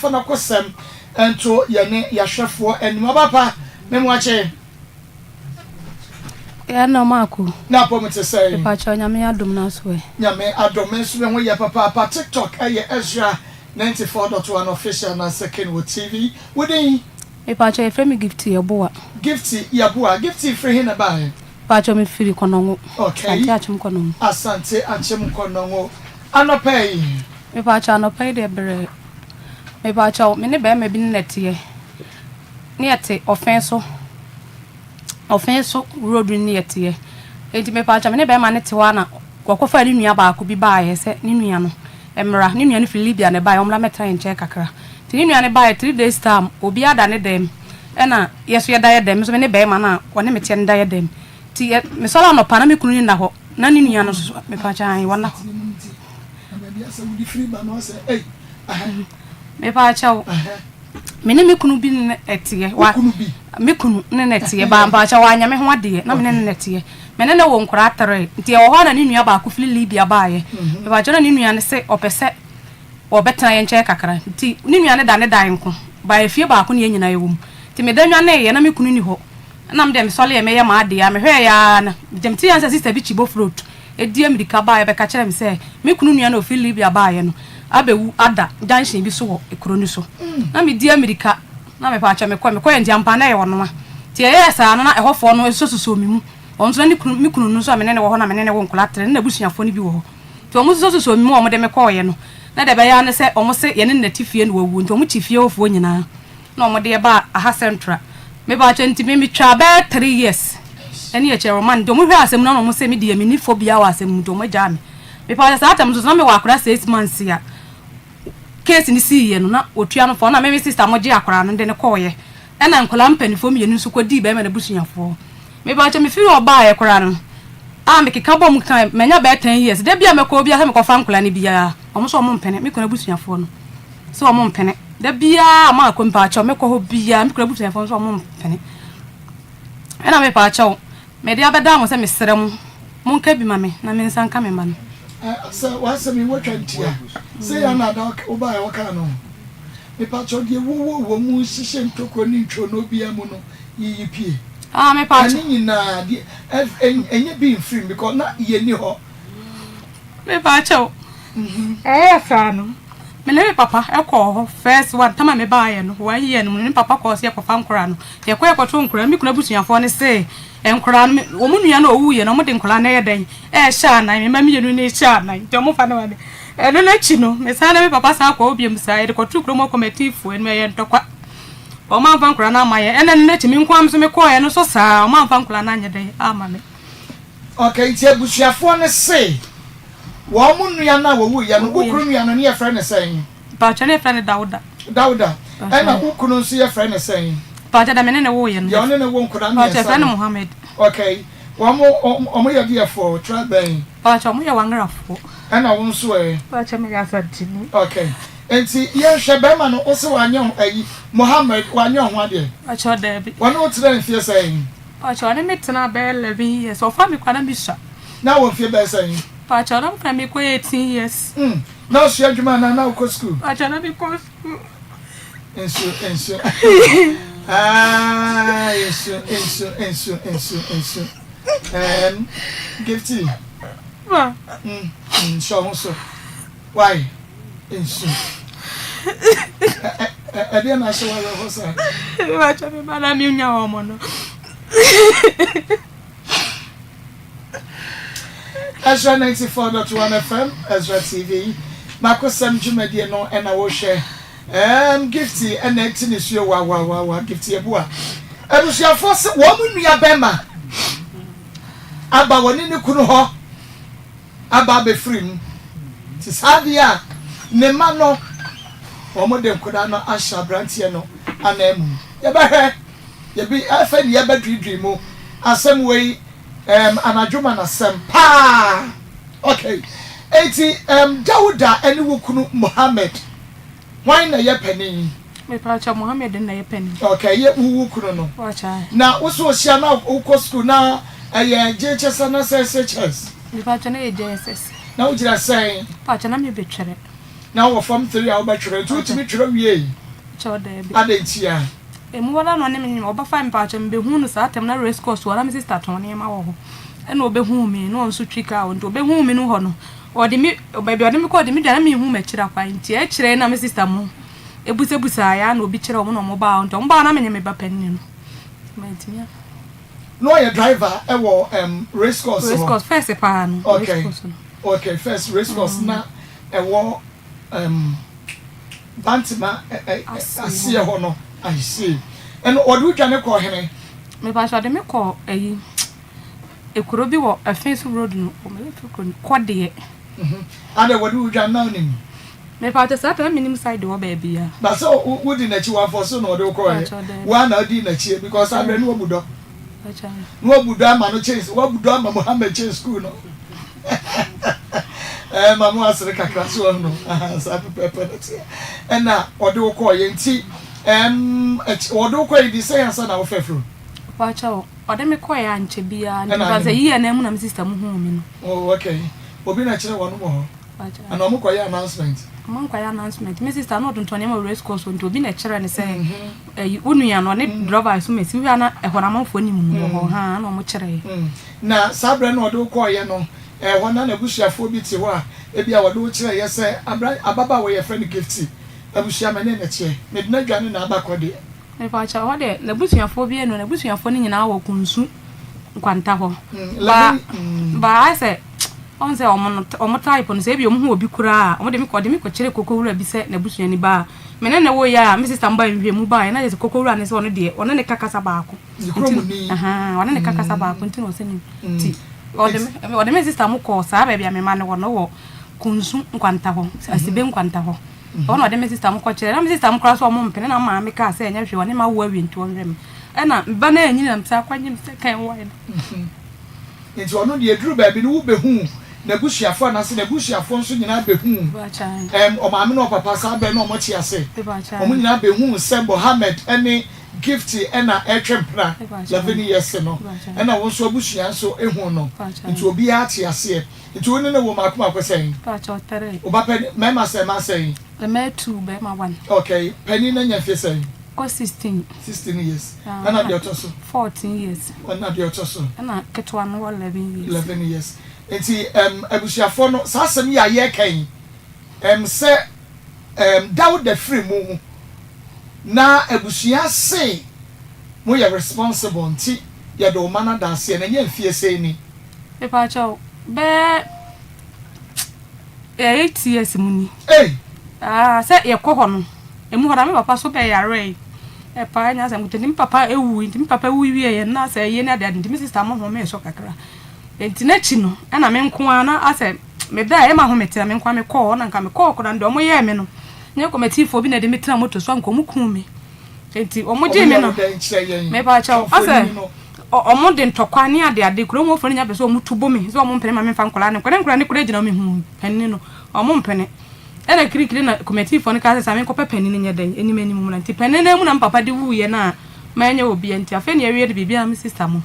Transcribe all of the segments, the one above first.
Fa n'akosɛm nto yɛne yɛahwɛfoɔ anim. Ɔba pa, me moakye. Yɛ na ɔmo ako. Na apɔm te sɛn? Mepakyɛw Nyame adom na so ɛ? Nyame adom me nso me ho yɛ papaapa TikTok ɛyɛ Ezra 94.1 official na Sekin wɔ TV. Wo din? Mepakyɛw yɛfrɛ me Gifty Yeboah. Gifty Yeboah, Gifty firi he na ɛbaeɛ? Mepakyɛw me firi Kɔnɔngo. Okay. Asante Akyem Kɔnɔngo. Asante Akyem Kɔnɔngo. Anɔpa yi? Mepakyɛw anɔpa yi deɛ brɛɛ. Mepakyɛw me ne bɛɛma bi ne na ɛteɛ. Ne yɛte ɔfɛn so. Ɔfee so road no ne yɛteɛ. Enti mepaakyɛw me ne bɛɛma no te hɔ ara na wɔkɔfaa ne nua baako bi baeɛ sɛ ne nua no mmra. Ne nua no firi Libya na ɛbaeɛ, ɔmmra mmɛtena yɛn nkyɛn kakra. Nti ne nua no baeɛ, 3 days time obiara da ne dɛm ɛna yɛ nso yɛda yɛ dɛm. Me nso me ne bɛɛma no a ɔne me teɛ no da yɛ dɛm. Nti yɛ mesɔre anɔpa na me kunu no nna hɔ na ne nua no nso mepaakyɛw ae wɔnna hɔ. Mepaakyɛw. Me ne me kunu bi ne ɛteɛ. Wa me kunu ne ne teɛ. Ba mpakyɛ wanyɛ me ho adeɛ na me ne ne teɛ. Me ne ne wɔ nkwadaa tere. Nti ɛwɔ hɔ na ne nua baako firi Libya baeɛ. Mpakyɛ na ne nua no se ɔpɛ sɛ ɔbɛtena yɛn nkyɛn kakra. Nti ne nua no da ne dan nko. Ba efie baako ne yɛn nyinaa yɛwɔ mu. Nti meda nwaneeɛ na me kunu ni hɔ. Ɛna me deɛ mesɔreeɛ meyɛ m'adeɛ a mehwɛeɛ ara na meteeɛ sɛ sister bi kyi bofrot. Edi amirika baeɛ bɛka kyerɛɛ me sɛ me kunu nua no a ɔfiri Libya baeɛ no abɛwu ada junction bi so wɔ kuro no so. Na medi amirika na mepaakyɛ mekɔe, mekɔeɛ nti ampa na ɛyɛ ɔno a. Nti ɛyɛɛ saa no na ɛhɔfoɔ no nso sosɔɔ me mu. Wɔn nso na ne kunu, me kunu no nso a me ne no wɔ hɔ na me ne no wɔ nkwadaa tere ne n'abusuafoɔ no bi wɔ hɔ. Nti wɔn nso sosɔɔ me mu a wɔde me kɔeɛ no, na deɛ ɛbɛyɛ ara ne sɛ wɔn se yɛne no na ɛte fie na wawuo nti wɔkyi fie hɔfoɔ nyinaa. na ɔmo de baa aha central mepakyɛ nti me metwaa bɛyɛ 3 years ɛne akyire remand nti ɔmo hwɛɛ asɛm no na ɔmo se me deɛ menni fɔ biaa wɔ asɛm mu nti ɔmo agyaa me mepakyɛ saa tam nso so na mewɔ akora 6 months a case no siiɛ no na ɔtua no fɔ na me me sister mo gye akora no de no kɔɔyɛ ɛna nkwadaa mpanimfoɔ mmienu nso kɔdii bɛrima no abusuafoɔ mepakyɛ mefiri hɔ baeɛ koraa no a mekeka bɔ mu kan manya bɛyɛ 10 years da bi a mɛkɔ obiara sɛ mekɔfa nkwadaa no biara ɔmo nso ɔmo mpene me kunu abusuafoɔ no sɛ ɔmo mpene. Da biara maakɔ mpaakyɛw mekɔ hɔ biara me kunu abusuafoɔ nso ɔmo mpene. Ɛna mepaakyɛw mede abɛda mo sɛ mesrɛ mo monka bi ma me na me nsa nka me mma no. Sɛ w'asɛm yi wotwa ntia sɛ yɛ na ada wobaeɛ wɔkaa no ho. Mepaakyɛw deɛ wowɔ wɔ mu hyehyɛ ntokuro ne ntwonoo biara mu no yiyi pie. Ah mepaakyɛw. Ɛne nyinaa deɛ ɛnyɛ bi mfiri mu because na yɛnni hɔ. Mepaakyɛw ɛyɛɛ saa no me ne me papa kɔɔ hɔ first one time a mebaeɛ no one year no mu ne papa kɔɔ sɛ yɛkɔfa nkwadaa no yɛkɔ yɛkɔto nkwadaa no me kunu abusuafoɔ no se nkwadaa no wɔn nua no ɔwuiɛ no wɔn de nkwadaa no ɛyɛ dɛn ɛrehyɛ anan me mma mmienu no rehyɛ anan nti wɔn fa no ma me ɛno n'akyi no mesan ne me papa san kɔ hɔ biom saa yɛde kɔto kurom hɔ kɔmɛtifoɔ anim ɛyɛ ntɔkwa wɔn amfa nkwadaa no ama yɛn ɛna no n'akyi me nko ara nso mekɔɔɛ no so saa wɔn amfa nkwadaa no anyɛ dɛn ama me. Okay, nti abusuafoɔ no se wɔn mo nua no a wɔwuiɛ no, wo kunu nua no ne yɛfrɛ no sɛn? Mpakyɛ ne yɛfrɛ no Dawuda. Dawuda, ɛna wo kunu nso yɛfrɛ no sɛn? Mpakyɛ dɛ me ne ne woeɛ no. Deɛ ɔne ne wo nkwadaa mmiɛnsa no. Mpakyɛ yɛfrɛ no Mohammed. Okay, wɔn mo wɔn yɛ deɛfoɔ, tribe bɛn? Mpakyɛ wɔn yɛ Wangerafoɔ. Ɛna wo nso ɛ? Mpakyɛ meyɛ Asanteni. Okay, nti yɛnhwɛ bɛrima no, wo se wanyɛ ho ayi, Mohammed wanyɛ ho adeɛ? Mpakyɛ daabi. Wɔne wo tenaa mfie sɛn? Mpakyɛw ɔne me tenaa bɛyɛ 11 years ɔfaa me koraa na me sua. Na wɔ mfie bɛyɛ sɛn? Mpakyɛw na mekora mekɔ 18 years. Mm na osua adwuma anaa na wokɔ school? Mpakyɛw na mekɔ school. Nsu nsu aah nsu nsu nsu nsu nsu ɛɛm Gifty. Ma. Mm mm hyɛ wo ho so why nsu ɛdeɛ na ahyɛ wo awerɛhoɔ saa? Mpakyɛw me ba na me nya wɔn no. Ezra 94.1 FM, Ezra TV, Makosɛm dwumadie no ɛna wohwɛ. Gifty ɛna ɛte ne suo wawawawa Gifty Abua. Abusuafoɔ se wɔn mu nua bɛma aba wɔne ne kunu hɔ aba abɛfiri mu. Te saa deɛ a ne mma no wɔn de nkwadaa no ahyɛ aberanteɛ no ananmu. Yɛbɛhwɛ. Yɛbi afei ne yɛbɛdwidwi mu asɛm wei anadwo ma n'asɛm paa. Okay, enti Dawuda ne wo kunu Mohammed, hwan na ɛyɛ panin? Mepakyɛ Mohammed na ɛyɛ panin. Okay, yɛ wo wo kunu no. Pakyɛ. Na wo so ohyia na wokɔ sukuu na ɛyɛ JHS anaasɛ SHS? Mepakyɛ na ɛyɛ JSS. Na wogyina sɛn? Pakyɛ na mebɛtwerɛ. Na wɔ form 3 a wobɛtwerɛ, nti wotumi twerɛ wiei? Kyɛw daabi. Adɛn ntia? Emu hɔ na na ɔne me nyem, ɔbɛfaa me mpakyɛw mebehuu no saa tɛm na race course hɔ na me sister tɔn nneɛma wɔ hɔ ɛna ɔbehuu me na ɔno nso twi car nti ɔbehuu me no hɔ no ɔde me baabi a ɔde me kɔ ɔde me dwa na menhu m'akyiri akwan nti akyire na me sister mo ebusabusaa ya na obi kyerɛ wɔn na wɔn baa hɔ nti wɔn baa hɔ na menye me ba panyin no mantumi a. Na ɔyɛ driver ɛwɔ um, race course hɔ. Race course first paa no. Okay. Race course no. Okay, first race course mm. na ɛwɔ um, Bantama aseɛ hɔ no. I see. Ɛno ɔde wo dwane kɔɔ hene? Mepakyɛ ɔde me kɔɔ ayi ekuro bi wɔ Ɛfeso road no Kɔdeɛ. Adɛ wɔde wo dwane na wonim? Mepakyɛ saa ta na menim side hɔ baabi a. Ba sɛ wodi n'akyi wamfɔ so na ɔde wo kɔɔɛ? Woa na wodii n'akyi because saa berɛ no wabu dɔ. Na wabu dɔ ama no kyɛn wabu dɔ ama Muhammad kyɛn school no. Ɛɛ ma mo asere kakra so ɔno no saa pɛpɛɛpɛ na teɛ ɛna ɔde wo kɔɔ yɛ nti ɛm ɔde wo kɔɔ yɛ di sɛ ansa na wofɛ firi. Ɔpakyɛw ɔde me kɔɔ yɛ ankyɛ biara nti ba sɛ yiyɛ na mu na me sister mu huu me no. Oh okay obi na kyerɛ wɔn wɔ hɔ ana ɔmo kɔ yɛ announcement. Ɔmo nkɔ yɛ announcement me sister na ɔtontɔn nneɛma wɔ race course nti obi na kyerɛ ne sɛ ɛyi wo nua no ɔne driver so mesi hwɛ ana ɛhɔ na amanfoɔ nim no wɔ hɔ ha na ɔmo kyerɛ yɛ. Na saa berɛ no a ɔde wo kɔeɛ no, ɛhɔ na n'abusuafoɔ bi te hɔ a ebia wɔde wo kyerɛeɛ sɛ abra ababaawa yi yɛfrɛ no Gifty. Abusua me ne no teɛ. Mede no adwane na aba kɔ deɛ. Mepakyɛw, ɛhɔ deɛ n'abusuafoɔ biara nni hɔ. N'abusuafoɔ no nyinaa wɔ Kunsu nkwanta hɔ. Ba ba ayɛ sɛ ɔhu sɛ wɔn no wɔn type no sɛ ebi wɔn hu obi koraa a wɔn de me kɔ ɔde me kɔkyerɛ kokowura bi sɛ n'abusuani ba a me ne no woeɛ a me sister mba nhwehwɛmu baeɛ na kyerɛ sɛ kokowura no sɛ ɔno deɛ ɔne no ka kasa baako. Ne kurom ni. Ɔne ne ka kasa baako nti na ɔsɛ nim. Nti ɔde me ɔde me sista mo kɔɔ saa baabi a me ma no wɔ no wɔ Kunsu nkwanta hɔ, Asibe nkwanta hɔ. Ɛhɔ na ɔde me sista mo kɔkyerɛ. Na me sista mo koraa so ɔmo mpene na maame kaa sɛ ɛnyɛ hwee ɔne ma wo awie nti ɔnhwɛ me. Ɛna me ba no anyini na me sɛ akɔgye me second wife. Nti ɔno deɛ ɛduru baabi no wobɛhu n'abusuafoɔ anaasɛ n'abusuafoɔ nso nyinaa bɛhu ɛm ɔmaame ne ɔpapa saa berɛ no ɔmo te ase ɔmo nyinaa bɛhu sɛ Mohammed ne Gifty na ɛretwe mpena Lavini Yesse no ɛna wo nso abusua nso hu no nti obiara te aseɛ nti wo ne no wɔ mako mako sɛn? Wo ba panin mmarima sɛn mmaa sɛn? Mmaa two barima one. Okay panin no anya mfie sɛn? Ɔkɔ 16. 16 years ɛna deɛ ɔtɔ so? 14 years. Ɛna deɛ ɔtɔ so? Ɛna ketewa no wɔ 11 years. 11 years nti ɛm abusuafoɔ no saa asɛm yi a yɛreka yi ɛm sɛ Erm Dawda firi mu na abusua se mo yɛ responsible nti yɛde wo ma no ada aseɛ na ɛnyɛ mfie sei ni. Mepakyɛw, bɛyɛ 8 years mu ni. Ei! Ah, sɛ yɛkɔ hɔ no, emu hɔ na me papa so bɛyaree. Ɛpaa nyɛ asɛm ketewa nti me papa wui, nti me papa wu wieeɛ no na asɛ ayie ne adeade nti me sister mo homee so kakra. Nti n'akyi no, ɛna me nko ara na asɛ Me da a ɛyɛ m'ahomete na me nkoa me kɔɔ hɔ na nka me kɔɔ koraa no deɛ wɔn yɛɛ me no nyɛ kɔmɛtiifoɔ bi na ɛde me tena moto so a nka wɔn kum me nti wɔn gyee me no mepa kyɛw asɛ wɔn de ntɔkwa ne ade ade kurom hɔ fo no nya pɛ sɛ wɔn tu bo me sɛ wɔn mpene ma me nfa nkwadaa ne nkwadaa nkwadaa ne koraa gyina me hu panin no wɔn mpene ɛna kirikiri na kɔmɛtiifoɔ no kaa sɛ sɛ me nkɔpɛ panin no nyɛ dɛn anim anim mu na nti panin no mu na me papa de wuiɛ no a manyɛ obi nti afei na yɛwie de biribi a me sista mo.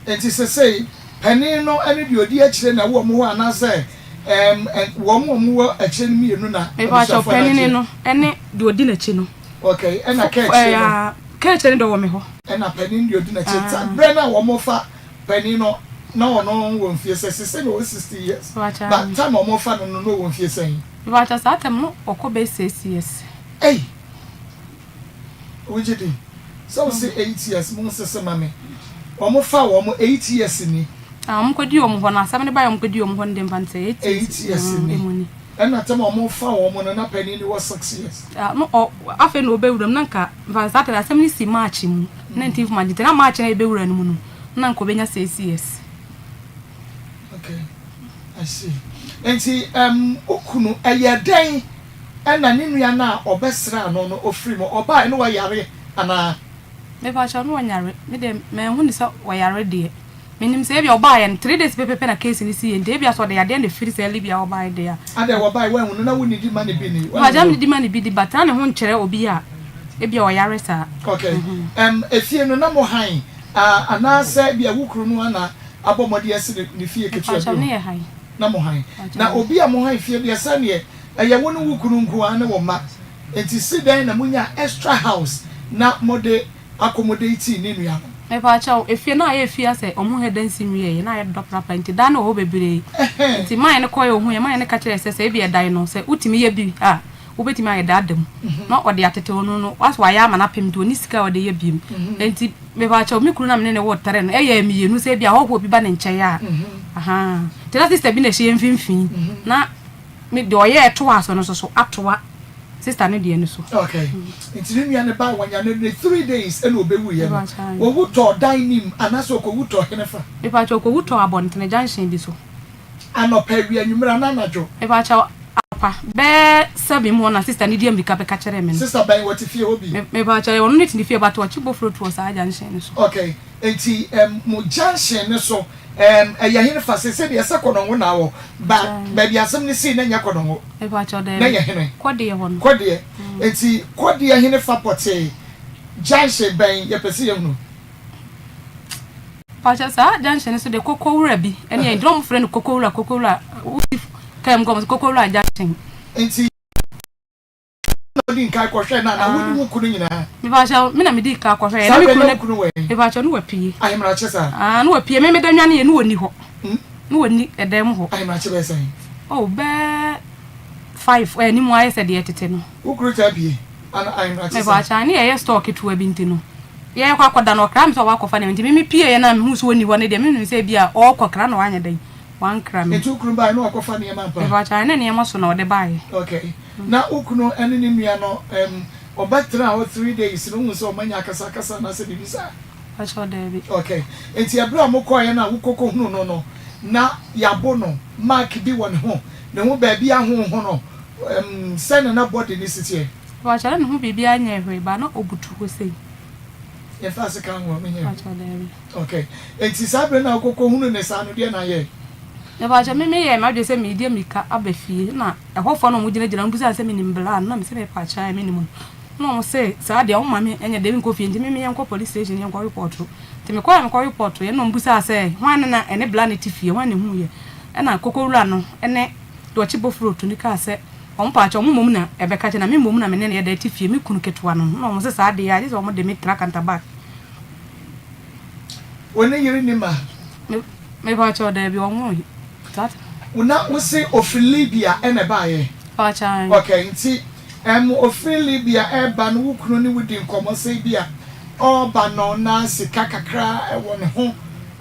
Enti sesei, panin no ne deɛ ɔdi akyire na ɛwɔ wɔn hɔ anaasɛ ɛɛm wɔn a wɔwɔ akyire no mmienu na Mepakyɛw, abusuafoɔ no panin agye? no ne deɛ ɔdi n'akyi no. Okay, ɛna ka akyire no? Ɛɛ, ka akyire no deɛ ɔwɔ me hɔ. Ɛna panin deɛ ɔdi n'akyi. Ta berɛ no a wɔfa panin no, na ɔno wɔ mfie sɛ? Sesei na ɔwɔ 60 years, Mepakyɛw, but time a wɔfa no no, na ɔwɔ mfie sɛn? Mepakyɛw, saa time no ɔkɔ bɛyɛ 6 years. Ei! Wogye di sɛ wose 8 years mo nsese ma me wɔn fa wɔn 8 years ni. Ah wɔn kɔ di wɔn hɔ no asɛm no baeɛ wɔn kɔ di wɔn hɔ no de mfa no sɛ 8 years 8 years ni emu ni. Ɛna tɛm a wɔn fa wɔn no na panin no wɔ 6 years. Ah no ɔ afei na ɔbɛwura mu na nka mfa no saa tɛm asɛm no si March mu 19th March nti na March na yɛbɛwura no mu no na nka ɔbɛnya 6 years. Okay I see nti ɛm wo kunu ɛyɛ dɛn Ɛna ne nua no a ɔbɛsraa no no ɔfiri mu, ɔbaeɛ no ɔyare anaa? Mepakyɛw no ɔnyare, me deɛ manhu no sɛ ɔyare deɛ, menim sɛ ebia ɔbaeɛ no 3 days pɛpɛpɛ na case no siiɛ nti ebia sɛ ɔde yadeɛ na ɛfiri saa Libya hɔ baeɛ deɛ a. Adɛn wɔbaeɛ woanhu no na wonnidi ma no bi ni? Mepakyɛw Woanhu na no? medidi ma no bi di but na ne ho nkyerɛ obi a ebia ɔyare saa. Ok, ɛm efie no na mo han a anaasɛ ebia wo kunu no ara na abɔ mmɔden asi ne ne fie ketewa bi Mepakyɛw hɔ? ne yɛ han. Na mo han. Na obi a mo han fie deɛ sɛdeɛ. Ɛyɛ wo ne wo kunu nko ara ne wo mma. Enti si dɛn na munyaa extra house na mode accommodate ne nua no? Mepaakyɛw, efie no ayɛ efie asɛ ɔmo hɛ dan si nwieɛ na ayɛ dodɔ prapra nti dan no wɔ hɔ bebree nti man no kɔɛ ohuiɛ man no ka kyerɛɛ sɛ sɛ ebia dan no sɛ wotumi yɛ bi a wobɛtumi ayɛ da ada mu na ɔde atete hɔ no no asɛ wayɛ ama no apem nti ɔnni sika a ɔde yɛ biom nti mepaakyɛw me kunu na mene ne wo tere no ɛyɛ mmienu sɛ ebia ahɔhoɔ bi ba ne nkyɛn a ahaa nti na sister bi na ɛhyɛ yɛn mfimfini na Me deɛ ɔyɛɛ toaa so no nso so atoa sister no deɛ no so. Okay nti ne nua no bae wanya no ne 3 days ɛna ɔbɛwuiɛ no wɔwu tɔɔ dan no mu anaasɛ ɔkɔwu tɔɔ henefa? Mepakyɛw ɔkɔwu tɔɔ abɔntene junction bi so. Anɔpa awia anwumerɛ anaa anadwo? Mepakyɛw anɔpa bɛɛ 7 mu hɔ na sister no di amirika bɛka kyerɛɛ me no. Sister bɛn wɔte fie hɔ bi? Mepakyɛw ɔno ne te ne fie but ɔkye bofrot wɔ saa junction no so. Okay Nti ɛm mo junction no so ɛm ɛyɛ hene fa sese deɛ sɛ kɔnɔngo na awɔ ba baabi asɛm no sii na nyɛ kɔnɔngo na yɛ hene kɔdeɛ hɔ no kɔdeɛ nti kɔdeɛ hene fa pɔtee junction bɛn yɛ pɛ sɛ yɛ hunu. Pakyɛ saa junction no so deɛ koko wura bi ɛne yɛ nti na wɔn frɛ no koko wura koko wura wosi kaa mu kɔ wɔn sɛ koko wura junction. Nti. na odi nkan kɔhwɛɛ no anaa wo ne wo kunu nyinaa? Mepakyɛw, me na midii kan kɔhwɛɛ. Saa bere no na wo kunu wɔ he? Mepakyɛw, na wapue. Ahemakye saa? Ah, na wapue. Me meda nwaneeɛ, na ɔnni hɔ. Na ɔnni ɛdan mu hɔ. Ahemakye bɛyɛ sɛn? Oh, bɛyɛ five, anim ayɛ sɛ deɛ ɛtete no. Wo kunu taa pue ahemakye saa? Mepakyɛw, ne yɛyɛ store ketewa bi nti no, yɛrekɔ akɔda no, ɔkraa me sɛ ɔwɔ akɔfa nneɛma nti me mepieeɛ no a mehuu sɛ ɔnni hɔ no deɛ, menim sɛ ebia ɔrekɔkra na wanyɛ dɛn, wankra me. Nti wo kunu baeɛ na wakɔfa nneɛma ampa? Mepakyɛw, ɛne nneɛma so na ɔde baeɛ. Okay. Na wo kunu ne ne nua no ɛm ɔbɛtenaa hɔ 3 days no wohu sɛ ɔmo anya akasakasa anaasɛ biribi saa? Mpakyɛw daabi. Okay. Nti ɛberɛ a mokɔeɛ no a wokɔkɔhunuu no no na yɛabo no, mark bi wɔ ne ho, ne ho baabi ahonhono, ɛm sɛn na na body no si teɛ? Mpakyɛw na ne ho biribiara nyɛɛ hwee but na ɔbutu hɔ sei. Yɛmfa ase ka ho a menyɛ. Mpakyɛw daabi. Okay. Nti saa berɛ no a wokɔkɔhunuu no saa no deɛn na ayɛe? Mepakyɛw me meyɛɛ m'adwene sɛ meredi amirika aba fie na ɛhɔfoɔ no a wɔgyinagyina hɔ no bisaa me sɛ menim bla no na mese mepakyɛw ae menim no na wɔn se saa deɛ wɔn ma me ɛnyɛ dɛ menkɔ fie nti me yɛnkɔ police station yɛnkɔ report nti mekɔɛ a mekɔ report yɛ na wɔn bisaa sɛ hwan ne na ɛne bla no te fie hwan na ehu yɛ ɛna kokowura no ɛne deɛ ɔkye bofrot no kaa sɛ wɔn pakyɛw wɔn mmom na ɛbɛka kyɛ na me mmom na me ne no yɛ dɛ te fie me kunu ketewa no na wɔn se saa deɛ agye sɛ wɔn de me tena kantabak. Wo ne yere nni mma? Me mepakyɛw daabi ɔnwoe. That. Wo na wo se ofiri Libya ɛna ɛbaayɛ? Pakyɛ ae. Okay nti ɛm ofiri Libya ɛɛba no wo kunu ne wo di nkɔmɔ sɛ ebia ɔɔba no na sika kakra ɛwɔ ne ho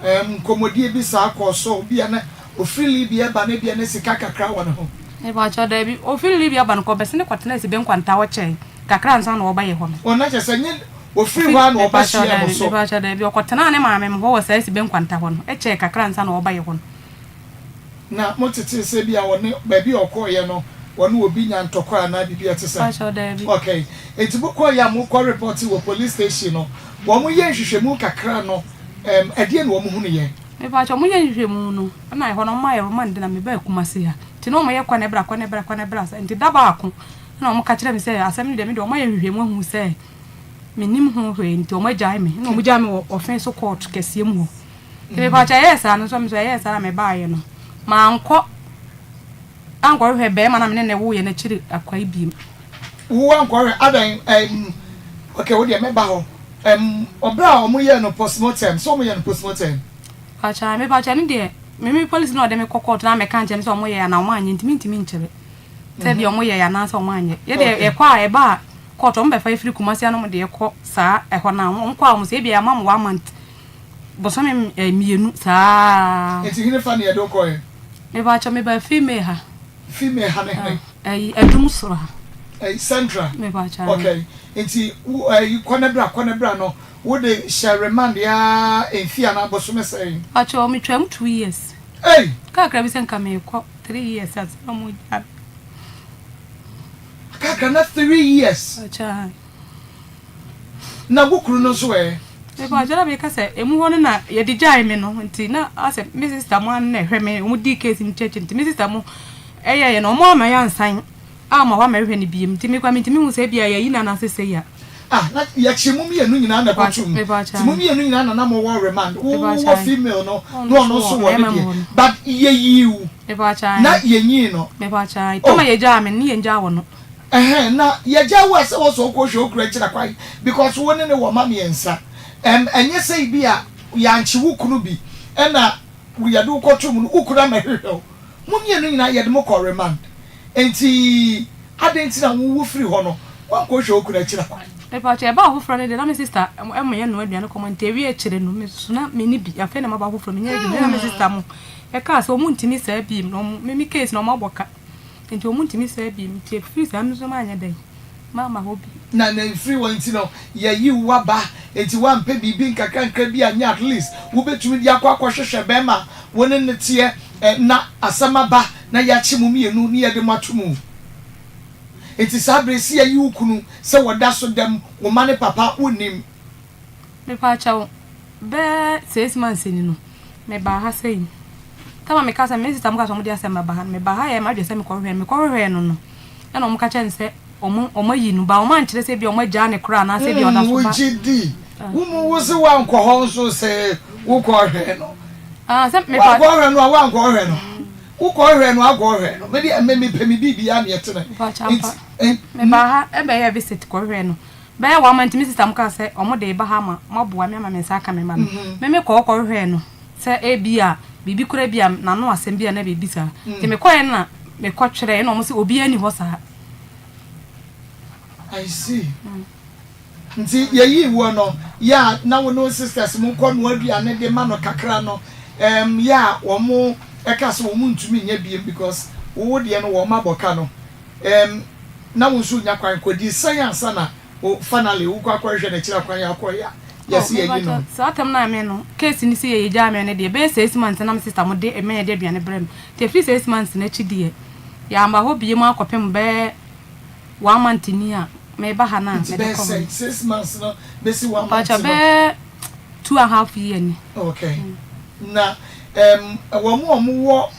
ɛm nkɔmɔdie bi saa kɔɔ so ebia na ofiri Libya ɛɛba no ebia na sika kakra wɔ ne ho. Mepakyɛw daabi ofiri Libya ba no kɔ ɔbɛsene kɔtenaa Sibe Nkwanta hɔ kyɛe kakra ansa na ɔɔba yɛ hɔ no. Oh na kyerɛ sɛ nye ofiri hɔ ara na ɔba hyiaa mo so. Mepakyɛw daabi ɔkɔtenaa ne maame mo hɔ wɔ saa Sibe Nkwanta hɔ no kyɛɛ kakra ansa na ɔɔba yɛ hɔ no. Na motetee sɛ ebia ɔne baabi a ɔkɔeɛ no ɔne obi nya ntɔkwa anaa biribi a ɛte saa? Mpakyɛw, daabi. Okay. Enti mokɔeɛ a mokɔ repɔtee wɔ police station no, wɔyɛɛ nhwehwɛmu kakra no, ɛm, ɛdeɛn na wɔhunuiɛ? Mepakyɛw, wɔyɛɛ nhwehwɛmu no, ɛna ɛhɔ no wɔmaa yɛ remand na mebaa Kumasi ha. Nti na wɔyɛ kɔ na ɛbra, kɔ na ɛbra, kɔ na ɛbra saa. Nti da baako na wɔka kyerɛɛ me sɛ asɛm no deɛ me deɛ wɔayɛ nhwehwɛmu ahu sɛ mennim ho hwee nti wɔagyae me. Ɛna wɔgyae me wɔ ɔfe so court kɛseɛ mu hɔ. Nti mepakyɛ ɛyɛɛ saa no nso me nso ɛyɛɛ saa na mebaeɛ no mankɔ ankɔhwehwɛ bɛrima na me ne no woeɛ no akyiri akwae biem. Wo ankɔhwɛ adɛn ɛm okay wo deɛ mɛba hɔ ɛm ɔbrɛ a wɔn yɛɛ no postmortem sɛ wɔn yɛ no postmortem. Pakyɛ mepakyɛ ɛno deɛ me me police na ɔde me kɔ court na mɛka nkyɛn sɛ wɔn yɛ anaa wɔn anyɛ ntumi ntumi nkyerɛ sɛ bi wɔn yɛ anaa sɛ wɔn anyɛ yɛ deɛ yɛkɔ a ɛba a court wɔn bɛfa efiri Kumasi anam deɛ kɔ saa ɛhɔ na wɔn kɔ a wɔn sɛ ebi ama mo one month. Bosome mmienu saa. Nti hene fa ne yɛde wo kɔɛ? Mepakyɛ meba female ha. Female ha ne hene? Ɛyi adum soro ha. Ɛyi central? Mepakyɛ. Okay nti wo ɛyi kɔ ne bra kɔ ne bra no wo de hyɛ remand aa mfie anaa bosome sɛn? Pakyɛ metwa mu 2 years. Ei! Kakra bi sɛ nka mekɔ 3 years ansa na ɔmo gyaa me. Kakra na 3 years? Pakyɛ. Na wo kunu no nso ɛ? Mepakyɛ na meka sɛ emu hɔ no na yɛde gyae me no nti na asɛ me sister mo ano na ɛhwɛ me wɔn di case no kyɛkyɛ nti me sister mo ɛyɛ yɛ no wɔn ama yɛ ansan ama wɔn amɛhwɛ no biem nti mekɔ mentumi hu sɛ ebia yɛyi na anaasɛ sɛ ya. Ah na yɛkye mo mmienu nyinaa na ɛkɔto mu nti mo mmienu nyinaa na na mo wɔ remand wo wɔ female no na ɔno nso wɔ ne deɛ but yɛyii wo. Na yɛnyii no. Mepaakyɛw, tama yɛgyaa me no, ne yɛngyaa wɔ no. Ɛhɛn, na yɛgyaa wo a sɛ wɔ sɛ wokɔ hwɛ wo kunu akyira kwan because wo ne no wɔ mma miɛnsa. Ɛm, ɛnyɛ sɛ bi a yɛankye wo kunu bi ɛna yɛde wo kɔto mu no, wo kunu ammɛhwehwɛ wo. Mo mmienu nyinaa yɛde mo kɔ remand. Enti adɛn nti na wo wo firi hɔ no woankɔhwɛ wo kunu akyira kwan? Mepakyɛ ɛbaa foforɔ no deɛ na me sister ɛmo yɛ noa aduane kɔma nti ɛwie akyire no me so na menni bi afei na maba foforɔ menyɛ adwuma na me sister mo ɛkaa sɛ ɔmo ntumi saa biem na ɔmo me me case na ɔmo abɔ ka nti ɔmo ntumi saa biem nti ɛfiri saa me nso manyɛ dɛn mamma hɔ bio. Na na ɛfiri hɔ nti no yɛyi wo aba nti woampɛ biribi nkakrankra bi anyɛ at least wobɛtumi de akɔ akɔhwehwɛ bɛrima a wo ne no teɛ na asɛm aba na yɛakye mo mmienu ne yɛde mo ato mu. Enti saa bere sɛ yɛyi wo kunu sɛ wɔda so dam wo mma ne papa wonnim. Mepaakyɛw, bɛɛ 6 months ni no, mebaa ha sei. Tam a mekaa sɛ me sister mo kaa sɛ ɔmo de asɛm bɛba ha no, mebaa ha yɛɛ m'adwene sɛ mekɔhwehwɛ no. Mekɔhwehwɛɛ no no, ɛna ɔmo ka kyerɛɛ no sɛ ɔmo ɔmo ayi no, but ɔmo ankyerɛ sɛ ebia ɔmo agyaa no koraa anaasɛ ebia ɔda so ba. Wogye di? Wo mu wo se woankɔ hɔ nso sɛ wokɔhwɛɛ no. Ah, sɛ mepa. Woankɔhwɛ no a woankɔhwɛ no. Wokɔhwɛ no akɔhwɛ no. Me deɛ me mepɛ me biribiara neɛ tene. Mpakyɛ ampa. Mebaa ha ɛbɛyɛɛ visit kɔhwɛɛ no. Bɛyɛ one month me sister mo kaa sɛ ɔmo de ba ha ama mo aboa me ama me nsa aka me mma no. Me me kɔɔ kɔhwɛɛ no sɛ ebia biribi koraa bi a n'ano asɛm bi a na biribi saa. Nti me kɔɛ no na me kɔ twerɛɛ na ɔmo se obiara nni hɔ saa. I see. Nti yɛyii woɔ no, yɛ a na wo ne wo sisters mo kɔ noa aduane de ma no kakra no, ɛɛm yɛ a wɔn ɛka sɛ wɔn ntumi nyɛ biem because wo wo deɛ no wɔn abɔ ka no, ɛɛm na wo nso wonya kwan kɔ di sɛn ansa na wo finally wokɔ akɔhwehwɛ no akyiri akwan akɔ yɛ a Oh, yɛse me yɛyi pakyɛ, no. saa tam no a me no, case no si yɛ yɛgyaa me no deɛ, ɛbɛyɛ six months na me sister mo de me de aduane brɛ me, nti ɛfiri six months no akyi deɛ, yɛamba hɔ biem akɔpem bɛyɛ one month ni a meba ha no a Nti mede bɛyɛ kɔ hɔ sɛn? no. 6 months no bɛsi one month Mpakyɛ no? bɛyɛ 2½ year ni. Okay. Na um, wɔn a wɔwɔ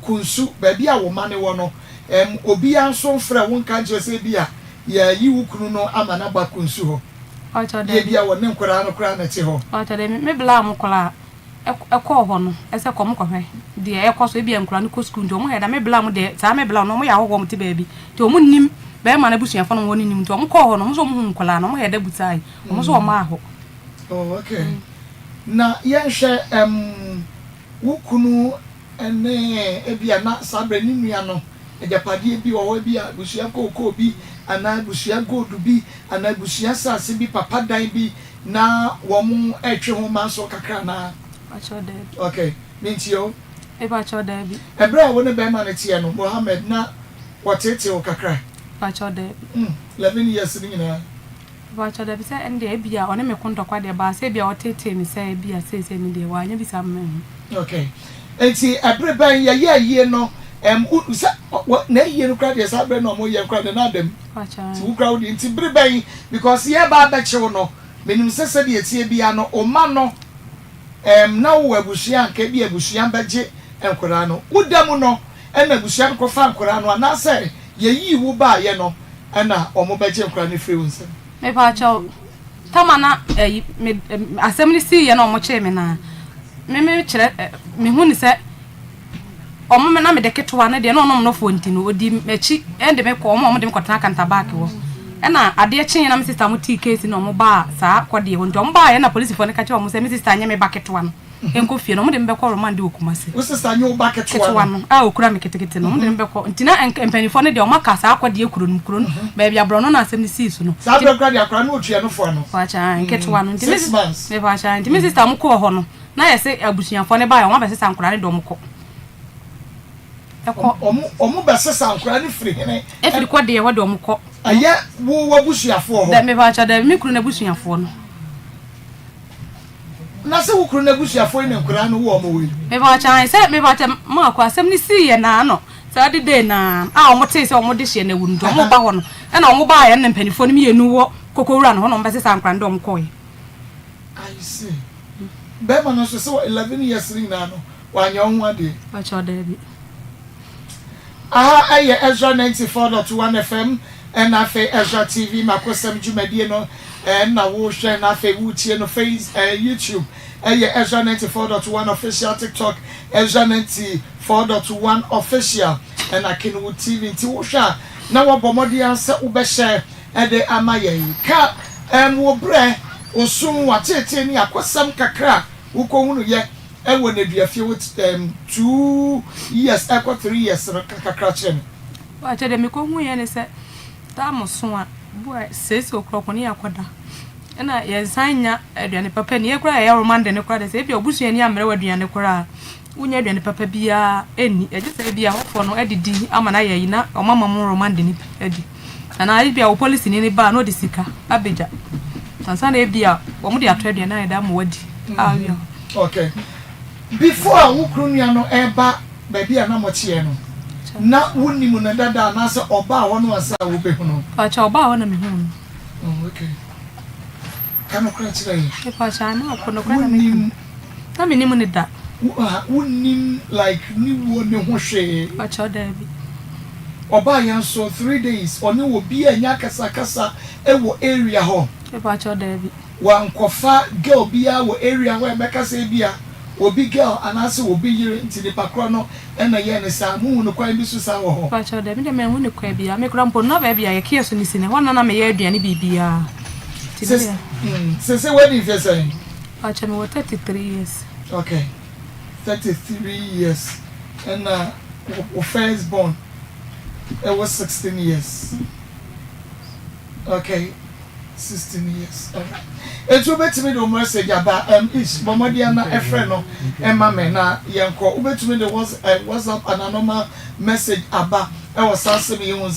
Kunsu, baabi a wo mma no wɔ no, um, obiara nso mfrɛ wo nka nkyerɛ sɛ ebia yɛayi wo kunu no ama no aba Kunsu hɔ? Mpakyɛ Deɛ daabi. ebia wɔne nkwadaa no koraa na ɛte hɔ. Mpakyɛ daabi, me bla mo koraa ɛkɔɔ hɔ no ɛsɛ kɔ ɔmo kɔhwɛ deɛ ɛkɔ so ebia nkwadaa no kɔ sukuu nti ɔmo hwɛ da me bla mo deɛ saa me bla no ɔmo yɛ ahɔhoɔ ɔmo te baabi nti ɔmo nnim bɛrima no abusuafoɔ no wɔn nim nti ɔmo kɔɔ hɔ no ɔmo nso ɔmo hu nkwadaa no ɔmo hwɛ da busae ɔmo nso ɔmo ahɔ. Oh, okay. Na yɛnhwɛ um, wo kunu ne ebia na saa berɛ ne nua no agyapadeɛ bi wɔ hɔ, ebia abusua kookoo bi anaa abusua gold bi anaa abusua asase bi, papa dan bi na wɔn retwe ho manso kakra anaa? Mepakyɛw daabi. Okay, mentie o. Mepakyɛw daabi. Ɛberɛ a wo ne bɛrima no teɛ no, Mohammed, na wɔteetee wo kakra? Mepakyɛw daabi. 11 years no nyinaa? Mepakyɛw daabi, sɛ ɛndeɛ ebia ɔne me ko ntɔkwa deɛ baa sɛ ebia ɔteetee me sɛ ebia seesei me deɛ wanyɛ bi saa amma manhu. Okay. Nti ɛbere bɛn yɛyɛ ayie no, ɛm, wo, sɛ, wɔ, n'ayie no koraa deɛ saa berɛ na wɔyɛ koraa deɛ na ada mu. Mepakyɛw Nti wo koraa wo deɛ, nti bere bɛn, because yɛreba abɛkye wo no, menim sɛ sɛdeɛ ɛteɛ biara no, wo mma no, ɛm, na wowɔ abusua a anka ebia abusua bɛgye nkwadaa no. Wo da mu no ɛna abusua no kɔfa nkwadaa no anaasɛ yɛyii wo baeɛ no ɛna wɔbɛgye nkwadaa no firi wo nsam? Mepaakyɛw, tama na ɛyi me asɛm no sii yɛ na wɔn kyee me na me me kyerɛ me hu ne sɛ wɔn me na me de ketewa no deɛ na ɔnom nɔfoɔ nti no odi m'akyi ɛde me kɔ wɔn a wɔn de me kɔtena kantabaaki hɔ ɛna adeɛ kyeeɛ na me sista mo tii case na wɔn baa saa kɔdeɛ hɔ nti wɔn baa yɛ na polisifoɔ no ka kyerɛ wɔn sɛ me sista nyɛ me ba ketewa no nkɔ fie no wɔn de me bɛkɔ remand wɔ Kumasi. Wo sista nye wo ba ketewa no. A okura me ketekete no wɔn de me bɛkɔ nti na mpanimfoɔ no deɛ wɔn aka saa akɔdeɛ kuro no kuro no baabi aborɔ no na asɛm no sii so no. Saa abirɛ kura deɛ akora no otua no fo ano. Paakyɛ nketewa no nti me 6 months. Paakyɛ nti me sista mo kɔɔ hɔ no na yɛ sɛ abusuafoɔ no baeɛ wɔn abɛsesa nkora no de wɔn kɔ. Ɛkɔ. Wɔn bɛsesa nkora no firi hene. Efiri kɔ deɛ hɔ de wɔn kɔ. Ɛyɛ wo w'abusuafoɔ hɔ. Dɛ mepaakyɛ dɛ me kunu n'abusuafoɔ no. Na sɛ wo kunu n'abusuafoɔ yi na nkwadaa no wo wɔn wɔ yi. Mepaakyɛ ae sɛ mepaakyɛ maako asɛm no sii yɛ naa no saa de day naa a wɔn tee sɛ wɔn de hyeɛ no awu no nti wɔn ba hɔ no ɛna wɔn baa yɛ no na mpanimfoɔ no mmienu wɔ kokowura no hɔ na wɔn bɛsesa nkwadaa no de wɔn kɔɛ. I see. Bɛrima no nso sɛ wɔ 11 years no nyinaa no wanyɛ wo ho adeɛ. Mpakyɛw daabi. Aha ɛyɛ Ezra 94.1 FM. Ɛna afei Ezra TV Makosɛm dwumadie no ɛna wohwɛ na afei wotie no face YouTube ɛyɛ Ezra 94.1 Official, TikTok Ezra 94.1 Official ɛna Kenwood TV. Nti wohwɛ a na wabɔ mmɔden ara sɛ wobɛhyɛ ɛde ama yɛn. Ka ɛm wo brɛ, osu, w'ateetee ne akosɛm kakra a wokɔhunu yɛ ɛwɔ nneduafie wo ɛm 2 years ɛkɔ 3 years no, ka kakra kyerɛ me. Wakyɛ deɛ mekɔhu yɛ ne sɛ tam so a bu a seesei okurɔko ne yɛakɔda ɛna yɛnsan nya aduane papa ni. Yɛ koraa yɛyɛ romande ne koraa de sɛ ebi a obusuani ammerɛ wɔ aduane koraa, wonya aduane papa biara ɛnni, ɛgye sɛ ebi ahɔfoɔ no adidi ama no ayɛ yi na ɔma ma mo romande ne bi adi, anaa ebi a wo polisini ne ba a na ɔde sika abɛgya ansa na ebi a wɔn de atɔ aduane ayɛ de ama wadi a awia. Okay, before a wo kunu nua no ɛba baabi a na moteɛ no, na wonim no dada anaasɛ ɔbaa hɔ no ansa a wobɛhu no? Pakyɛ, ɔbaa hɔ na mehu no. Oh, okay, ka nokorɛ kyerɛ yɛ. Pakyɛ, ana ɔkɔ nokorɛ na meka. Wonim? Na menim ne da. Wonim like ne wuo ne ho hwee? Pakyɛ, daabi. Ɔbaa yɛn so 3 days, ɔne obi a nya akasakasa ɛwɔ area hɔ? Pakyɛ, daabi. Wankɔfa girl biara wɔ area hɔ a ɛbɛka sɛ bi a obi girl anaasɛ obi yere nti nipa korɔ no ɛna yɛ ne saa, muhu no kwan bi so saa wɔ hɔ? Pakyɛ, daabi deɛ, manhu ne kwan biara. Me koraa mpo na baabi a yɛkeɛ so ne si no hɔ na na meyɛ aduane biribiara nti me deɛ. Sese wadi mfe sɛn? Pakyɛ, mewɔ 33 years. Okay, 33 years, ɛna wo first born ɛwɔ 16 years. Okay, 16 years, alright. Etu wobɛtumi de wo message aba ish bɔ mmɔden ana ɛfrɛ no ɛma me na yɛnkɔ. Wobɛtumi de WhatsApp ana normal message aba ɛwɔ saa asɛm yi ho: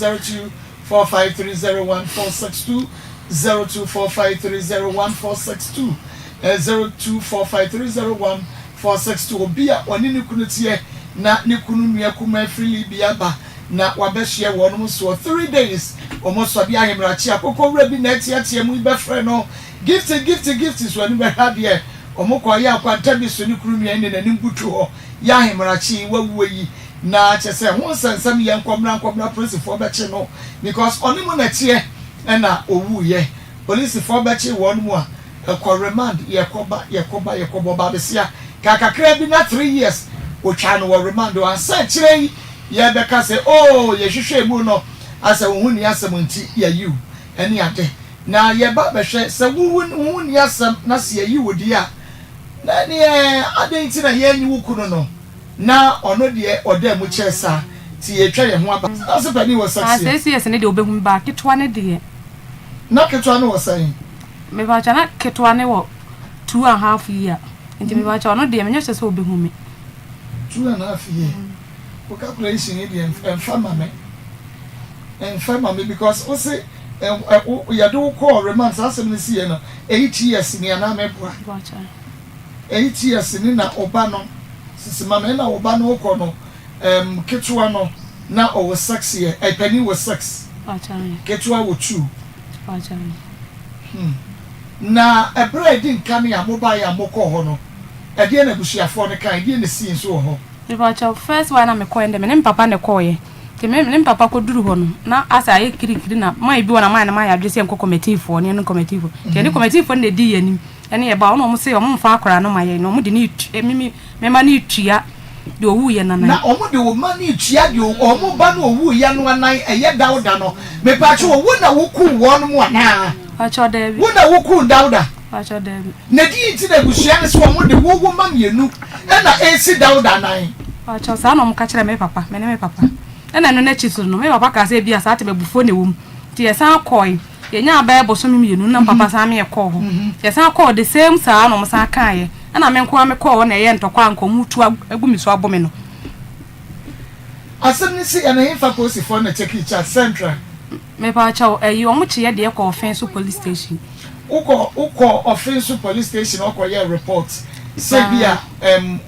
0245301462, 0245301462, 0245301462. Obi a ɔne ne kunu teɛ na ne kunu nua kuma afiri Libya ba na wabɛhyia wɔn soɔ 3 days, wɔn sɔde ahemrakye akokɔ wura bi na ɛteatea mu yi bɛfrɛ no Gifty, Gifty, Gifty so ani bɛhwɛ adeɛ. Wɔn kɔ yɛ akwanta bi so ne kunu nua ne n'anim butu hɔ yɛ ahemrakye wawuo yi na kyɛ sɛ ho nsɛnsɛm yɛ nkɔmra nkɔmra. Polisifoɔ bɛkye no because ɔne mu nɛteɛ ɛna owuiɛ. Polisifoɔ bɛkye wɔn mu a ɛkɔ remand, yɛkɔba, yɛkɔba, yɛkɔbɔ baabesia kakakra bi na 3 years otwa no wɔ remand. Ansa akyerɛ yi yɛbɛka sɛ oo yɛhwehwɛ mu no asɛ wo ho ni asɛm nti yɛyiw ɛne ade na yɛba bɛhwɛ sɛ wo ho ni asɛm na sɛ yɛyi wo deɛ a na neɛ adɛn nti na yɛnyi wo kunu no na ɔno deɛ ɔda mu kyerɛ saa nti yɛtwa yɛn ho aba ase pani wɔ 6 years. 6 years ne deɛ, wobɛhu ba ketewa ne deɛ. Na ketewa no wɔ sɛn? Mepakyɛ, na ketewa ne wɔ 2½ year, nti mepakyɛ, ɔno deɛ menyɛ sɛ wobɛhu me. 2½ year, wo calculation yi deɛ ɛmfa ma me, ɛmfa ma me because wo se yɛde wo kɔɔ remand saa asɛm no si yɛ no 8 years ni anaa mɛboa? 8 years ni na ɔba no sisi ma me na ɔba no kɔ no ketewa no na ɔwɔ 6 year, ɛpanin wɔ 6, ketewa wɔ 2. Na ɛberɛ a ɛdi nka ne a mobaeɛ a mokɔɔ hɔ no, ɛdeɛ na abusuafoɔ no kan ɛdeɛ na sii nso wɔ hɔ? Mepakyɛ, first one na mekɔɛ ndɛ, me ne mpapa na ɛkɔɔyɛ, nti me ne mpapa kɔduru hɔ no na asɛ ayɛ kirikiri na maa bi wɔ na maa no maa yɛ adwene sɛ nkɔ kɔmɛtiifoɔ ne ɛne kɔmɛtiifoɔ, nti ɛne kɔmɛtiifoɔ no na ɛdi yɛn anim ɛne yɛ ba ɔno. Ɔmo sɛ ɔmo mfa akwaraa no ma yɛn na ɔmo de ne etu mimi mɛma ne etua deɛ owu yɛ nanan. Na ɔmo de ɔma ne etua deɛ ɔmo ba no owu yɛ no anan. Ɛyɛ Dawuda no, mepatwa, owu na woku wɔn mu anaa? Pakyɛ, daabi. Wo na woku Dawuda? Pakyɛ, daabi. Na di nti na abusua no sɛ ɔmo de wo wo ma mmienu ɛna esi Dawuda anan? Pakyɛ, saa na ɔmo ka kyerɛ me papa, me ne me papa. Ɛna ɛno n'akyi so no, me papa kaa sɛ ebi a saa te bɛbufuo na ɛwɔ mu, nti yɛsan kɔe. Yɛnya bɛyɛ bosome 2 na papa san me yɛkɔɔ hɔ, yɛsan kɔɔ the same saa na ɔmo san kaeɛ. Ɛna me nko ara mekɔɔ hɔ na ɛyɛ ntɔkwa a nka ɔmo tu agu me so abɔ me no. Asɛm no si ɛna hemfa polisifoɔ na take charge, Central? Mepakyɛw, ɛyi ɔmo kyeɛ deɛ kɔ Ɔfɛn so police station. Wokɔ Ɔfɛn so police station ɔkɔ yɛ report sɛ bi a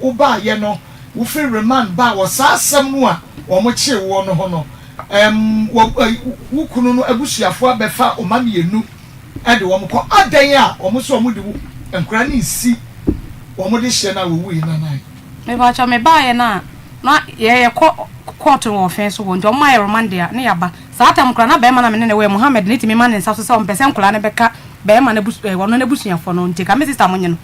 wobaayɛ no, wofiri remand baa wɔ saa asɛm no a wɔn kyee woɔ no ho no, wɔ wo kunu no abusuafoɔ abɛfa ɔma mmienu ɛde wɔn kɔ adan a wɔn nso wɔn de wo nkora ne nsi wɔn de hyɛ no a wɔwu yi nanan? Mepakyɛw, mebaayɛ no a na yɛkɔ court wɔ Ɔfɛn so hɔ, nti ɔmo ayɛ remand a ne yaba. Saa tam koraa na bɛɛma no a me ne no wɔ yɛ Mohammed no tumi ma ne nsa so sɛ ɔmpɛ sɛ nkwadaa no bɛka bɛɛma no abus ɛɛ ɔno n'abusuafoɔ no nti ka me sister mo nye no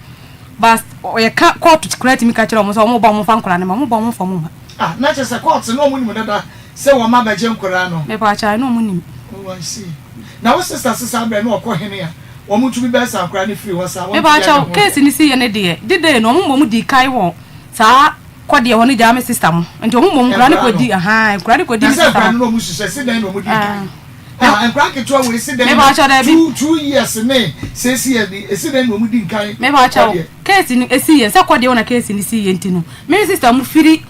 but yɛka court koraa tumi ka kyerɛ wɔn sɛ wɔn ba wɔn mfa nkwadaa no ma wɔn ba wɔn mfa wɔn mma. Ah na kyerɛ sɛ court no wɔn nim dada sɛ wɔn abɛgye nkwadaa no. Mepaakyɛw na wɔn nim. Oh I see. Na wo sister se saa berɛ no ɔkɔ hene a wɔn tumi bɛsa nkwadaa no firi hɔ saa wɔn tumi anyɛ Mepaakyɛw ho hwee. case no si yɛ no deɛ de day no wɔn mmom dii kan wɔ saa kɔ deɛ hɔ no gyaa me sister mo nti wɔn mmom nkwadaa no Nkwadaa kɔ di no. ahaa nkwadaa no kɔ di Na me sɛ sister nkwadaa hɔ no na wɔn susua se dɛn na wɔn dii ah kan? na Ah nkwadaa nketewa wei se dɛn na mepaakyɛw daabi. 2 2 years ne 6 years ni esi dɛn na wɔn di nkan Mepaakyɛw kɔ deɛ? case no esi yɛ sɛ kɔ deɛ hɔ na case no si yɛ nti no me sister mo firi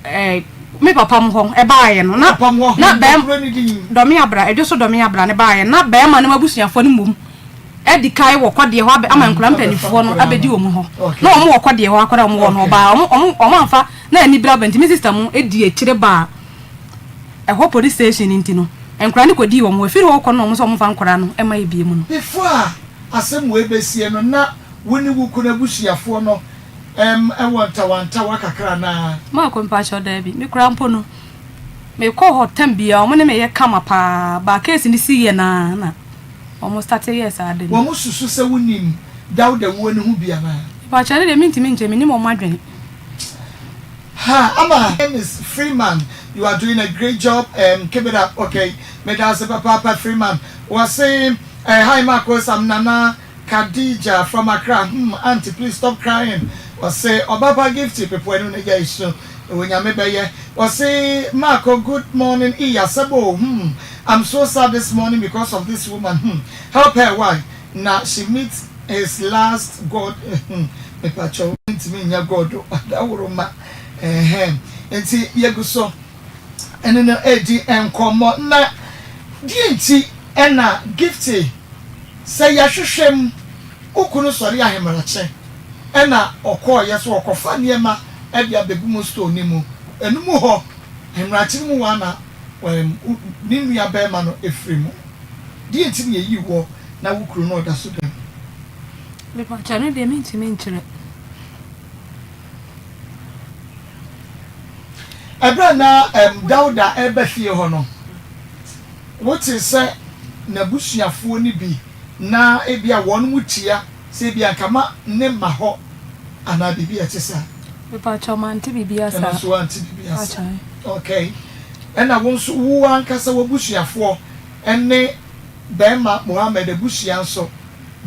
ɛɛ me papa mo hɔ ɛbaayɛ no na Papa mo hɔ na hen bɛɛma kuro ne din? Dɔme Abra ɛdwo so Dɔme Abra ne baayɛ na bɛɛma no abusuafoɔ no mmom adi kan wɔ kɔdeɛ hɔ abɛ ama nkwadaa Abɛfa mpanimfoɔ no nkwadaa abɛdi no. wɔn hɔ Okay. na wɔn wɔ kɔdeɛ hɔ akwadaa wɔn wɔ no Okay. ɔbaa wɔn wɔn wɔn amfa na ani bere aba nti me sister mo edi akyire baa ɛhɔ police station nti no nkwadaa no kɔdii wɔn hɔ efiri hɔ kɔ no na wɔn nso wɔn mfa nkwadaa no ɛma ebie mu no. Before a asɛm wei bɛsie no na wo ne wo kunu abusuafoɔ no ɛwɔ ntawantawa kakra anaa? Maako mpakyɛw daabi me koraa mpo no mekɔ hɔ tam biara wɔn ne me yɛ kama paa ba case no si yɛ naa na wɔn start yɛ saa de no. Wɔn susu sɛ wonim Dawuda wuo no ho bi anaa? Mpakyɛw ne deɛ mentumi nkyɛ menim wɔn adwene. Ha ama name is Freeman you are doing a great job keep it up okay medase papaapa Freeman wɔse eh, hi Marcos I'm Nana Khadija from Accra aunty please stop crying wɔse ɔbapa Gifty pepo anim na gya esu wɔ nyame bɛyɛ wɔse Marco good morning iya sɛbo I'm so sad this morning because of this woman help her why na she meets his last God mepakyɛw ntumi nyɛ God adaworo ma ɛhɛn nti yɛgu so ɛne no edi nkɔmmɔ na deɛ nti ɛna Gifty sɛ yɛhwehwɛ mu wo kunu sɔre ahemrakye ɛna ɔkɔɔyɛ so ɔkɔfa nneɛma ɛde abɛgu mu store ne mu ɛno mu hɔ ahemrakye no mu wa na ne nua bɛrima no efiri mu deɛ nti na yɛyi wɔ na wo kunu no ɔda so dɛm. Mepakyɛw no deɛ mentumi nkyerɛ. Ɛberɛ na Dawuda ɛreba fie hɔ no, wote sɛ n'abusuafoɔ no bi na ebia wɔn mu tia sɛ ebia nka ma ne ma hɔ anaa biribi a ɛte saa. Mepakyɛw mante biribi asa. Ɛno nso wante biribi asa. Okay. Ɛna wo nso wo ankasa w'abusuafoɔ ɛne bɛrima Mohammed abusua nso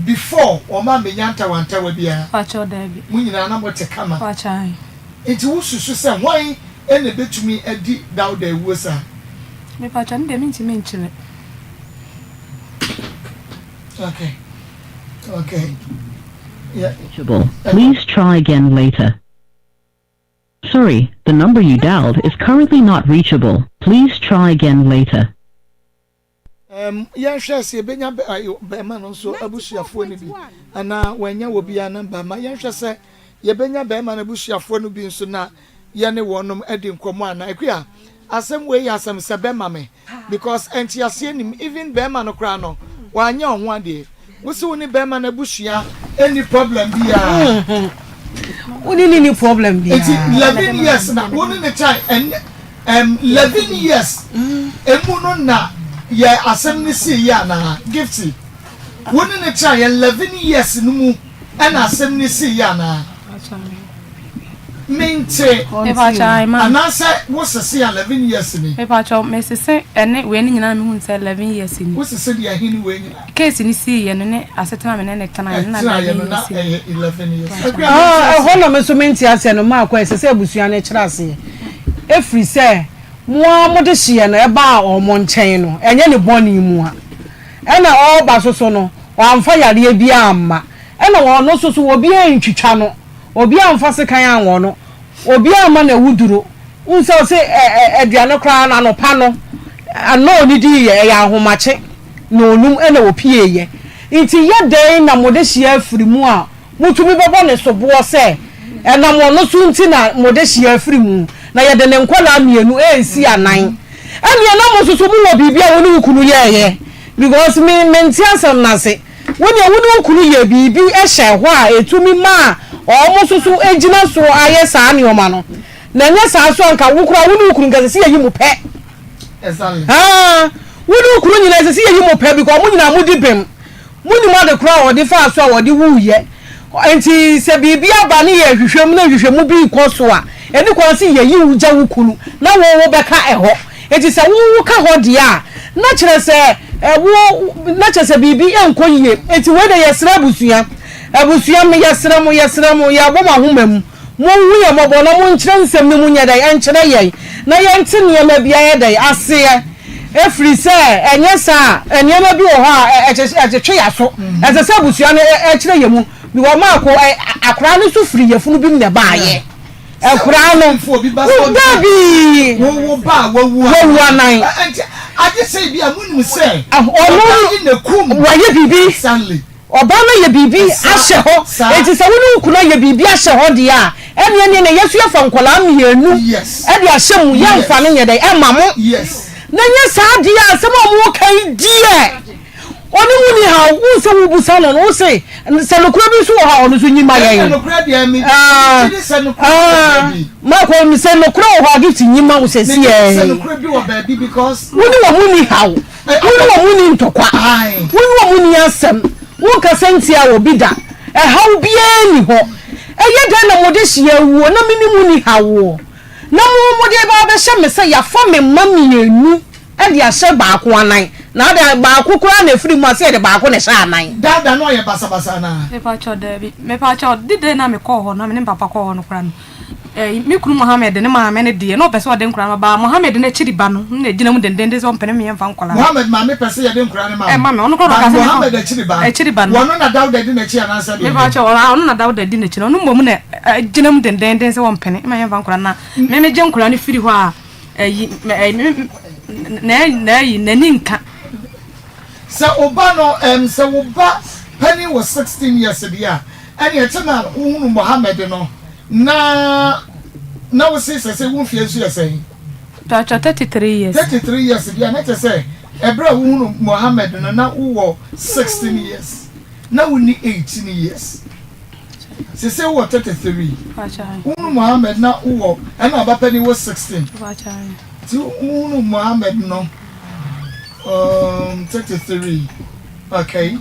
before wɔn a menya ntawantawa biara. Pakyɛw daabi. Mo nyinaa na mote kama. Pakyɛw. Nti wosusu sɛ hwan ɛna ebetumi adi Dawuda ewuo saa? Mepakyɛw no deɛ mentumi nkyerɛ. Okay. Yeah. Please try again later. Sorry, the number you dialed is currently not reachable. Please try again later. Yɛnhwɛ sɛ yɛbɛnya bɛrima no nso abusuafoɔ no bi anaa wɔanya wɔ biara number ma yɛnhwɛ sɛ yɛbɛnya bɛrima no abusuafoɔ no bi nso na yɛne wɔnom adi nkɔmmɔ anaa. Akua, asɛm wei yɛ asɛm sɛ bɛma me because ɛnteaseɛ nim even bɛrima no koraa no wanyɛ ɔho adeɛ. Wosi wo ne bɛrima no abusua any problem biara. Wo ne ne ni problem biara. Nti 11 years na wo ne ne time ɛnɛ 11 years emu no na yɛ asɛm ne si yɛ anaa? Gifty, wo ne ne time yɛ 11 years no mu ɛna asɛm ne si yɛ anaa? Mente. Mepakyɛw ma. Anaasɛ wo sese 11 years ni? Mepakyɛw mesese ɛne wei ne nyinaa mehu sɛ 11 years ni. Wo sese deɛ ɛhe ne wei nyinaa? Case ni si yɛ no ne asetena me ne ne tena yɛ no na ɛtena yɛ no 11 na years ni. Ɛyɛ 11 years. Ah, ɛhɔ na me nso mente aseɛ no maakɔ ɛsɛ sɛ abusua no kyerɛ aseɛ ɛfiri sɛ mo a mode hyeɛ no ɛbaa ɔmo nkyɛn no ɛnyɛ ne bɔne mu a ɛna ɔreba so so no wamfa yareɛ bi amma ɛna ɔno nso so obiara ntwitwa no obiara mfa sekan anwɔ no obiara amma na awuduro n sɛ ɔsɛ ɛ ɛ aduane koraa no anɔpa no ano onidi yɛ ɛyɛ ahomakye na onum ɛna opie yɛ nti yɛ dɛn na mode hyia afiri mu a motumi bɛbɔ ne soboɔ sɛ ɛnam ɔno so nti na mode hyia afiri mu na yɛde ne nkɔlaa mmienu ɛnsi anan ɛneɛ na mo nso so mowɔ biribi a wo ne wo kunu yɛɛyɛ because me mente asɛm no ase. Wo deɛ wo ne wo kunu yɛ biribi hyɛ hɔ a ɛtumi maa ɔmo nso so gyina so ayɛ saa nneɛma no na ɛnyɛ saa so anka wo koraa wo ne wo kunu nka sɛ yɛyi mo pɛ. Exactly. Ah, Wo ne wo kunu nyinaa ɛsɛ sɛ yɛyi mo pɛ because mo nyinaa modi bem. Monim ade korɔ a wɔde faa so a wɔde wuiɛ. Enti sɛ biribi aba ne yɛrehwehwɛ mu na nhwehwɛmu bi rekɔ so a, ɛnni kwan sɛ yɛyi wo gya wo kunu na wo wobɛka ɛhɔ. Enti sɛ wo woka hɔ deɛ a, na kyerɛ sɛ wo na kyerɛ sɛ biribi nkɔ yie. Enti wei deɛ yɛsrɛ abusua, abusua yɛsrɛ mo, yɛsrɛ mo, yɛabɔ mo ahoma mu. Monhu yɛn mmɔbɔ na monkyerɛ nsɛm no mu nyɛ dɛn nkyerɛ yɛn, na yɛnte nneɛma bi ayɛ dɛn aseɛ, ɛfiri sɛ ɛnyɛ saa a, nneɛma bi wɔ hɔ a ɛtwetwe yɛn aso. Ɛsɛ sɛ abusua no kyerɛ yɛn mu, because Marko, akwadaa no nso firi yafunu bi mu na ɛbaeɛ. Akwadaa no, dabi, wawu anan. Ɔno, wayɛ biribi. Ɔbaa no ayɛ biribi ahyɛ hɔ, enti sɛ wo ne wo kunu ayɛ biribi ahyɛ hɔ deɛ a, ɛnneɛ neɛ na yɛso yɛfa nkwadaa mmienu de ahyɛ mu, yɛmfa no nyɛ dɛn ɛmma mo. Na nyɛ saa deɛ a, asɛm a wɔreka yi deɛ, ɔne mo nni haw, wohu sɛ wobusa no no, wo se sɛ nokorɛ bi nso wɔ hɔ a, ɔno nso nyi ma yɛn. Mark, sɛ nokorɛ wɔ hɔ a, Gift nyi ma wo sɛsiɛ. Wo ne wɔn nni haw. Wo ne wɔn nni ntɔkwa. Wo ne wɔn nni asɛm. Wonkasa ntia obi da. Ɛhaw biara nni hɔ. Ɛyɛ dɛn na mo dehyeɛ awuo na me ne mo nni haw o? Na mo mode reba abɛhyɛ me sɛ yɛafa me mma mmienu de ahyɛ baako anan, na adɛn, baako koraa na ɛfiri mu a, sɛ yɛde baako na ɛhyɛ anan? Dada na ɔyɛ basabasa anaa? Mepakyɛw, daabi. Mepakyɛw, de day no a mekɔɔ hɔ no, a me ne me papa kɔɔ hɔ no koraa no, Ɛɛ, me kunu Mohammed ne maame no deɛ, na ɔpɛ sɛ ɔde nkwadaa no ba. Mohammed n'akyiri ba no na ɛgyina mu dendeenden sɛ ɔmpene me yɛmfa nkwadaa no. Mohammed maame pɛ sɛ yɛde nkwadaa no ma wo. Ɛma me. Ɔno koraa na But ɔkaa sɛ memfa Mohammed akyiri ba no, akyiri ba no. wɔno na Dawuda di n'akyi anaasɛ deɛ Mepa he? kyɛw, ɔno na Dawuda di n'akyi no. Ɔno mmom na ɛgyina mu dendeenden sɛ ɔmpene ma yɛmfa nkwadaa no. Na me megye nkwadaa no firi hɔ a, ɛyi, mɛ, ɛyi, me, na, na ɛyi, n'ani nka. Sɛ wo ba no, ɛm, sɛ wo ba panin wɔ 16 years deɛ a, Ɛneɛ te na wo hunu Mohammed no na na wo se sɛsɛ wo mfeɛ nso yɛ sɛn? Mpakyɛw 33 years. 33 years deɛ a na kyerɛ sɛ ɛberɛ a wo hunu Mohammed no na wo wɔ 16 years na wo nni 18 years. Sese wo wɔ 33. Wo hunu Mohammed na wo wɔ ɛna ɔba panin wɔ 16. Ti wo hunu Mohammed no um, 33 okay.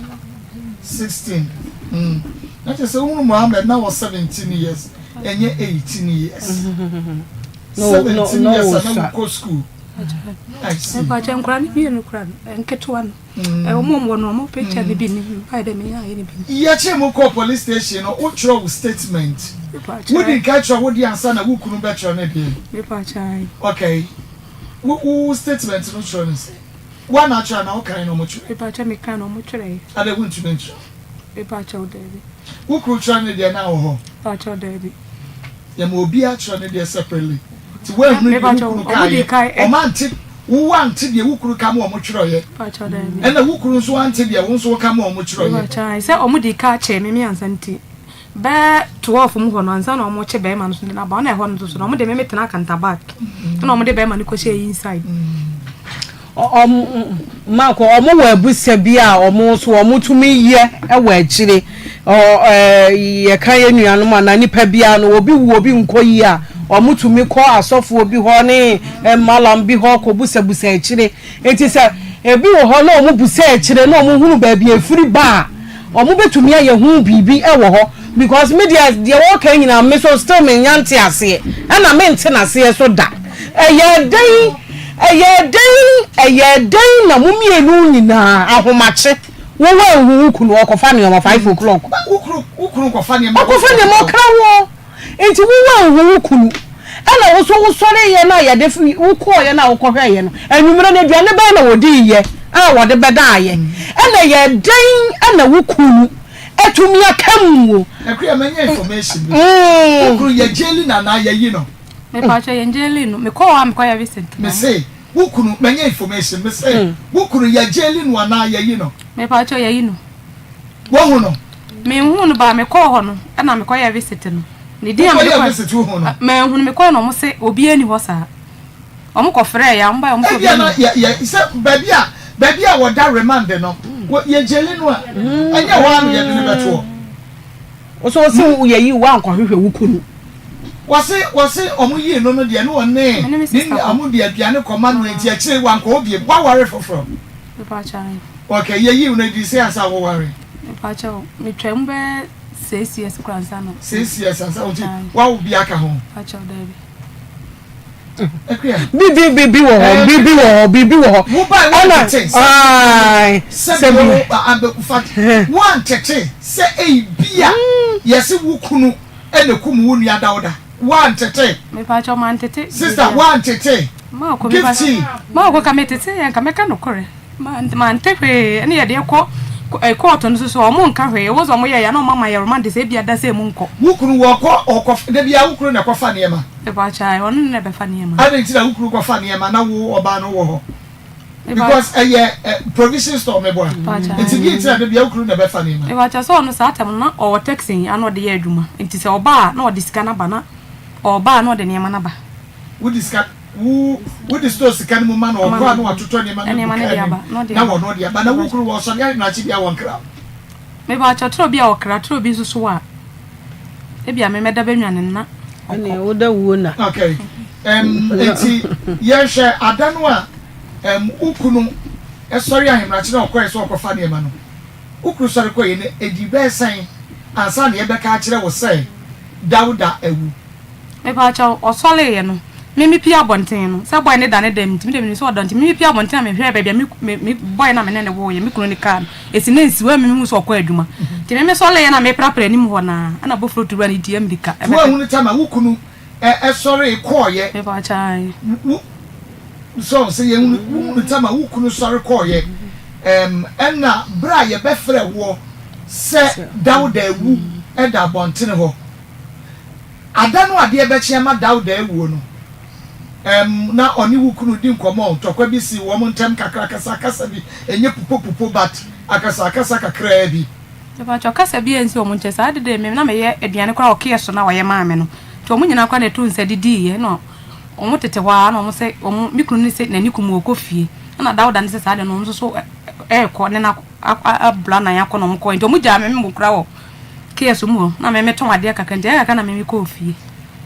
16 mm na kyerɛ sɛ wohunu Mohammed na wɔ 17 years ɛnyɛ 18 years 17 years a na wokɔ school I see. Mpakyɛ nkora no mmienu kora no nketewa no ɛwɔ mu wɔ no ɔmo picture no bi ni mpae dɛ menya ayɛ no bi ni. Yɛkyee mo kɔɔ police station no wotwerɛ wo statement wodi nka kyerɛ wo deɛ ansa na wo kunu bɛkyerɛ ne deɛ okay wo wo statement no kyerɛ no sɛ. Woa na akyerɛ anaa wo kan na ɔmo kyerɛ? Mepakyɛw me kan na ɔmo kyerɛɛ. Adɛn wontumi nkyerɛ? Mepakyɛw daabi. Wo kunu kyerɛ ne deɛ na wɔ hɔ? Mepakyɛw daabi. Yɛma obiara kyerɛ ne deɛ separately nti woanhunu deɛ wo kunu kaeɛ, ɔmo ante, wo woante deɛ wo kunu ka ma ɔmo twerɛeɛ, ɛna wo kunu nso ante deɛ wo nso woka ma ɔmo twerɛeɛ. Mepakyɛw sɛ ɔmo dii ka kyɛɛ me me ansa nti Bɛyɛ 12 mu hɔ no ansa na wɔn kye bɛrima no so de no aba ɔna ɛhɔ no nso so no wɔn de me me tena kanta back ɛna wɔn de bɛrima no kɔ hyɛ inside. Wɔn mako wɔn wɔ abusa bi a wɔn nso wɔn tumi yɛ wɔ akyire ɔ ɛɛ yɛka yɛ nuanom anaa nipa biara no obi wu obi nkɔ yie a wɔn tumi kɔ asɔfoɔ bi hɔ ne malam bi hɔ kɔ busabusa akyire nti sɛ ebi wɔ hɔ na wɔn busa akyire na wɔn hunu baabi efiri ba a. Ɔmo bɛtumi ayɛ ho biribi wɔ hɔ because me deɛ deɛ wɔka nyinaa me so still me nya nte aseɛ ɛna me nte n'aseɛ so da ɛyɛ dɛn ɛyɛ dɛn ɛyɛ dɛn na mo mmienu nyinaa ahomakye wo wanhu wo kunu ɔkɔfa nneɛma 5 o'clock ɔkɔfa nneɛma ɔkra woɔ. Nti wo wanhu wo kunu ɛna wo nso wo sɔreeɛ no a yɛde wo kɔeɛ no a wokɔhwɛeɛ no anwummerɛ no aduane bɛn na wɔdiiɛ a wɔde bɛdaeɛ ɛna ɛyɛ dɛn ɛna wo kunu atumi aka mu o. Akua manya information bi wo kunu yɛ jaili no anaa yɛyi no. Mepakyɛ yɛn jaili no mekɔɔ hɔ a mekɔyɛ visit no. Mese wo kunu manya information mese wo kunu yɛ jaili no anaa yɛyi no. Mepakyɛ yɛyi no. Woahu no? Menhuu no but mekɔɔ hɔ no ɛna mekɔyɛɛ visit no. Ne din a mede Wokɔyɛɛ visit wohu no? Manhu no mekɔɛ na ɔmo se obiara nni hɔ saa. Ɔmo kɔ frɛɛ yɛ a ɔmo baeɛ ɔmo se Ebia obiara na nni hɔ. yɛ yɛ sɛ baabi a baabi a wɔda remand no wɔ yɛ gyeli no a ɛnyɛ hɔ ara na yɛde no bɛtoɔ. Wo so wo se wo yɛyi wo ankɔhwehwɛ wo kunu. Wɔse wɔse ɔmo yii no no deɛ ne ɔne Me ne me ne sister nua kɔ. ɔmo de aduane kɔma no nti akyire yi wankɔ hɔ biom. Woaware foforɔ? Mepakyɛw ae. Okay, yɛyii wo no ɛdii sɛn ansa woware? Mepakyɛw, metwaa mu bɛyɛ 6 years koraa ansa na. 6 years ansa nti Ae. woawo bi aka ho? Mepakyɛw, daabi. Akua. Bibi bibi wɔ hɔ, bibi wɔ hɔ, bibi wɔ hɔ. Wo ba Ɛna woantete sɛ ae sɛ sɛ bi. wo fact woantete sɛ ebia yɛse wo kunu ɛna kum wo nua Dawda woantete. Mepakyɛw mantete. Sister woantete. Maako Gifty. Maako ka metete yɛ nka mɛka nokorɛ. Mante hwee ɛne yɛde kɔ kɔɔto no so so ɔmo nka hwee ɛwɔ sɛ ɔmo yɛ ya na ɔmo ama yɛ remand sɛ ebia da sɛ emu nkɔ. Wo kunu wɔkɔ ɔkɔ da biara wo kunu na ɛkɔfa nneɛma. Mepakyɛw ɔno na ɛbɛfa nneɛma. Adɛn nti na wo kunu kɔfa nneɛma na wo ɔbaa no wɔ hɔ? Because ɛyɛ provision store meboa. Nti deɛ nti na da biara wo kunu na ɛbɛfa nneɛma? Mepakyɛw sɛ ɔno saa tam no na ɔwɔ taxi a na ɔde yɛ adwuma nti sɛ ɔba a na ɔde sika no aba na ɔba a na ɔde nneɛma no aba. Wode sika wo wode store sika no mu ma no ɔkɔ a na watotɔ nneɛma no gu kaa no mu na wɔn ɔde aba na wo kunu wɔ ɔsɔre ahemakye bi a wɔnkra wo. Mepakyɛw toro bi a ɔkra toro bi nso so a ebia me mɛda bɛnwane no na ɔkɔ. Ɛnneɛ woda wuo na. Okay um, enti yɛnhwɛ ada no a um, wo kunu sɔre ahemakye na ɔkɔɛ sɛ ɔkɔfa nneɛma no. Wo kunu sɔre kɔeɛ no, ɛdii bɛyɛ sɛn ansa na yɛbɛka akyerɛ wo sɛ Dawda awu? Mepaakyɛw, ɔsɔreeɛ no, me me pie abɔnten no, sɛ boy no da ne dɛm nti, me deɛ menim sɛ ɔda nti, me me pie abɔnten a mehwɛɛ baabi a me me me boy no a me ne no woeɛ, me kunu no kaa no, ɛsi na ɛnsi hɔ a me mehu sɛ ɔkɔ adwuma. Nti me me sɔreeɛ no a meprapra anim hɔ no ara, ɛna bofuro wura no dii mmirika Nti woanhunu tam a wo kunu ɛ sɔree kɔeɛ? Mepaakyɛw, ae. Wo, so sɛ yɛhunu, wohunu tam a wo kunu sɔre kɔeɛ, ɛm, ɛna berɛ a yɛbɛfrɛ woɔ sɛ Dawda awu da abɔntene hɔ, Ada no adeɛ bɛkye ama Dawda awuo no, ɛɛm, na ɔne wo kunu di nkɔmmɔ, ntɔkwa bi sii wɔn ntɛm kakra, akasakasa bi, ɛnyɛ pupopupo but akasakasa kakraa bi. Mepakyɛw, kasa biara nsi wɔn nkyɛn, saa ade de me na meyɛ aduane koraa wɔ kiosk no a wɔyɛ maa me no, nti wɔn nyinaa koraa na ɛtoo nsa didiiɛ, ɛna wɔn tete hɔ ara na wɔn sɛ wɔn, me kunu no se n'ani kum ɔrekɔ fie, ɛna Dawda no se saa deɛ no ɔno nso so ɛrekɔ ne no abra nan akɔ na wɔn kɔɛ, nti wɔn gyaa me me koraa wɔ KS mu hɔ na me metɔn adeɛ kakra nti ɛyɛ kakra na me mekɔɔ fie.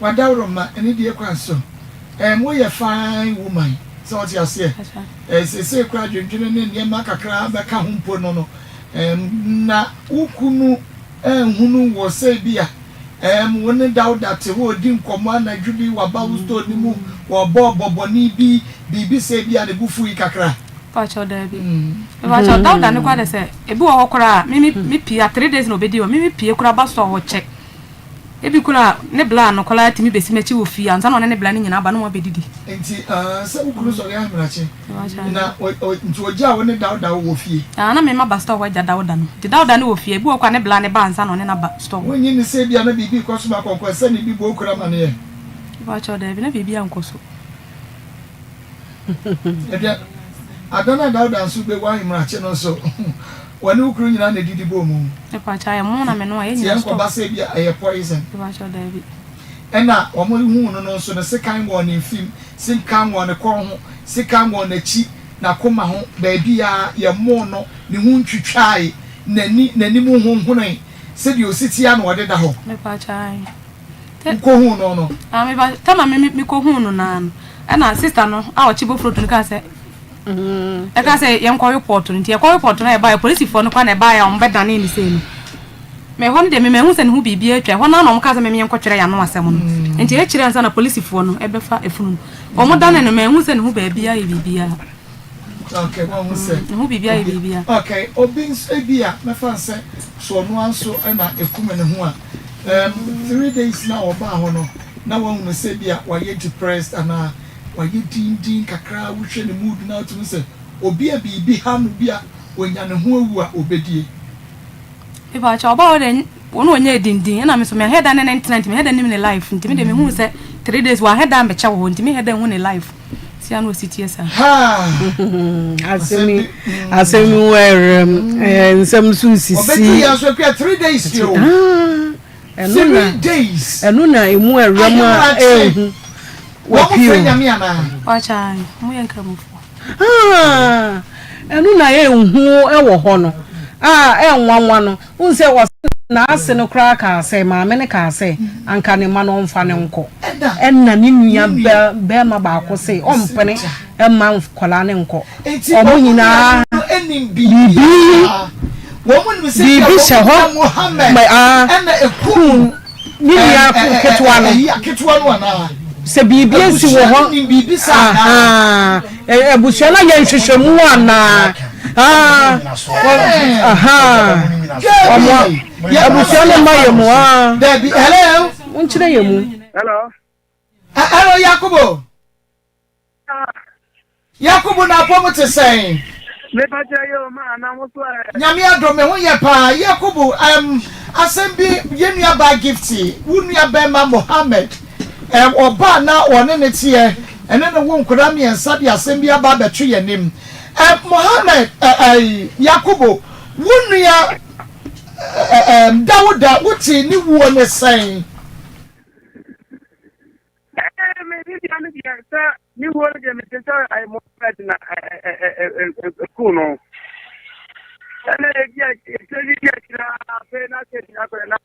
W'adaworoma anidie kwan so. Ɛɛm woyɛ fine woman sɛ wote aseɛ ɛɛ seesei koraa adwendwene ne nneɛma kakra bɛka ho mpo no no ɛɛm na wo kunu anhunu wo sɛ ebia ɛɛm wo ne Dawda te hɔ redi nkɔmmɔ anadwo bi waba wo store no mu wɔbɔ bɔbɔne bi biribi sɛ ebia ne bo fui kakra. Mpakyɛw daabi. Mpakyɛw Dauda no koraa de sɛ ebi wɔ hɔ koraa a me me pie a 3 days na obedi hɔ me me pie koraa ba sɔ hɔ kyɛ. Ebi koraa ne bla no koraa tumi besi m'akyi wɔ fie ansa na ɔne ne bla no nyinaa aba na wɔn abedidi. Nti ah sɛ wo kunu sɔre ahemakye na ɔ ɔ nti ogyaa wo ne Dauda wɔ fie? Ah na me ma ba store hɔ agya Dauda no nti Dauda no wɔ fie ebi wɔ hɔ koraa ne bla no ba ansa na ɔne no aba store hɔ. Wonnye nni sɛ ebia na biribi rekɔ so ma kɔnkɔnsani bi bɔ wo kunu amaneɛ? Mpakyɛw daabi na biribi ankɔ so. Ɛdeɛ, ada no a Dawda nso bɛwu ahemakye no nso, wɔne wo kunu nyinaa na ɛdidi bɔɔ mu. Mepakyɛw, ɛyɛ mo na me noa, yɛn Nti nyinaa store. ɛnkɔba sɛ ebia ɛyɛ poison. Mepakyɛw, daabi. Ɛna wɔhuu no no nso no, sekan wɔ ne mfem, sekan wɔ ne kɔn ho, sekan wɔ n'akyi, n'akoma ho, baabiara, yɛmoo no, ne ho ntwitwaae, n'ani, n'anim honhonoe, sɛdeɛ ɔsi teɛ ara na ɔde da hɔ. Mepakyɛw, ae. Wokohuu no no? Ah, me ba, tama me me kohuu no naa no. Ɛna sister no a ɔkye bofrot no kaa sɛ, ɛka sɛ yɛnkɔ report no. Nti yɛkɔ report no a yɛbaeɛ, polisifoɔ no koraa na ɛbaeɛ a wɔbɛdanee no sei no. Me hɔ no deɛ me manhu sɛ ne ho biribi atwa. Ɛhɔ no ara na wɔkaa sɛ me menkɔtwerɛ yɛn ano asɛm no. Nti akyire ansa na polisifoɔ no ɛbɛfa efunu no. Wɔdanee no, manhu sɛ ne ho baabi ayɛ biribiara. Okay, wɔn ho sɛ. Ne ho biribi ayɛ biribiara. Okay, obi nso ebi a mɛfa no sɛ so ɔno ara nso na ekum ne ho a, um, 3 days na ɔbaa hɔ no, na wɔahunu sɛ bi a wayɛ depressed anaa wayɛ dindin kakra, wohwɛ ne mood na wotumi sɛ obi a biribi ha no bi a onya ne ho awu a obedie. Mepakyɛw, ɔbaa hɔ dɛ wɔn na ɔnyɛɛ dindin ɛna me so mehɛ da ne ne ntena nti mehɛ da nim ne life nti me deɛ mehu sɛ 3 days wahɛ da ambɛkyɛ wɔ hɔ nti mehɛ da hu ne life sia na osi tie saa. Asɛm yi asɛm yi wɔ ɛrɛm ɛɛ nsɛm so sisi. Ɔbɛtu yɛn so akua 3 days yi o. 3 days. Ɛno na emu ɛrɛm a ehu. Wɔn mo fɛ nyame anaa. Ɔkyɛ mo yɛ nkramofo. Ɛno na ehu ɛwɔ hɔ no a ɛnwanwa no n sɛ ɔsɛ. N'ase no koraa kaa sɛ, maame no kaa sɛ anka ne mma no ɔmfa no nkɔ. Ɛna ne nua barima baako se ɔmpene mma nkwadaa no nkɔ. Wɔn nyinaa biribi biribi hyɛ hɔ ma kum ne nua ketewa no. Sɛ biribi asi wɔ hɔ abusua no ayɛ nhwehwɛmu anaa abusua no mma yɛ mu monkyerɛ yɛ mu. Hello Yakubu. Yakubu na apɔm te sɛn? Mepa kyɛ yɛ o ma na ho so ɛ. Nyame adom me ho yɛ paa. Yakubu um, asɛm bi yɛ nua baa Gifty, wo nua bɛɛma Mohammed um, ɔbaa na ɔne ne teɛ ɛne ne wo nkwadaa mmiɛnsa de asɛm bi aba abɛto yɛn anim. Um, Mohammed uh, uh, Yakubu, wo nua uh, um, Dawuda, wo te ne wuo ne sɛn? Ɛɛ me ne nua no deɛ sɛ ne wuo no deɛ mete sɛ ɛyɛ Mohammed na ɛkuu no. Ɛna ɛdi akyire bi di akyire afei na sɛ ɛdi akɔyɛ na.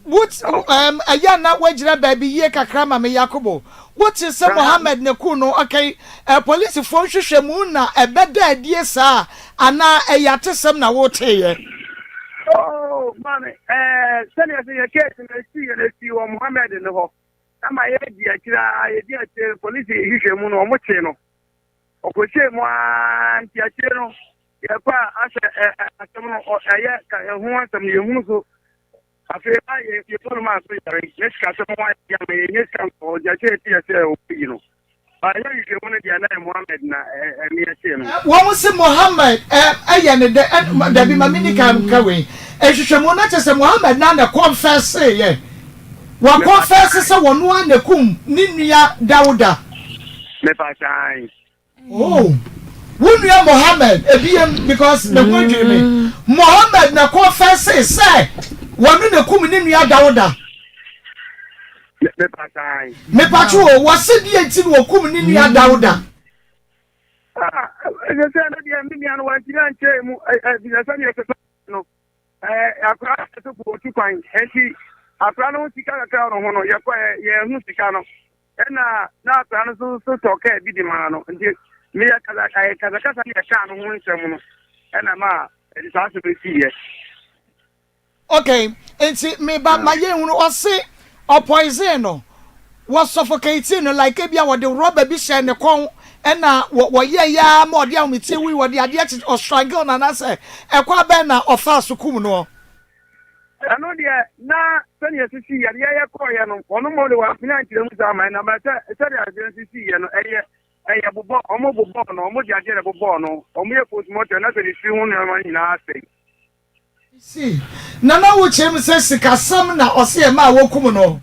Wot um, ɛyɛ na woagyina baabi yie kakra ma me Yakobo. Wote sɛ Mohammed na kuu no, okay, uh, polisifoɔ nhwehwɛmu na ɛbɛda adie saa anaa ɛyɛ atesɛm na woteeɛ? Oh, maame, ɛɛ sɛdeɛ sɛ yɛ case no esi yɛ no esi wɔ Mohammed no hɔ. Ɛma yɛdi akyire a yɛdi akyire polisi hwehwɛ mu no wɔn kye no. Ɔkɔhyɛ mu ara nti akyire no yɛkɔ a asɛ ɛ asɛm no ɛyɛ ka ɛho asɛm no yɛhunu so. Afei na yɛ yɛbɔ no maa so yare ne sikasɛm ho ayɛ ama yɛnyɛ sika nkɔ nti akyire yɛte yɛ sɛ ɔyi no. Ɔyɛ nhwehwɛmu no deɛ na ɛyɛ Mohammed na ɛne ɛkyee no. Wɔn se Mohammed yɛ ne dɛ, dabi ma menni kan nka wei, nhwehwɛmu no kyerɛ sɛ Mohammed na na kɔnfɛseeɛ, wakɔnfɛse sɛ wɔno ara na ɛkum ne nua Dawuda. Mepa kyan. Oh, wo nua Mohammed, ebiem because me ho adwiri me. Mohammed na kɔnfɛsee sɛ wɔno na ɛkum ne nua Dawuda. Mepatwo o, wɔse deɛ nti na wɔkum ne nua Dawuda? Ɛsɛ sɛ no deɛ me nua no wantumi ankyerɛ mu ɛfisɛ sɛdeɛ ɛsɛ sɛ no akora no sɛ kɔtu kwan nti akora no ho sika kakra wɔ no ho no yɛkɔ yɛhu sika no ɛna na akora no so so tɔ kaa bi de maa no nti meyɛ kasakasa ne yɛkaa no ho nsɛm no ɛna ma ɛde saa asɛm siiɛ. Ok nti me ba ma yɛn hunu ɔse ɔpoison no wɔ suffocate no like ebia wɔde rubber bi hyɛɛ ne kɔn ɛna wɔ wɔyɛɛ yaa ma ɔde ahometie wui wɔde adeɛ kye ɔstrangle no anaasɛ ɛkwan bɛn na ɔfaa so kum noɔ. Ɛno deɛ na sɛdeɛ ɛsisi yɛ no yɛyɛ kɔɔyɛ no ɔno mmom de wampene ankyerɛ mu saa ma ɛnam sɛ sɛdeɛ adeɛ no sisi yɛ no ɛyɛ ɛyɛ bobɔ ɔmo bobɔɔ no ɔmo de adeɛ na ɛbobɔɔ no ɔmo yɛ postmortem na sɛ ne tiri ho nneɛma nyinaa asɛe. Si, Nana wo kyerɛ mu sɛ sikasɛm na ɔse ɛmaa wɔkum no?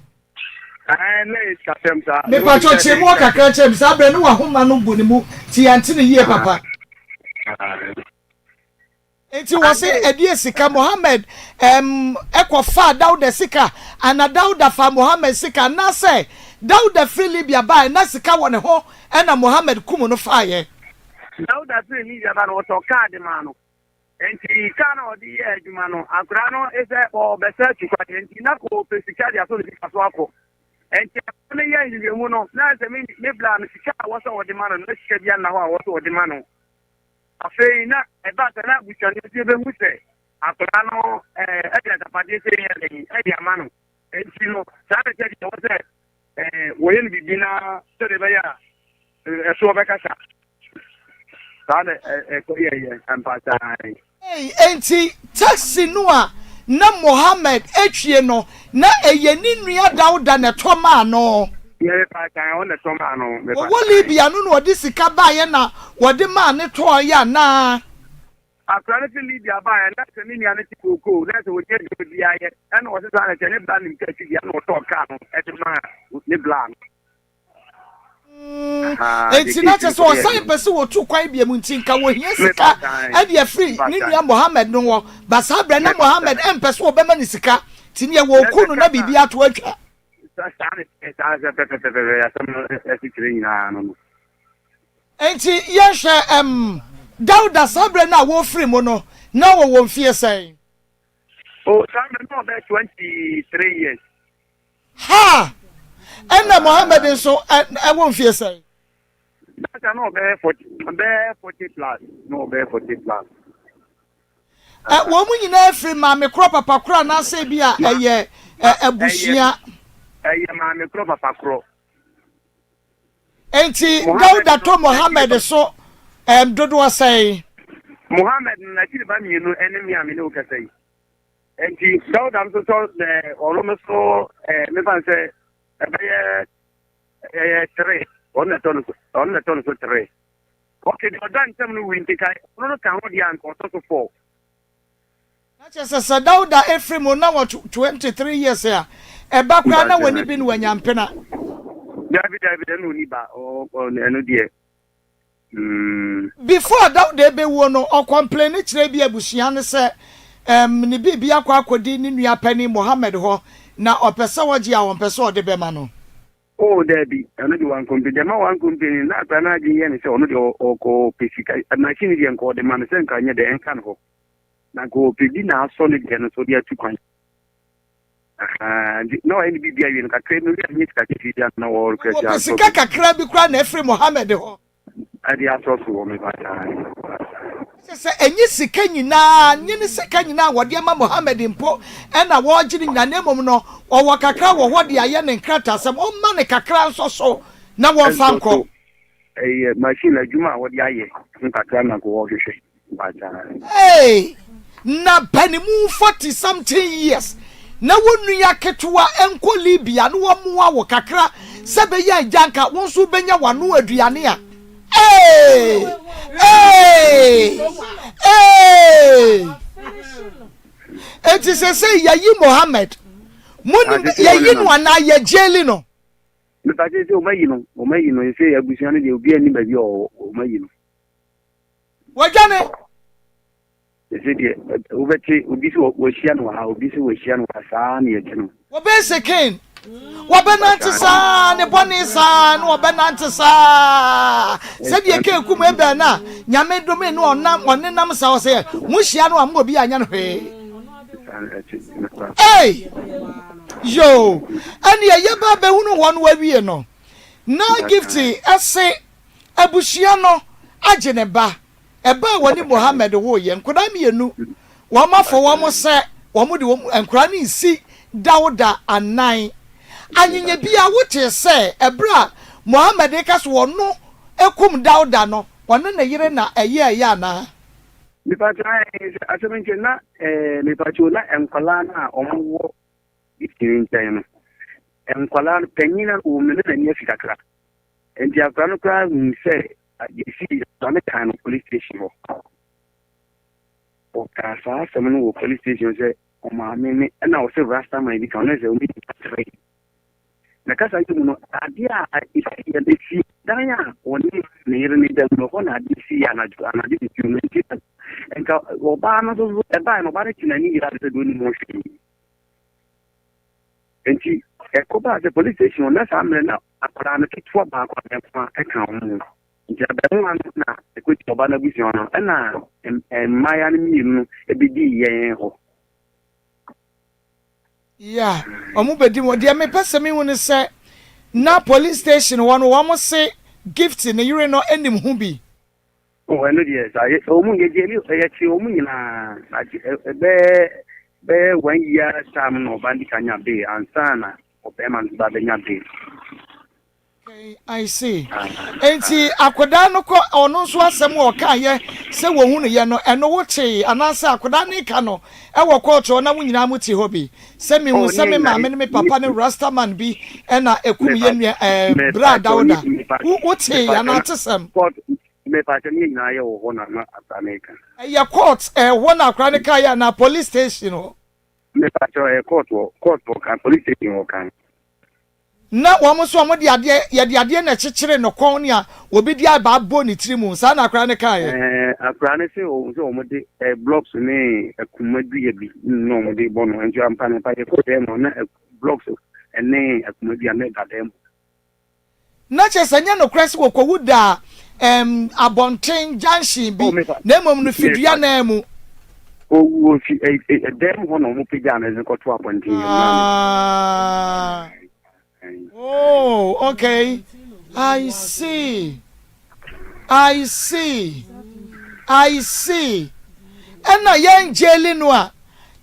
Ɛɛ na ɛyɛ sikasɛm saa. Mepakyɛw kyerɛ mu hɔ kakra kyerɛ me, saa berɛ no wahoma no bu ne mu nti yɛnte no yie papa. Nti wɔse ɛdeɛ sika Mohammed ɛm ɛkɔ faa Dauda sika ana Dauda faa Mohammed sika anaasɛ Dauda firi Libya baeɛ na sika wɔ ne ho ɛna Mohammed kum no faeɛ? Dauda firi Libya ba no wɔtɔ kaa de maa no. Enti kaa no a ɔde yɛɛ adwuma no, akwadaa no sɛ ɔrebɛsa atu kwan, enti na ɔrepɛ sika de asɔ ne sika so akɔ. Enti akwadaa no yɛɛ nhwehwɛmu no, na sɛ me me bla no sika a wɔsɛ wɔde ma no no, na sika bi anna hɔ a wɔsɛ wɔde ma no. Afei na ɛba sɛ na abusua no nso bɛhu sɛ akwadaa no ɛɛ de agyapadeɛ sɛ yɛ dɛn ɛde ama no. Enti no saa na ɛsɛ deɛ wɔsɛ ɛɛ wɔyɛ no biribi na sɛdeɛ ɛbɛyɛ a ɛsoɔ bɛkasa. Saa na ɛkɔyɛeɛ ampa saa. Ei, enti taxi no a na Mohammed retwie no, na ɛyɛ ne nua Dauda na ɛtɔ maa no? Mepa kyɛw, ɔno na ɛtɔ maa no. Mepa Wɔwɔ Libya no na ɔde sika baeɛ na wɔde maa no tɔeɛ anaa? Akora no fi Libya baeɛ, na sɛ ne nua no te kookoo, na sɛ ɔnni adwuma biara yɛ, ɛna ɔsesaa no sɛ ne bra nim kaa twi deɛ, ɛna ɔtɔɔ kaa no de maa ne bra no. Enti na kyerɛ sɛ ɔsan pɛ sɛ wɔtu kwan biom nti nka wɔhia sika de afiri ne nua Mohammed no hɔ. Ba saa berɛ na Mohammed mpɛ sɛ wɔbɛma no sika nti neɛ wɔku no na biribi ato atwa. Enti yɛnhwɛ ɛm. Dawda, saa berɛ no a wɔrefiri mu no, na ɔwɔ mfeɛ sɛn? Oh, saa berɛ no na ɔbɛyɛ 23 years. Ha! Ɛnna Mohammed nso wɔ mfeɛ sɛn? That time na ɔbɛyɛ 40, ɔbɛyɛ 40 plus, na ɔbɛyɛ 40 plus. Ɛ, wɔn nyinaa firi maame korɔ papa korɔ anaasɛ ebi a ɛyɛ ɛ, abusua? Ɛyɛ maame korɔ papa korɔ. Enti Dawuda to Mohammed so ɛm dodoɔ sɛn? Mohammed no n'akyiri ba mmienu ɛne me a me ne wo kasa yi. Enti Dawuda nso sɔ ɛ ɔno no so ɛ mefa sɛ ɛbɛyɛ ɛyɛ tere ɔno na ɛtɔ no so ɔno na ɛtɔ no so tere. Okay deɛ ɔda ntam no wui nti ka ɔno no ka ho deɛ anka ɔtɔ so four. Na kyerɛ sɛ sɛ Dawuda firi mu na wɔ 23 years a, ɛba koraa na wɔnni bi na wanya mpena. Dabi dabi ɛno ɔnni ba ɛno deɛ mm. Before Dawuda ɛbɛwuo no ɔcomplaini kyerɛ bi abusua no sɛ ɛm ne biribi akɔ akɔdi ne nua panin Mohammed hɔ na ɔpɛ sɛ ɔgye a ɔmpɛ sɛ ɔde bɛma no. Oh dabi, ɛno deɛ wankomplain, deɛ ɛma wankomplain no na akwadaa no adwene yɛ no sɛ ɔno deɛ ɔkɔ pɛ sika, machine no deɛ nka ɔde ma no sɛ nka nyɛ dɛ ɛnka ne hɔ, na nka ɔpɛ bi na asɔ ne deɛ no so de atu kwan. Ahaa, nti na wayɛ ne biribi awie no kakra bi no wia nyɛ sika kɛseɛ bi a na wɔrekɔ Wɔpɛ asɔ sika kakra bi koraa na afiri Mohammed hɔ. Ɛde asɔ so wɔ me ba saa. Kyerɛ sɛ, ɛnyɛ sika nyinaa, nyɛ ne sika nyinaa a wɔde ama Mohammed mpo na wɔregye no nyinaa, na mmom no, ɔwɔ kakra wɔ hɔ de ayɛ ne nkrataasɛm, ɔmma no kakra nsɔ so na wɔmfa Nsɔ nkɔ. so, ɛyɛ machine adwuma a wɔde ayɛ ho kakra na nka wɔrehwehwɛ. Hey! Na panimu 40 something years na wo nua ketewa nkɔ Libya na wɔmmoa wo kakra sɛ bɛyɛ agya nka wo nso wobɛnya w'ano aduane a. Hey! Hey! Hey! Enti sɛ sɛ yɛyi Mohammed, monim yɛyi no anaa yɛgyeli no? Mepa kyɛ sɛ wɔayi no, wɔayi no, sɛ abusua no deɛ obiara nni baabi a ɔwɔ, wɔayi no. Wɔadwane. Ɛsɛ deɛ wobɛte obi sɛ wɔahyia no wɔ ha, obi sɛ wɔahyia no wɔ ha, saa na yɛte no. Wɔbɛyɛ sɛ Kain. Wɔbɛnante saa, ne bɔne saa, na wɔbɛnante saa. Sɛdeɛ Kain kum Abel no a, Nyame domee no ɔnam, ɔnenam saa, ɔsɛ mohyia no a mo obi anyɛ no hwee. Ei! Yoo! Ɛneɛ yɛba abɛhunu hɔ no awie no, na Gifty se Abusua no agye ne ba. Ɛba a wɔne Mohammed woeɛ, nkwadaa mmienu, wɔafɔ wɔn sɛ wɔde wɔn nkwadaa no resi Dawda anan. Anyenya biara wotee sɛ ɛberɛ a Mohammed reka sɛ ɔno kum Dawda no, ɔne ne yere na ɛyɛeɛ anaa? Mepakyɛ ae sɛ asɛm nkyɛ na eh, mepakyɛ na nkwadaa no a wɔn wɔ ne nkyɛn no nkwadaa no panyin no wɔ mu no na n'ani afi kakra. Enti akwadaa no koraa huu sɛ yɛsii akwadaa no kaa no police station hɔ. Ɔkaa saa asɛm no wɔ police station sɛ ɔmaame ne ɛna ɔsɛ rastaman bi ka ɔno sɛ ɔmo nipa tere. Na kasa yi mu no adeɛ a ɛsi yɛ ɛsi dan a ɔne ne yere ne da mu no hɔ na adeɛ si yɛ anadwo anadwo de tuo no nti nka ɔbaa no nso ɛbaa no ɔbaa no te n'ani yera de sɛ deɛ ɔnim ho hwee. Enti ɛkɔbaa sɛ police station hɔ na saa mmerɛ na akwadaa no ketewa baako abɛɛmoa ka wɔn ho. Nti abɛɛmoa no na ɛkɔdi ɔbaa no abusua hɔ no ɛna mmaayewa no mmienu no bɛdii yɛn hɔ. Yeah, wɔn bɛdi mu. Deɛ mepɛ sɛ mehu ne sɛ na police station hɔ no wɔn se Gift ne yere no nim ho bi. Oh, ɛno deɛ saa yɛ wɔn yɛ gyeli yɛkye wɔn nyinaa agye ɛbɛyɛ bɛyɛ one year time na ɔbaa no ka nya bail ansa na ɔbɛrima no ba bɛnya bail. Okay, I see. Enti akwadaa no kɔ ɔno nso asɛm a ɔka yɛ sɛ wɔhu no yɛ no ɛno wo tee anaasɛ akwadaa no ka no ɛwɔ kɔɔto hɔ na mo nyinaa mo te hɔ bi sɛ mehu Oh, sɛ ne me nyinaa maame ne me papa ne rastaman bi ɛna ɛkum yɛ nua ɛɛ bra Dawuda wo wo tee anaa te sɛm. Court Mepakyɛ ne yɛ nyinaa yɛ wɔ hɔ na na akora no reka. Ɛyɛ court ɛhɔ na akora no kaeɛ anaa police station hɔ? Mepakyɛ ɛyɛ court wɔ court wɔ kan police station wɔ kan. Na wɔn nso wɔn de adeɛ yɛde adeɛ na ɛkyekyere no kɔn nea obi de abaa bɔ ne tiri mu saa na akora no kaeɛ. Ɛɛ akora no se wɔn sɛ wɔn de ɛɛ blocks ne akuma dua bi na wɔn de bɔ no nti ampa no ampa yɛkɔ dɛm hɔ na blocks ne akuma dua no da dɛm hɔ. Na kyerɛ sɛ ɛnyɛ nokorɛ sɛ wɔkɔwu daa ɛɛm abɔnten, junction, bi, Oh, mepa, na mmom no fidua mepa. no ara mu. Owu ofi ɛ ɛ ɛdan mu hɔ na wɔn pagyaa no de kɔto abɔnten yɛn maame. Ah, oh, okay. I see. I see. I see. Ɛna yɛn jaili no a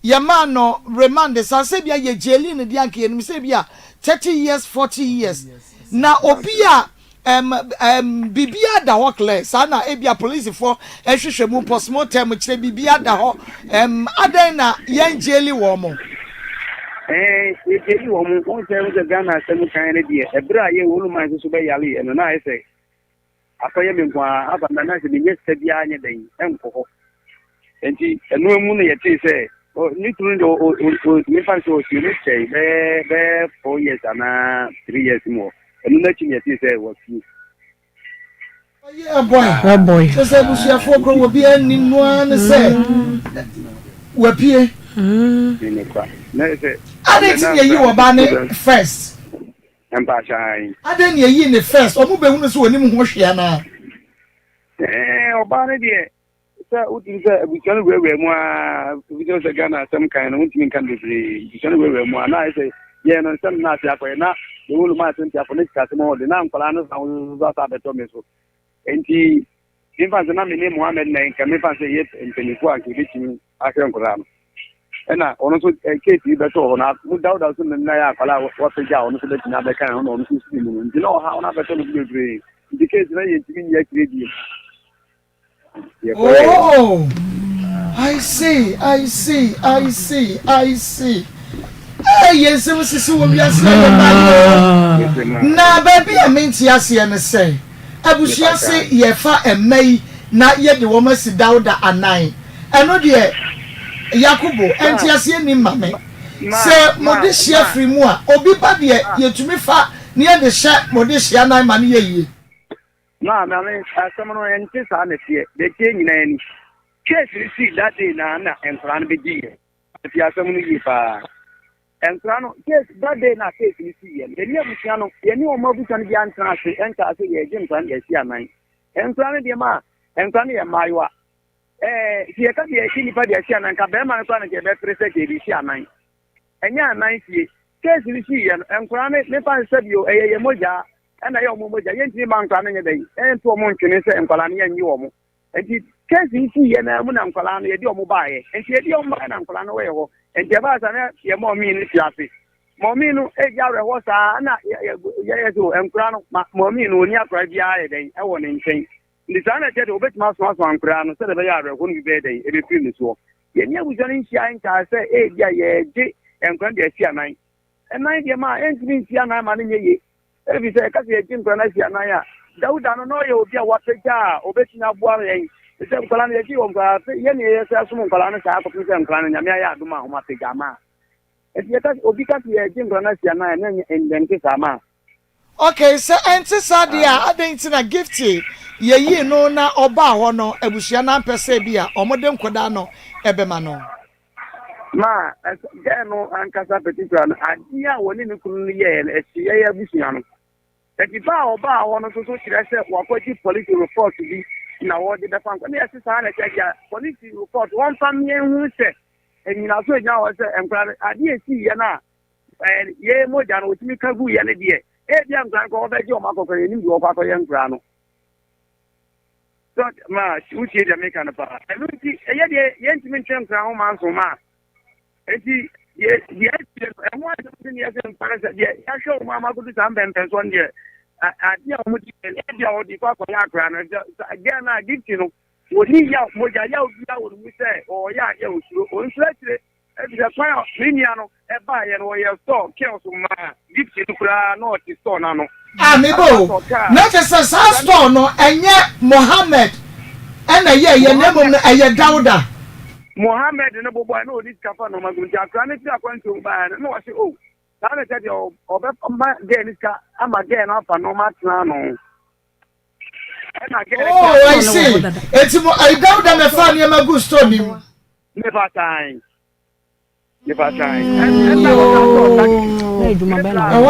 yɛmaa no remand saa sɛ bia yɛ jaili no deɛ anka yɛnim sɛ bia 30 years 40 years na obi a um, um, biribiara da hɔ clear saa na ebia polisifoɔ ɛhwehwɛ mu postmortem kyerɛ biribiara da hɔ um, adɛn na yɛn jaili wɔn mo. Ɛɛ yɛgyeli wɔn mo wɔn sɛ wɔn sɛ Ghana asɛm kan no deɛ ɛberɛ a yɛ wɔn man nso so bɛyale yɛ no na ayɛ sɛ akɔyɛ me nko ara aba na na sɛ menyɛ sika biara nyɛ dɛn ɛnkɔ hɔ nti ɛno mu no yɛtee sɛ ne kunu no deɛ mefa no sɛ ɔsie no kyɛe bɛyɛ bɛyɛ 4 years anaa 3 years mu hɔ. Ɛno no akyi no yɛtee sɛ wasie. Ɛbɔe kyerɛ sɛ abusuafoɔ korɔ wɔ biara nnim no ara ne sɛ wapue. Adɛn nti na yɛyi ɔbaa ne first? Adɛn na yɛyi ne first? Ɔmo bɛhunu sɛ ɔnim ho hwee anaa? Ɔbaa no deɛ sɛ wotumi sɛ abusua no wurawura mu a, abusua sɛ Ghana asɛm kan no wontumi nka no bebree. Abusua no wurawura mu a na ayɛ sɛ yɛn no nsɛm no ase akɔyɛ na yɛwɔ lu maa asɛm tiafo ne sikasɛm hɔ de na nkwadaa no san so asa abɛtɔ me so. Nti memfa sɛ na me ne Mohammed na nka memfa sɛ yɛ mpanyinfoɔ a nka yɛbɛtumi ahwɛ nkwadaa no. Ɛna ɔno nso case yi bɛtɔ hɔ na mo Dawuda so na yɛ akwadaa a wapagya a ɔno nso bɛtumi abɛka ho na ɔno nso si mu no nti na ɔha ɔno abɛtɔ no so bebree nti case no yɛntumi nni akyire bio. Oh, I see, I see, I see, I see. Hey, yɛn nsɛm sisi wɔ wiase a yɛba yi. Na baabi a mente aseɛ ne sɛ, abusua se yɛfa mma yi na yɛde wɔn asi Dawuda anan. Ɛno deɛ, Yakubu, ɛnte aseɛ nnim ma me. Sɛ mo de hyeɛ firi mu a, obi ba deɛ yɛtumi fa na yɛde hyɛ mo de hyeɛ anan ma no yɛ yie. Maa maame asɛm no ɛnte saa na ɛteɛ. Deɛ ɛteɛ nyinaa ni. Case no sii that day na na nkwadaa no bɛdi yɛ. Ɛte asɛm no yie paa. Nkwadaa no case that day na case no sii yɛ no. Yɛne abusua no yɛne wɔn abusua no bi antena ase ɛnkaa sɛ yɛregye nkwadaa no de asi anan. Nkwadaa no deɛ maa nkwadaa no yɛ mmaayewa. Ɛɛ sɛ yɛka sɛ yɛregye nnipa de asi anan nka bɛrima no koraa na nka yɛbɛpere sɛ yɛde si anan. Ɛnyɛ anan sie. Case no sii yɛ no nkwadaa no mefa nsɛ bio ɛyɛ yɛn mogya ɛna ɛyɛ wɔn mogya. Yɛntumi mma nkwadaa no nyɛ dɛn ɛnto wɔn ntwene sɛ nkwadaa no yɛnnye wɔn. Nti case yi sii yɛ naa mu na nkwadaa no yɛde wɔn baeɛ. Nti yɛde wɔn baeɛ na nkwadaa no wɔyɛ hɔ. Nti ɛbaa saa na yɛ mɔmii no te ase. Mɔmii no ɛdi awerɛhoɔ saa na yɛyɛ so nkwadaa no ma mɔmii no ɔni akwadaa biara yɛ dɛn ɛwɔ ne nkyɛn. Nti saa na ɛkyɛ de wɔbɛtumi asoasoa nkwadaa no sɛdeɛ ɛbɛyɛ awerɛhoɔ no bi bɛyɛ dɛn ɛbɛfiri ne soɔ. Yɛne abusua no nhyia nkaa sɛ ebi a yɛregye nkwadaa no de asi anan. Ɛnan deɛ ma ɛntumi nsi anan ma no nyɛ yie. Efisɛ yɛka sɛ yɛgye nkwadaa no asi anan a, Dawuda no, na ɔyɛ obi a wapagya a obetumi aboa yɛn. Te sɛ nkwadaa no, yɛgye wɔn koraa. Afei yɛn na yɛyɛ sɛ asom nkwadaa no saa kɔpem sɛ nkwadaa no, Nyame ayɛ adom a wɔapagya ama. Enti yɛka sɛ, obi ka sɛ yɛgye nkwadaa no asi anan a, na ɛnyɛ ɛnte saa ma. Okay, sɛ ɛnte saa deɛ a, adɛn nti na Gifty yɛyii no na ɔbaa hɔ no, abusua no ampɛ sɛ ebia wɔde nkwadaa no bɛma no? Ma ɛsɛ gɛɛ no ankasa particular no adeɛ a wɔne ne kunu no yɛɛ no ɛhye yɛyɛ abusua no. Eti ba a ɔbaa hɔ no nso so kyerɛ sɛ wakɔgye police report bi na wɔde bɛfa nkɔ ne yɛse saa na ɛkyɛ deɛ police report wɔmfa mmea hu sɛ nnyinaso egyina hɔ sɛ nkora no adeɛ esi yɛ no a ɛɛ yɛ mogya no wɔtumi ka gu yɛ no deɛ ebi a nkora no kɔ wɔbɛgye wɔn akɔkɔ yɛ nim deɛ wɔkɔ akɔyɛ nkora no. Dɔk, ma wotie deɛ meka no paa. Ɛno nti, ɛyɛ deɛ yɛntumi ntwe nkra ho manso ma. Enti, deɛ deɛ akyire no, ɛho asɛm ne neɛ sɛ mfa no sɛ deɛ yɛahwɛ wɔn ama akɔdu saa mpɛmpɛnsoɔ no deɛ, adeɛ a wɔn di ebi a wɔde kɔ akɔyɛ akora no, deɛ no a gifti no, wɔni yaw, mogya yaw biara wɔ ne mu sɛ ɔyɛ adeɛ a ɔsuro. Ɔnsuro akyire. Efisɛ kwan a me nua no baeɛ no, ɔyɛɛ store kiosk maa Gipsy no koraa na ɔte store no ano. Ah, me ba o, na kyerɛ sɛ saa store no ɛnyɛ Mohammed ɛna ɛyɛɛyɛ na mmom no ɛyɛ Dawuda. Mohammed no bobɔe na ɔde sika fa nnoɔma gu nti akwadaa no firi akwantuo mu baeɛ no na ɔse oh saa na ɛkyɛ deɛ ɔbɛma girl no sika ama girl no afa nnoɔma atena ano. Ɛna girl no Oh, I see. Eti mo, ɛyɛ Dawuda na ɛfaa nneɛma gu store no mu. Mefa tan. Ɛhɔ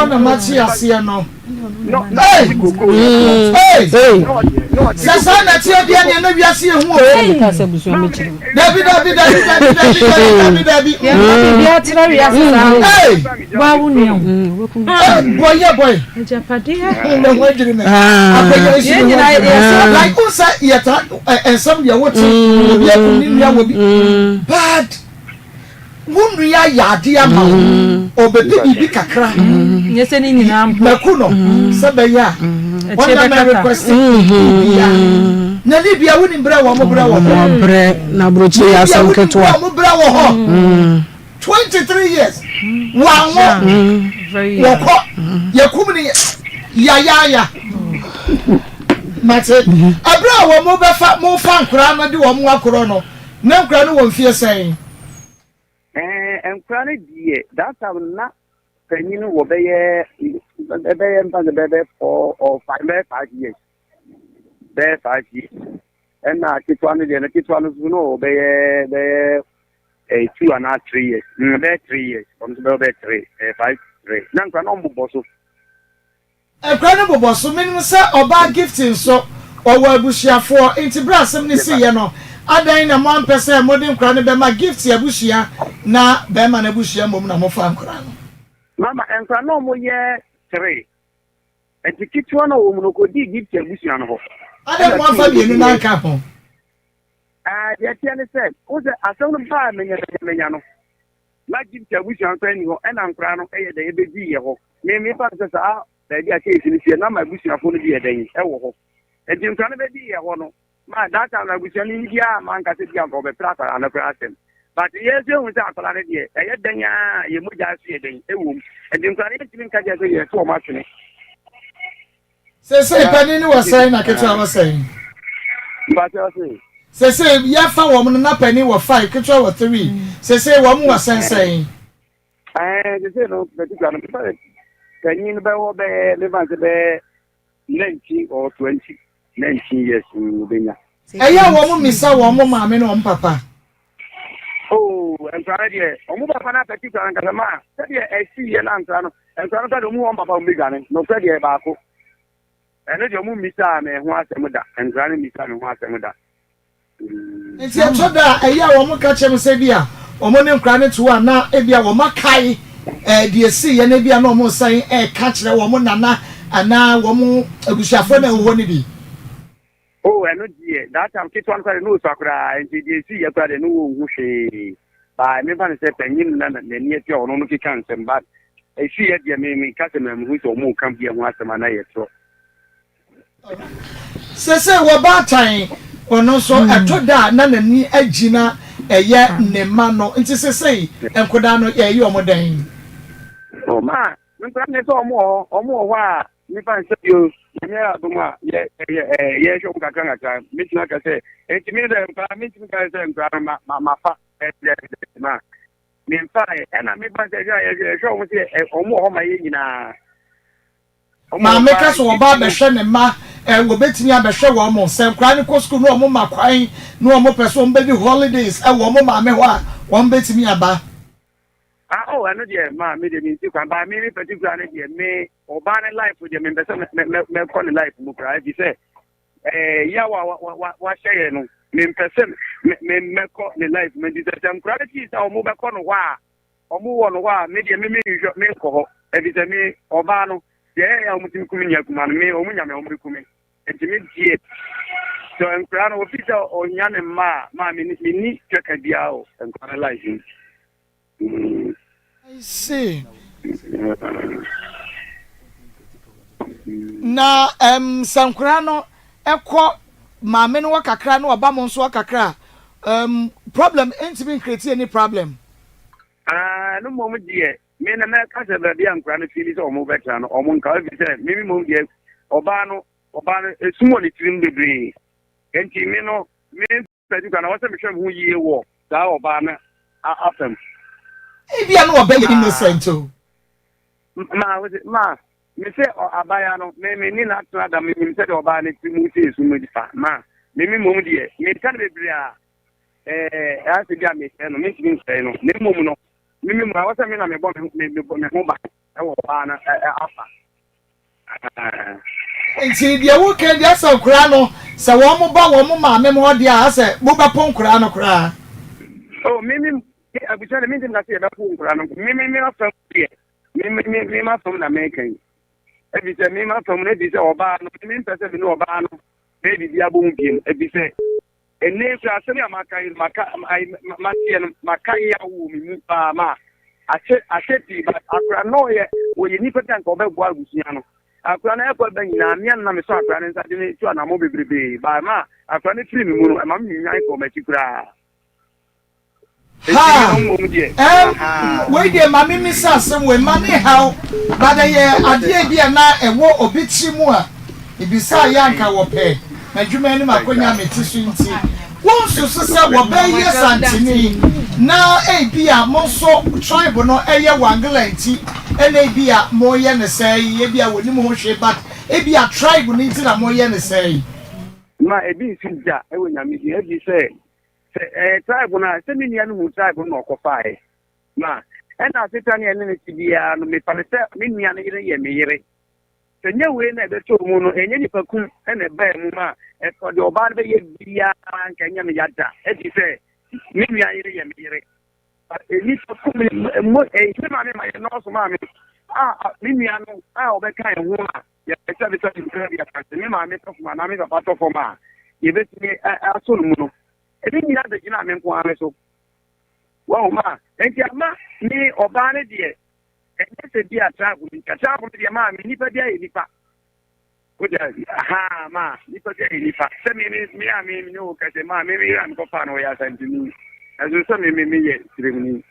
na mate aseɛ no. Sɛ saa na ɛteɛ deɛ neɛ na wiase yɛ hu o. Dabi dabi dabi dabi dabi dabi dabi. Bɔyɛ bɔyɛ. Mɛ ho adwiri mɛ. Akɔyɛ nsu mɛ ho adwiri mɛ. Like n sɛ yɛta nsɛm deɛ wote obi akum ne nua wɔ bi. Bad. Wo nua yɛ adeɛ ama wo, ɔbɛpɛ biribi kakra. Nyɛ sɛ ne nyinaa mpo. Mako no, sɛ bɛyɛ a, wɔn na request biribiara. Na Libya wonim brɛ wɔn brɛ wɔ hɔ. Wɔn brɛ na aburokyire yɛ asɛm ketewa. Libya wonim brɛ wɔn brɛ wɔ hɔ. 23 years wɔn wɔkɔ yɛkum ne yayaaya. Mate ɛberɛ a wɔn bɛfa mo fa nkoraa no de wɔn akorɔ no. Na nkura no wɔ mfeɛ sɛn? Ɛɛ nkura no deɛ that time na panyin no wɔ bɛyɛ bɛyɛ mpa sɛ bɛyɛ four or five bɛyɛ 5 years, bɛyɛ 5 years. Ɛna ketewa no deɛ no, ketewa no nso no wɔ bɛyɛ 2 anaa 3 years, bɛyɛ 3 years. Ɔno nso bɛyɛ 3, 5, 3. Na nkura no ɔmo bɔ so. Nkura no bobɔ so. Menim sɛ ɔbaa Gift nso, ɔwɔ abusuafoɔ, nti berɛ a asɛm no siiɛ no, adɛn na moampɛ sɛ mode nkura no bɛma Gift abusua na barima no abusua mmom na mofaa nkura no? Mama, nkura no ɔmo yɛ three, nti ketewa no a ɔwɔ mu no ɔkɔdii Gift abusua no hɔ. Adɛn na moamfa mmienu no anka ho? Ɛɛ, deɛ ɛteɛ ne sɛ, wo sɛ asɛm no baa manyamanyamanya no, na Gift abusua nso ani hɔ, ɛna nkora no yɛ dɛn ɛbɛdii yɛ hɔ. Me mefa no sɛ saa baabi a case no siiɛ na ma abusuafoɔ no bi yɛ dɛn ɛwɔ hɔ. Nti nkora no bɛdii yɛ hɔ no, ma that time no abusua no biara ma nka sɛ bi anka ɔbɛpere akwadaa no koraa asɛm. But yɛn nso ehu sɛ akwadaa no deɛ ɛyɛ dɛn a yɛ mogya so yɛ dɛn ɛwɔ mu. Nti nkora no yɛntumi nka kyerɛ sɛ yɛto wɔn atwene. Sesei panin no wɔ sɛn na ketewa wɔ sɛn? Mpakyɛ ɔse. Sesei yɛfa wɔn no na panin wɔ 5, ketewa wɔ 3. Sesei wɔn wɔ sɛn sɛn? Ɛɛ sesei no particular no mefa panyin no bɛwɔ bɛyɛ mefa sɛ bɛyɛ 19 or 20, 19 years obenya. Ɛyɛ a wɔn mmisa wɔn maame ne wɔn papa. Oh, nkwadaa deɛ wɔn papa no apɛti kura nkasa ma sɛdeɛ ɛsi yɛ na nkwadaa no nkwadaa no sɛdeɛ wɔn wɔn papa wɔn bɛdwane nɔfɛ deɛ baako ɛno deɛ wɔn mmisa me ho asɛm da, nkwadaa no mmisa me ho asɛm da. Nti ɛtɔ da a ɛyɛ a wɔn ka kyerɛ me sɛ bi a wɔn ne nkwadaa no te hɔ a na ebi a wɔn akae deɛ esi yɛ na ebi a na wɔn san ɛka kyerɛ wɔn nana anaa wɔn abusuafoɔ na ɛwɔ hɔ no bi. Oh, ɛno deɛ that time ketewa no koraa deɛ na ɔsua koraa, nti deɛ esi yɛ koraa deɛ no wɔn ho hwee baa. Mefa no sɛ panyin no na n'ani atua, ɔno no keka nsɛm, but esi yɛ deɛ me ka sɛ mɛmuhu sɛ ɔmo ka bi ho asɛm ana yɛ torɔ. Sese wɔ baatan ɔno nso ɛtɔ da a na n'ani agyina ɛyɛ ne mma no, nti sesei nkodaa no yɛyɛ ɔmo dɛn? O ma nkora ne sɛ ɔmo wɔ hɔ, ɔmo wɔ hɔ a nipa nsɛ bio. Nyame ayɛ adom a yɛ yɛ ɛɛ yɛhwɛ ɔmo kakra kakra. Mɛtumi aka sɛ ntumi sɛ nkora mɛtumi ka sɛ nkora no ma ma ma fa ɛdɛ ma memfa yɛ ɛna mefa sɛ hwɛ a yɛhwɛ yɛhwɛ ɔmo sɛ ɔmo wɔ hɔ ma yɛ nyinaa. Maame ka sɛ ɔba abɛhwɛ ne mma ɛ, wɔbɛtumi abɛhwɛ wɔn mo. Sɛ nkwadaa no kɔ sukuu na wɔn ma kwan na wɔn pɛ sɛ wɔn bɛdi holidays wɔ wɔn maame hɔ a, wɔn bɛtumi aba. Ah oh, ɛno deɛ ma me deɛ mensi kwan ba. Me particular no deɛ, me ɔbaa ne life deɛ mempɛ sɛ mɛkɔ ne life mu koraa, ɛfiri sɛ yaw a wahyɛ yɛ no, mempɛ sɛ mɛkɔ ne life mu. Nti sɛ nkwadaa no fii sɛ ɔmo bɛkɔ no hɔ a, ɔmo wɔ no hɔ a, me deɛ me menhwɛ menkɔ hɔ, ɛfiri sɛ me ɔbaa no deɛ ɛyɛ a ɔmo tumi kum nua kuma no, me ɔmo nyame ɔmo bɛku me. Nti me deɛ sɛ nkwadaa no ofi sɛ ɔhia ne mma a, maa me menni twɛka biara wɔ nkwadaa no life mu. I see. Na sɛ nkwadaa no kɔ maame no hɔ kakra na ɔba mo nso hɔ kakra a, problem ntumi ncreate any problem? Ah, no mmom deɛ me na mɛka sɛ baabi a nkwadaa no feel sɛ ɔmo bɛtena no, ɔmo nka, ɛfiri sɛ me mmom deɛ ɔbaa no esum wɔ ne tirim bebree. Nti me no me pɛdi kwa na wɔsɛ mehwɛ me ho yie wɔ saa ɔbaa no afam. Ebia na ɔbɛyɛ innocent o. Ma ma me sɛ abaya no me ni n'atena da, me nim sɛ deɛ ɔbaa no ti mu sɛ esum fa ma me mmom deɛ meka no bebree a ɛɛ asɛ bi a mesɛe no, mentumi nsɛe no, na mmom no. Me me mu a, ɛwɔ sɛ me na mebɔ me me me ho ban wɔ ɔbaa no afa. Nti deɛ woka yi deɛ asɛ nkoraa no sɛ wɔn ba wɔn maame mo hɔ deɛ a asɛ mobɛpo nkoraa no koraa. Oh me me abusua no mentimi ka sɛ yɛbɛpo nkoraa no me me me afa mu deɛ me me me me ma fam na meka yi ebi sɛ me ma fam no ebi sɛ ɔbaa no me mpɛ sɛ me ne ɔbaa no bɛyɛ biribi abɔ mu biem ebi sɛ Ɛnnɛ yi koraa, asɛm yi a maka yi, maka, mateɛ no, maka yaw wɔ me mu paa ma akyɛ, akyɛ pii, but akora no ɔyɛ, wɔyɛ nipa bi a nka ɔbɛboa abusua no. Akora no ɛkɔ ba nyinaa, mmea no na mesɔ akora no nsa de no tu anammɔn bebrebee, but ma akora no firi me mu no, ɛma me nwan kɔɔ m'akyi koraa. Ha! Ɛm, wei deɛ ma me misa asɛm wei, ma ne haw, but ɛyɛ adeɛ bi a na ɛwɔ obi tiri mu a, mebisa yɛ anka wɔpɛ m'adwuma anim akonya a mete so nti, wonsusu sɛ wɔbɛyɛ santene na ebi a mo nso tribe no ɛyɛ Wangela nti ɛna ebi a moyɛ no sɛɛ yi, ebi a wɔnim ho hwee but ebi a tribe no nti na moyɛ no sɛɛ yi. Ma ebi nsi da ɛwɔ Nyame din, ebi sɛ Sɛ ɛyɛ tribe no a, sɛ me nua no hu tribe no na ɔkɔfaeɛ. Ma ɛna asetena ne ɛne no te biara no, mefa no sɛ me nua no yere yɛ me yere. Sɛ nyɛ wei na ɛbɛtɔɔ mu no, ɛnyɛ nipa kum na ɛbaa mu ma ɔde ɔbaa no bɛyɛ biara nka ɛnyɛ me ya da. Ɛdi sɛ me nua yere yɛ me yere. Nipa kum mo ɛyɛ maame ma yɛ nɔɔso maame a me nua no a ɔbɛka ɛho a yɛbɛsɛbesɛ mpira bi aka sɛ me maame tɔ fam anaa me papa tɔ fam a yɛbɛtumi asɔ no mu no ɛne nyinaa bɛgyina me nko ara me so wɔn ma nti ama me ɔbaa no deɛ ɛnyɛ sɛ bi a travel nti travel no deɛ maa me nipa bi ayɛ nipa wode ha ma nipa bi ayɛ nipa sɛ me me me a me ne wo kɛsɛ maa me me yere a mekɔfaa no ɔyɛ asanteni ɛso sɛ me me meyɛ siremni.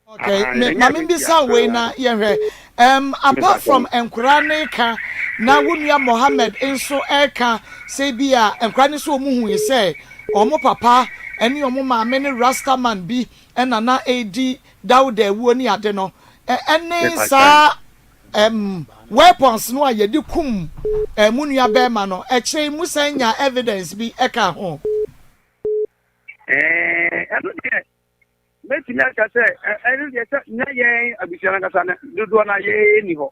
Okay, me ma me bisa wei na yɛhwɛ. Um, apart from nkwadaa ne ka na wo nua Mohammed nso ɛka sɛ bi a nkwadaa ne nso wɔn hu yi sɛ wɔn papa ɛne wɔn maame ne Rastaman bi ɛna na ɛredi Dawuda awuo ne ade no ɛne saa um, weapons no a yɛde kum mu nua bɛrima no ɛkyerɛ yi mu san nya evidence bi ɛka ho. Ɛɛ ɛno deɛ Mɛtumi aka sɛ, ɛno deɛ sɛ na yɛn abusua no ankasa no dodoɔ no a yɛnni hɔ.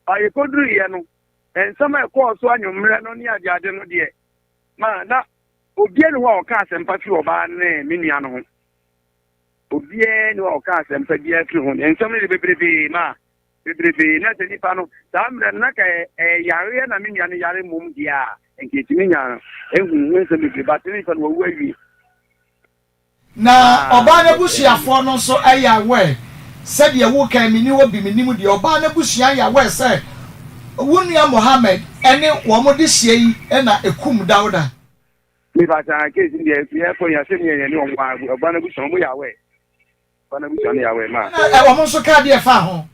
Ba yɛkɔduruiɛ no, nsɛm a ɛkɔɔ so anwummerɛ no ne adeade no deɛ, ma na obiara nni hɔ a ɔka asɛmpa firi ɔbaa no ne me nua no ho. Obiara nni hɔ a ɔka asɛmpa biara firi ho. Nsɛm no de bebrebe ma bebrebe na sɛ nipa no saa mmerɛ no na ka ɛyɛ yareɛ na me nua no yare mmom deɛ a, nka ɛtumi nya ehu ho nsɛm bebree ba sɛ nipa no wawu awie. Na ɔbaa no abusuafoɔ no nso yɛ aware, sɛdeɛ woreka yi, menni hɔ bi, mennim deɛ, ɔbaa no abusua yɛ aware sɛ wo nua Mohammed ne wɔn dehyeɛ yi na ɛkum Dawda. Me pa saa case no deɛ yɛ kɔ yɛ asɛm yɛ yɛ ne wɔn a ɔbaa no abusua wɔn yɛ aware, ɔbaa no abusua no yɛ aware ma. Ɛna wɔn nso kaa deɛ ɛfa ho,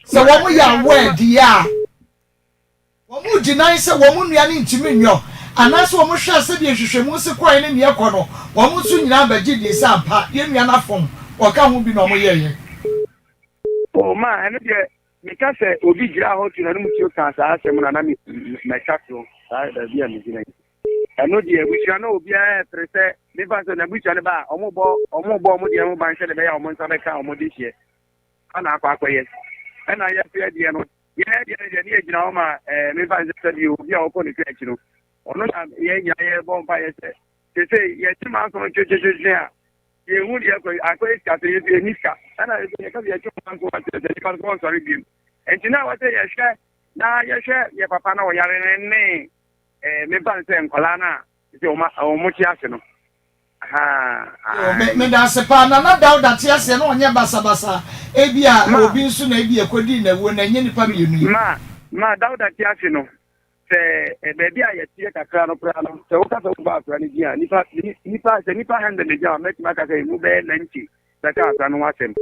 sɛ wɔn yɛ aware deɛ a. Wɔgyinae sɛ wɔn nua no ntumi nyɔ, anaasɛ wɔhwɛɛ sɛdeɛ nhwehwɛmu si kɔe ne nea ɛkɔ no, wɔn nso nyinaa bɛgye dii sɛ ampa, yɛn nua no afom, wɔka ho bi na wɔyɛeɛ. Oh, ma, ɛno deɛ, meka sɛ obi gyinaa hɔ tu n'anom tuo kaa saa asɛm no a, na me, mɛtwa torɔ, saa baabi a megyina yi. Ɛno deɛ, abusua no obiara ɛpere sɛ, mefa sɛ n'abusua no ba a, wɔbɔ, wɔbɔ wɔn deɛ ho ban sɛdeɛ ɛbɛyɛ a wɔn nsa bɛka wɔn dehyeɛ. Ana akɔ akɔyɛ. Ɛna yɛfeɛ deɛ no, Yɛn deɛ no deɛ ne yɛgyina hɔ ma ɛɛ mefa nsɛ sɛ deɛ obi a ɔkɔ ne kra akyi no ɔno na yɛn nyinaa yɛbɔ mpa yɛ sɛ sese yɛte ma nso twetwetwe a yɛhu deɛ akɔ akɔyɛ sika sɛ yɛsi yɛni sika ɛna yɛsɛ yɛka sɛ yɛtwe ma nso akyerɛ sɛ nipa nso ɔnsɔre biem nti na wɔsɛ yɛhwɛ na yɛhwɛ yɛ papa na ɔyare no ne ɛɛ mefa nsɛ nkwadaa no a sɛ wɔn te ase no. Me medase paa Nana Dauda te aseɛ na ɔnyɛ basabasa ebia obi nso na ebia ɛkɔdii nawuo na ɛnyɛ nipa mienu yi. Ma ma Dauda te ase no sɛ baabi a yɛteɛ kakra no koraa no sɛ woka sɛ wobɔ akora no din a nipa nipa sɛ nipa hundred na gyina hɔ a mɛtumi aka sɛ emu bɛyɛ 90 bɛka akora no ho asɛm.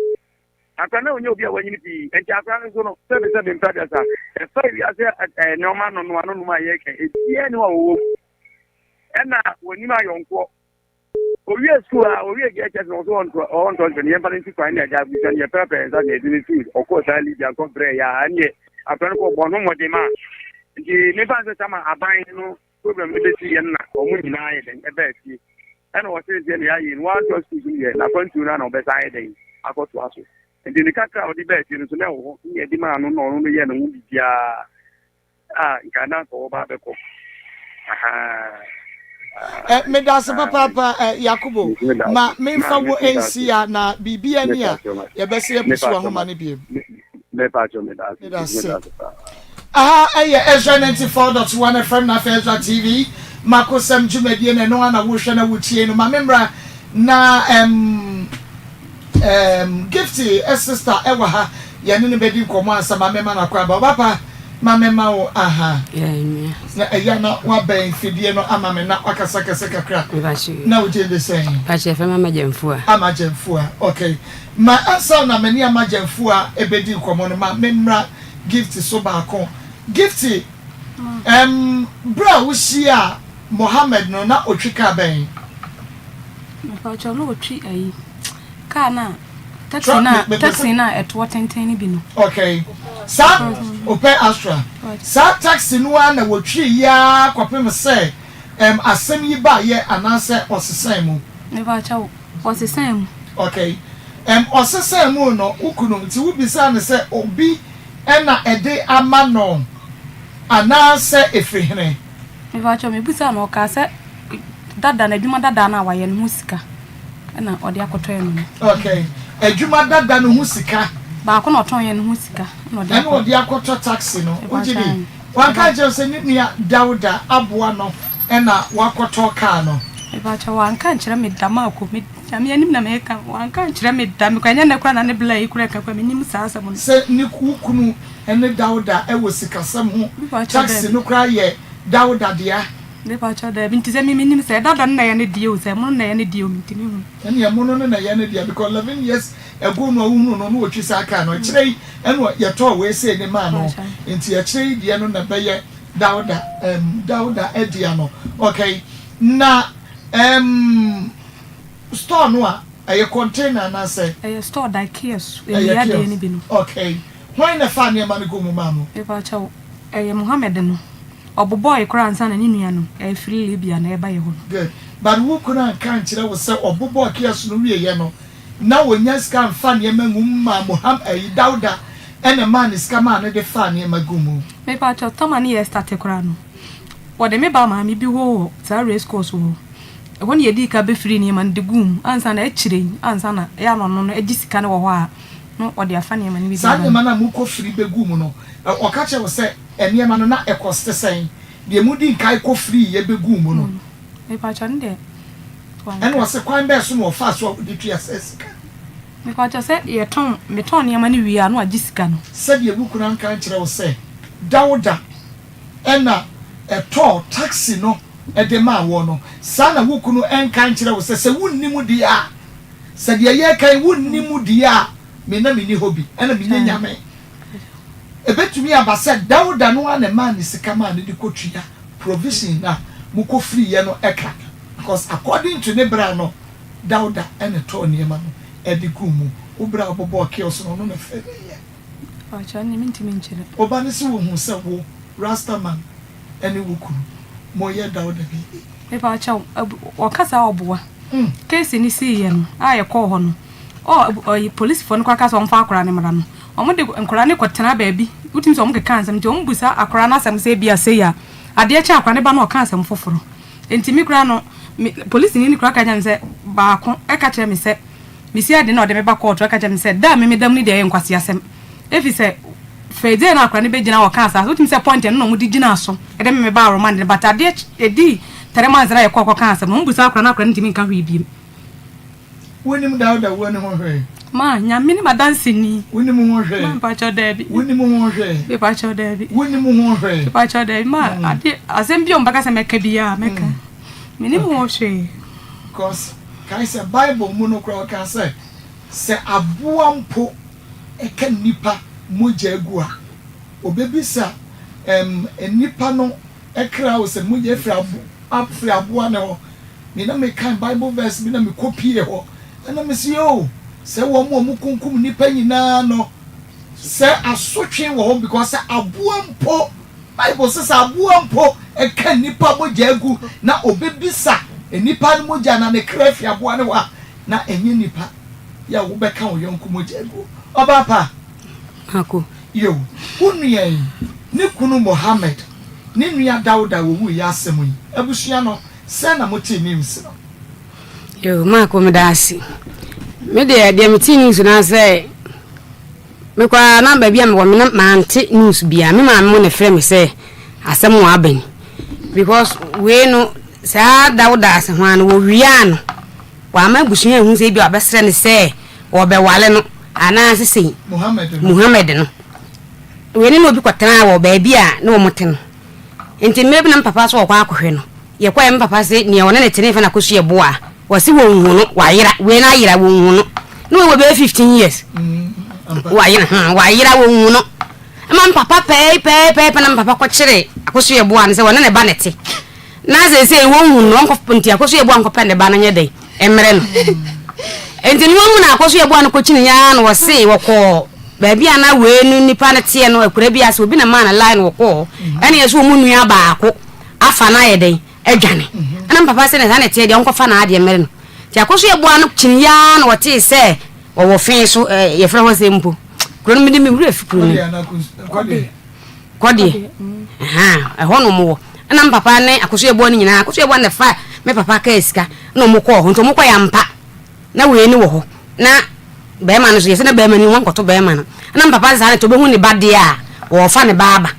Akora no ɔnyɛ obi a wanyini pii nti akora no nso no sɛbe sɛbe mprɛduasa ɛfa wiase nneɛma nonoa no nom a yɛka ebiara ni hɔ a wɔwɔ mu. Ɛna wɔnim ayɔnkoɔ. Owie sukuu a, owie JHS na ɔso ɔntɔ ɔntɔ ntɔ ne yɛmfa no nsi kwan ne agya abusua no yɛpɛrɛpɛrɛ nsa na yɛde no sii ɔkɔɔ saa Libya kɔ brɛ yɛ a ɛneɛ akora no kɔ bɔ no mmɔden ma nti mefa sɛ sama aban no problem no bɛsi yɛn na wɔn nyinaa yɛ dɛn ɛbaa fie. Ɛna ɔsee sɛ nea ayɛ yi no wantoa sukuu so no yɛ n'akwantuo no ara na ɔbɛsan ayɛ dɛn akɔtoa so. Nti ne kakra a ɔde baa fie no nso na ɛwɔ hɔ ne yɛde maa no na ɔno no yɛɛ ne ho biribiara a nka na anka ɔba abɛkɔ. Ahaa. Eh, medase papaapa eh, Yakubu. Ma memfa wo nsi a na biribi ani a yɛbɛsɛ yɛpusu ahoma no biem. Medase. Aha ɛyɛ Ezra 94.1 FM na afei Ezra TV makosɛm dwumadie na ɛno ana wohwɛ na wotie no. Ma memmra na um, um, Gifty eh, sister ɛwɔ ha yɛne no bɛdi nkɔmmɔ ansa ma mema no akɔ aba. Ɔba pa ma mema wo aha. Na ɛyɛ na wabɛn fidie no ama me na wakasa kɛse kakra. Na wogye de sɛn? Pakyɛ fɛ ma Magyamfua. Ama Gyamfua, okay. Ma ansa na me ne Ama Gyamfua ɛbɛdi nkɔmmɔ no ma memmra Gifty so baako. Gifty, ɛm, bere a wohyiaa Mohammed no, na otwi kaa bɛn? Mepakyɛw, na otwi ayi, kaa no a, taxi no a, taxi no a ɛtoɔ tenten no bi no. Okay. Saa, Opel Astra. Saa taxi no ara na wotwii yi ara kɔpem sɛ, ɛm, asɛm yi baeɛ anaasɛ ɔsesaa mu? Mepakyɛw, Ɔsesaa mu. Okay. Ɛm, ɔsesaa mu no, wo kunu, nti wobisaa no sɛ obi na ɛde ama no anaasɛ ɛfiri hene? Mepakyɛw, mebisaa no, ɔkaa sɛ dada no, adwuma dada no a wayɛ no ho sika na ɔde akɔtɔ ɛno no. Okay. Adwuma dada no ho sika. Baako na ɔtɔn yɛ no ho sika na ɔde akɔ. Ɛna ɔde akɔtɔ taxi no. Wogye di? Wanka ankyerɛ wo sɛ ne nua Dawuda aboa no na wakɔtɔ kaa no? Mepakyɛw, wanka ankyerɛ me da, Marko, me Nyame anim na meka, wanka ankyerɛ me da, mekɔ ɛnyɛ nnɛ koraa na ne bla yi koraa ɛka koraa, mennim saa asɛm no. Sɛ ne wo kunu ne Dawuda wɔ sikasɛm ho, Mepakyɛw, taxi daabi. no koraa yɛ Dawuda dea. Mepakyɛw, daabi, nti sɛ me mennim sɛ dada no na ɛyɛ ne dea o, sɛ mono na ɛyɛ ne dea o, mentumi nhu. Ɛnneɛ mono no na ɛyɛ ne dea because 11 years ago no a wohunuu no na ɔtwi saa kaa no, akyire yi ɛna yɛtɔɔ wei sei ne maa no, nti akyire yi deɛ no na ɛbɛyɛ Dawuda ɛɛm Dawuda dea no. Okay, na ɛɛm store no a, ɛyɛ container anaasɛ? Ɛyɛ store dan, kiosk, Ɛyɛ nnua deɛ kiosk, no bi no. okay. Hwan na ɛfaa nneɛma no guu mu maa mo? Mepakyɛw, ɛyɛ Mohammed no. Ɔbobɔe koraa ansa na ne nua no refiri Libya na ɛreba yɛ hɔ no. Good. But wo kunu anka ankyerɛ wo sɛ ɔbobɔɔ kiosk no wieeɛ no, na ɔnnya sika mfa nneɛma ngu mu maa Moham ɛyi Dawuda ɛna ɛmaa no sika maa no de faa nneɛma guu mu? Mepakyɛw, Tama ne yɛ starte koraa no, wɔde me baa maame bi hɔ wɔ saa race course hɔ. Ɛhɔ na yɛdii ka bɛfirii nneɛma no de guu mu ansa na akyire yi ansa na ɛyɛ a na ɔno no agye sika no wɔ hɔ a na ɔde afa nneɛma no bi de Saa aba no. nneɛma no a mokɔfiri bɛguu mu no, ɔka kyerɛɛ wo sɛ nneɛma no na ɛkɔste sɛn? Deɛ modi nkae kɔfiriiɛ bɛguu mu no. Mepakyɛw, ɛno deɛ wanka. Ɛna ɔse kwan bɛn so na ɔfaa so a wode tua saa sika? Mepakyɛw, sɛ yɛtɔn, metɔn nneɛma no wie a na wagye sika no. Sɛdeɛ wo kunu anka ankyerɛ wo sɛ Dawda na ɛtɔɔ taxi no de maa woɔ no, saa na wo kunu nka nkyerɛ wo sɛ, sɛ wonni mu deɛ a, sɛ deɛ yɛreka yi wonni mu deɛ a, me na menni hɔ bi, ɛna menyɛ Nyame. Ɛbɛtumi aba sɛ Dawda no ara na ɛmaa no sika maa no de kɔtua provision no a mokɔfiriiɛ no ka, because according to ne bra no, Dawda na ɛtɔɔ nneɛma no de guu mu. Wo bra a wobobɔɔ kiosk no, ɔno na ɛfɛreeɛ. Mpakyɛw, ɛnneɛ mentumi nkyerɛ. Wo ba no se wohuu sɛ wo, Rastaman, ne wo kunu moyɛ Dawda biribi. Mepakyɛw, ɔka saa a ɔboa. Case no siiɛ no a yɛkɔɔ hɔ no, ɔ ɔyi polisifoɔ no koraa kaa sɛ wɔmfa akwadaa no mmra no, wɔde nkwadaa no kɔtena baabi, wotumi sɛ wɔkeka nsɛm nti wɔbisa akwadaa no asɛm sɛ ebia sei a, adeɛ kye a akwadaa no ba no ɔka asɛm foforɔ. Nti me koraa no, me polisini no koraa ka kyerɛɛ me sɛ baako ka kyerɛɛ me sɛ mesi ade na ɔde me ba kɔɔto ɛka kyerɛ me sɛ da a me meda mu no deɛ ɛyɛ nkwaseasɛm efisɛ fɛdie na akora no bɛgyina wɔ kaa saa wotumi sɛ point ɛno na wɔde gyina so ɛde me mebaa remand no but adeɛ ɛdii three months na yɛkɔɔ kɔka asɛm no wɔn busa akora no akora no ntumi nka hwee biem. Wonim Dawda wuo no ho hwee? Ma, Nyame ne m'adanseni. Wonim ho hwee? Ma, mpakyɛw daabi. Wonim ho hwee? Mepakyɛw daabi. Wonim ho hwee? Mepakyɛw daabi. Ma, ade, asɛm bi a wɔbɛka sɛ mɛka biara, mɛka. Menim ho hwee. Because, kae sɛ Bible mu no koraa ɔkaa sɛ, sɛ aboa mpo ka nnipa mogya gu a, obebisa ɛm, nnipa no kra o sɛ mogya firi abo, afiri aboa no hɔ. Me na mekan Bible verse bi na mekɔpie hɔ, ɛna mese, yoo, sɛ wɔn a wɔkunkum nnipa nyinaa no, sɛ asotwe wɔ hɔ because sɛ aboa mpo, Bible sɛ sɛ aboa mpo ka nnipa mogya gu na obebisa. Nnipa no mogya anaa ne kra fi aboa no hɔ a, na ɛnyɛ nnipa yɛ a wobɛka wo yɔnko mogya aguo. Ɔbaa pa. Mako. Yiw, wo nua yi, ne kunu Mohammed, ne nua Dawda a wɔwuiɛ asɛm yi, abusua no, sɛn na motee news no? Yiw, Mako, meda ase. Me deɛ, deɛ metee news no ara sɛ, me koraa na baabi a mewɔ me na mante news biara. Me maame mo na ɛfrɛ me sɛ asɛm wɔ aba ni. Because wei no, saa Dawda ase ho ara no, wɔwiaa no. Wamma abusua anhu sɛ ebia wɔabɛsrɛ no sɛ wɔrebɛware no anaasɛ sei. Muhammad no. Wei ne na obi kɔtenaa wɔ baabi a na wɔte no. Nti mmerɛ bi na me papa sɛ ɔkɔ akɔhwɛ no. Yɛkɔɛ me papa se nea ɔne ne te ne mfa no akɔsu ɛboa. Wɔse wɔnhu no, wayera. Wei no ayera, wɔnhu no. Na wei wɔ bɛyɛ 15 years. Wayera, hmm, wayera, wɔnhu no. Ɛma me papa pɛɛ pɛɛ pɛɛ pɛ na me papa kɔkyere akɔsu ɛboa no sɛ wɔne ne ba na ɛte. Na seesei wɔnhu no, ɔnkɔ nti Akosua Yeboah nkɔpɛ ne ba no nyɛ dɛn mmerɛ no. Nti no wɔn mu na Akosua Yeboah no kɔkyini yɛ ara na wɔse wɔkɔɔ baabi a na wei no nipa no teɛ no akura bi ase obi na maa no line wɔkɔɔ hɔ ɛna yɛ so wɔn nua baako afa no ayɛ dɛn adwane ɛna papa sɛ na saa na ɛteɛ deɛ ɔnkɔfa n'adeɛ mmerɛ no nti Akosua Yeboah no kyini yɛ ara na wɔtee sɛ wɔwɔ fe so yɛfrɛ hɔ sɛ mpo kuro no mede me wura fi kuro no Kɔdeɛ, ahaa, ɛhɔ na wɔwɔ. Ɛna me papa ne Akosua Yeboah no nyinaa, Akosua Yeboah na ɛfa me papa kaa sika na wɔn kɔɔ hɔ. Nti wɔn kɔɛ ampa, na wei no wɔ hɔ. Na bɛrima no nso, yɛsɛ na bɛrima no, wɔn ankɔto bɛrima no. Ɛna me papa saa no, nti ɔbɛhu ne ba deɛ a, wɔrefa ne ba aba.